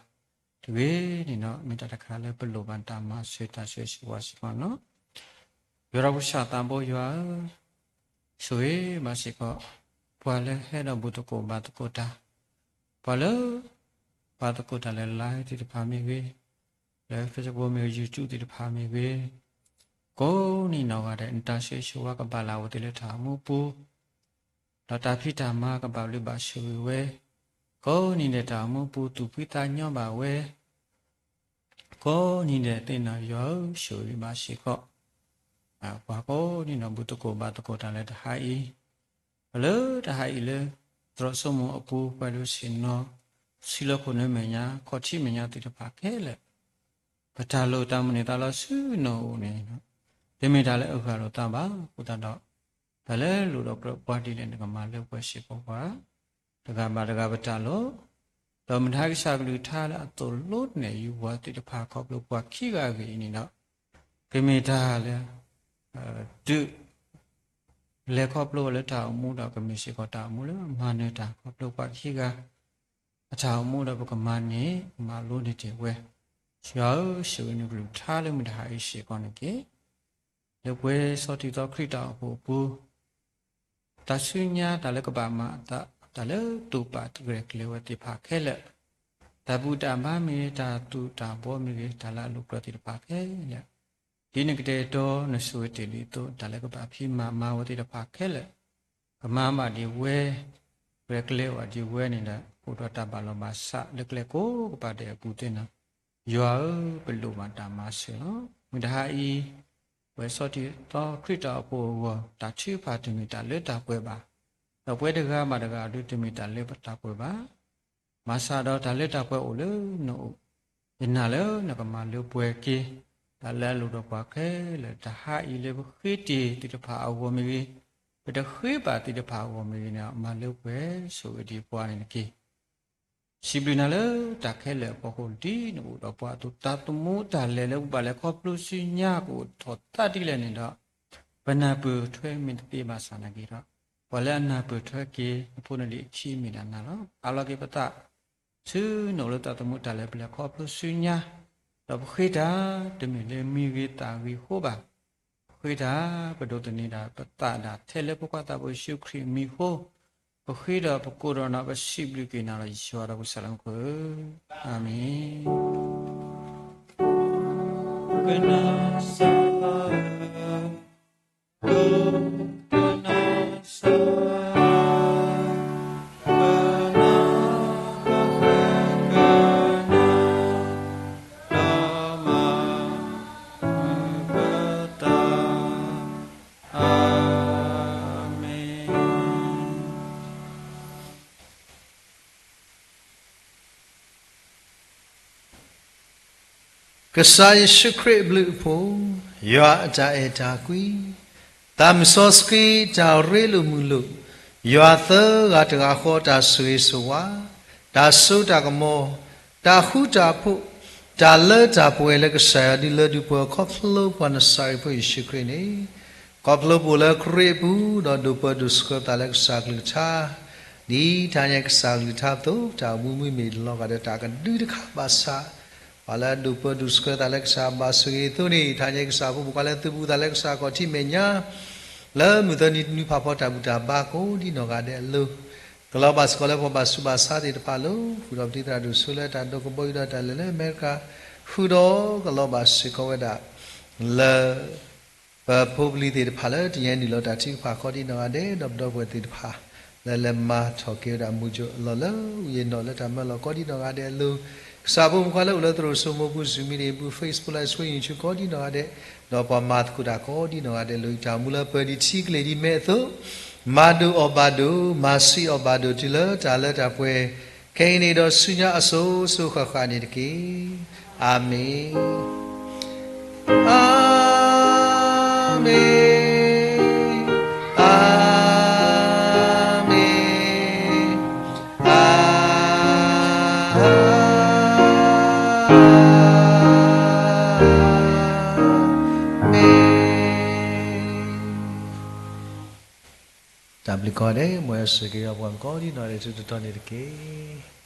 တဂ့ၤန့ၣ်ဒီး မ့ၢ်တၢ်တခါလၢပလိၣ်ဘၣ်တၢ်မၤစၢၤတၢ်ဆိၣ်ဂ့ၤဆိၣ်ဝါစ့ၢ်ကီးန့ၣ်လီၤ. ယွၤဒီးကစၢ်သးဘိယွၤဧၢ, ဆိၣ်ဂ့ၤဘၣ်စ့ၢ်ကီး ပှၤလၢဟဲဒီးဘူၣ်သကိးဘါသကိးတၢ်, ပှၤလၢ ဘါသကိးတၢ်လၢ live သ့ၣ်တဖၣ်မ့ၢ်ဂ့ၤ, လၢ Facebook မ့ၢ်ဂ့ၤ YouTube သ့ၣ်တဖၣ်မ့ၢ်ဂ့ၤ, ကိးနံၤနီၢ်ဂၤဒဲး နတၢ်ဆိၣ်ဂ့ၤဆိၣ်ဝါကဘၣ်လၢအဝဲသ့ၣ်လၢတၢ်အိၣ်မူပူၤ ဒီးတၢ်ဖံးတၢ်မၤကဘၣ်ဘျုးဘၣ်ဆိၣ်ဂ့ၤဝဲ, ကိးနံၤဒဲးတၢ်အိၣ်မူပူၤသူၣ်ဖှံသးညီဘၣ်ဝဲ, ကိးနံၤဒဲးသ့ၣ်နီၣ်ယွၤဧၢ ဆိၣ်ဂ့ၤဘၣ်စ့ၢ်ကီး ပှၤကိးနံၤနီၢ်ဘူၣ်သကိးဘါသကိးတၢ်လၢတဟါအံၤ, ပှၤလၢတဟါအံၤလၢ သရိာ်စိမိၤအပူၤ ပှၤဒိးဆ့ၣ်နီၤ ဆံလီၤခိၣ်နၢမဲာ်ညါ ခီၣ်ထံးမဲာ်ညါသ့ၣ်တဖၣ်ခဲလၢာ်, ပတၢ်လိၣ်တၢ်မုၢ်န့ၢ်သးလီဆူနအိၣ်န့ၣ်, တမ့ၢ်တၢ်လၢအဂၤလိာ်သးဘၣ်အဃိသတးဒီး, တၢ်လၢလိၣ်ဒီးကြၢးပှၤဒ်လဲၣ်န့ၣ် ကမၤလၢပှဲၤစ့ၢ်ကီးပှၤ တဂၤဘၣ်တဂၤပတၢ်လိၣ်, ဒီးမတၤကစၢ်ကလုၢ်ကထါလၢအသိၣ်လိနဲၣ်ယူၤပှၤသ့ၣ်တဖၣ်ခီဖျိပှၤခံဂၤအဂ့ၢ်အံၤန့ၣ်ဒီး, ကမ့ၢ်တၢ်လၢ တုၤ လဲၤခီဖျိဝဲလၢတၢ်အိၣ်မူဒီး ကမ့ၢ်စ့ၢ်ကီးတၢ်အိၣ်မူလၢမၤနၢၤတၢ်ခီဖျိပှၤခံဂၤ အတၢ်အိၣ်မူဒီးပကမၤန့ၢ် မၤလိန့ၢ်တ့ၢ်ဝဲ, ယွၤဧၢ ဆိၣ်ဂ့ၤနကလုၢ်ကထါလၢမုၢ်တဟါအံၤစ့ၢ်ကီးန့ၣ်တက့ၢ်. လၢပှဲၤစီထံသီခရံာ်တၢ်အိၣ်ဖှိၣ်အပူၤ တၢ်ဆူညါ တၢ်လၢကဘၣ်မၤအသး တၢ်လၢတိာ်ပာ်တဂဲၤကျဲၤဝဲသ့ၣ်တဖၣ်ခဲလၢာ်, တၢ်ဘူၣ်တၢ်ဘါမ့ၢ်ဂ့ၤ တၢ်သူၣ်တၢ်ဘီမ့ၢ်ဂ့ၤ တၢ်လၢအလိၣ်ကြၢးသ့ၣ်တဖၣ်ခဲလၢာ်, ဒ်နကတဲာ်ကတီၤနဆိၣ်ဂ့ၤတ့ၢ်ဒ်သိး တၢ်လၢကဘၣ်ဖံးမၤမၤဝဲသ့ၣ်တဖၣ်ခဲလၢာ်, ကမၤဘၣ်ဒံးဝဲ, ကြဲၤကျဲၤဝဲဒံးဝဲန့ၣ်ဒီး အိၣ်ဒီးတၢ်ဘၣ်လီၤဘၣ်ဆးလၢကျဲကိးကပၤဒဲးအပူၤသ့ၣ်န့ၣ်, ယွၤဧၢ ပလိၣ်ဘၣ်တၢ်မၤစၢၤလီၤ. မုၢ်တဟါအံၤ ပှဲၤစီထံသီခရံာ်တၢ်အိၣ်ဖှိၣ်အဂီၢ် တၢ်ထုကဖၣ်တမ့ၢ်တၢ်လၢတၢ်ပှဲၤဘၣ်, ဒီးပဝဲတဂၤဘၣ်တဂၤဒုးတမ့ၢ်တၢ်လၢတၢ်ပှဲၤဘၣ် မၤစၢ်ဒီးတၢ်လၢတၢ်ပှဲၤအိၣ်လၢနအိၣ်, ယနာ်လၢနကမၤလၢပှဲၤက့ၤ တၢ်လၢအလိၣ်ဒီးပှၤခဲလၢာ် တဟါအံၤလၢပဃ့တ့ၢ်သ့ၣ်တဖၣ်အဂီၢ်မ့ၢ်ဂ့ၤ, ပတဃ့ဘၣ်သ့ၣ်တဖၣ်အဂီၢ်မ့ၢ်ဂ့ၤန့ၣ် မၤလၢပှဲၤဆိၣ်ဂ့ၤဒံးပှၤန့ၣ်တက့ၢ်. စံးဘျုးနၤလၢတၢ်ခဲလၢာ်အဖီခိၣ် ဒ်နအိၣ်ဒီးပှၤအသိး တၢ်သမူတၢ်လဲၤလၢပဘၣ်လဲၤခီဖျိဆူညါ ကအိၣ်ထီၣ်သးဒ်လဲၣ်န့ၣ်ဒီး, ပနၢ်ပၢၢ်ထွဲမ့ၢ်တသ့ဘၣ်ဆၣ်နာ်က့ဒီး, ပှၤလၢအနၢ်ပၢၢ်ထွဲက့ၤ အဖိနလံၤအခံမ့ၢ်ဒၣ်နၤလီၤ. အးလီၤက့ၤပသး ဆူနအိၣ်လၢတၢ်သမူတၢ်လဲၤ ပလဲၤခီဖျိဆူညါ, ဒီးပဃ့တၢ် တမ့ၢ်လၢမံၤဂ့ၤသးဂ့ၤအဃိဘၣ်, ပဃ့တၢ် ပဒိးသန့ၤဒၣ်ပသးဒၣ်ထဲလၢဖိခွါသးဘိယ့ၣ်ၡူးခရံာ်အမံၤအဃိ, ပဃ့ဒီးပကိးဒီးနၤ ပစံးဘျုးက့ၤနၤလီၤ ယွၤဒီးပကစၢ်လၢမူခိၣ်ဧၢ, အၤမ့ၣ်. ကစၢ်ယ့ၣ်ၡူးခရံာ်အဘျုးအဖှိၣ်, ယွၤအတၢ်အဲၣ်တၢ်ကွံ, သးစီဆှံတၢ်ရ့လိာ်မုာ်လိာ်, ယွၤသၢဂၤတဂၤဃီတၢ်ဆိၣ်ဂ့ၤဆိၣ်ဝါ, တၢ်စိတၢ်ကမီၤ, တၢ်ဃူတၢ်ဖိး, တၢ်လၢတၢ်ပှဲၤလၢကစၢ်ယွၤဒုးလၢဒုးပှဲၤခီဖျိပှၤနစၤရ့းဖိယ့ၣ်ၡူးခရံာ်န့ၣ်, ခီဖျိပအိၣ်လၢခရံာ်အပူၤ ဒီးဒိးပၢဒိးဆှၢပသးလၢကစၢ်ကလုၢ်ကထါ, ဒ်တၢ်ညါကစၢ်ကလုၢ်ကထါအသိး တၢ်အိၣ်မူမ့မ့ၢ်လီၤဂာ်ဒီးတၢ်ကဒုတခါဘၣ်ဆၣ်, ပှၤလၢအဒိးပၢဒိးဆှၢသးလၢကစၢ်ဘၣ်ဆိၣ်ဂ့ၤအသိးန့ၣ် တၢ်ညါကစၢ်ဖိမုၣ်ခွါလၢသုဘူးသးလၢကစၢ် ကီၢ်ထံးမဲာ်ညါ လၢမုၢ်သၢနံၤတနွံဖးဖီတၢ်ဘူၣ်တၢ်ဘါကိးဒ်နီၢ်ဂၤဒဲးအလိၤ, ကလီၤဘၣ်စ့ၢ်ကီးလၢပှၤဘၣ်ဆူးဘၣ်ဆါသ့ၣ်တဖၣ်အလိၤ, ဃုာ်ဒီးပတံၤသရၣ်ဒိၣ်စိလၢတၢ်ဒိးကဘီယူၤဒီးတၢ်လဲၤလၢ အမဲရကၤ, ဃုာ်ဒီးကလီၤဘၣ်စ့ၢ်ကီးဝဲဒၣ် လၢ ပဖိပလံၤသ့ၣ်တဖၣ်လၢတနံၤအံၤနုာ်လီၤတၢ်ထုကဖၣ်ကိးဒ်နီၢ်ဂၤဒဲး, ဒီးပဒီပုၢ်ဝဲၢ်သ့ၣ်တဖၣ် လၢလဲၤမၤထီၣ်က့ၤဝဲဒၣ်မူကၠိအလီၢ်လၢ ဝံယ့ၢ်နီၣ်လၢတၢ်မၢလီၤကိးဒ်နီၢ်ဂၤဒဲးအလိၤ, ကစၢ်ဖိမုၣ်ခွါလၢအိၣ်လၢသရိာ်စိမိၤပူၤ Zoom meeting ပူၤ Facebook Live ဆိ YouTube ကိးဒ်နီၢ်ဂၤဒဲး, ဒီးပှၤမၤသကိးတၢ်ကိးဒ်နီၢ်ဂၤဒဲးအလိၤ ယတၢ်အိၣ်မူလၢပၢၤဒံးထံကလ့ၢ်ဒ်မဲာ်အသိး, မၤဒိၣ်အီၣ်ဘၣ်ဒိၣ်, မၤဆံးအီၣ်ဘၣ်ဒိၣ် တုၤလၢတၢ်လၢတၢ်ပှဲၤ ခဲအံၤန့ၣ်ဒီးဆူညါအစိၤစိၤဃၣ်ဃၣ်န့ၣ်တက့ၢ်. အၤမ့ၣ်, အၤမ့ၣ်, အၤမ့ၣ်, အၤမ့ၣ်. တၢ်ဘျုးကိးဂၤဒဲး မ်ယွၤဆိၣ်ဂ့ၤက့ၤပှၤကိးဒ်နီၢ်ဂၤဒဲး တတီၤန့ၣ်တက့ၢ်.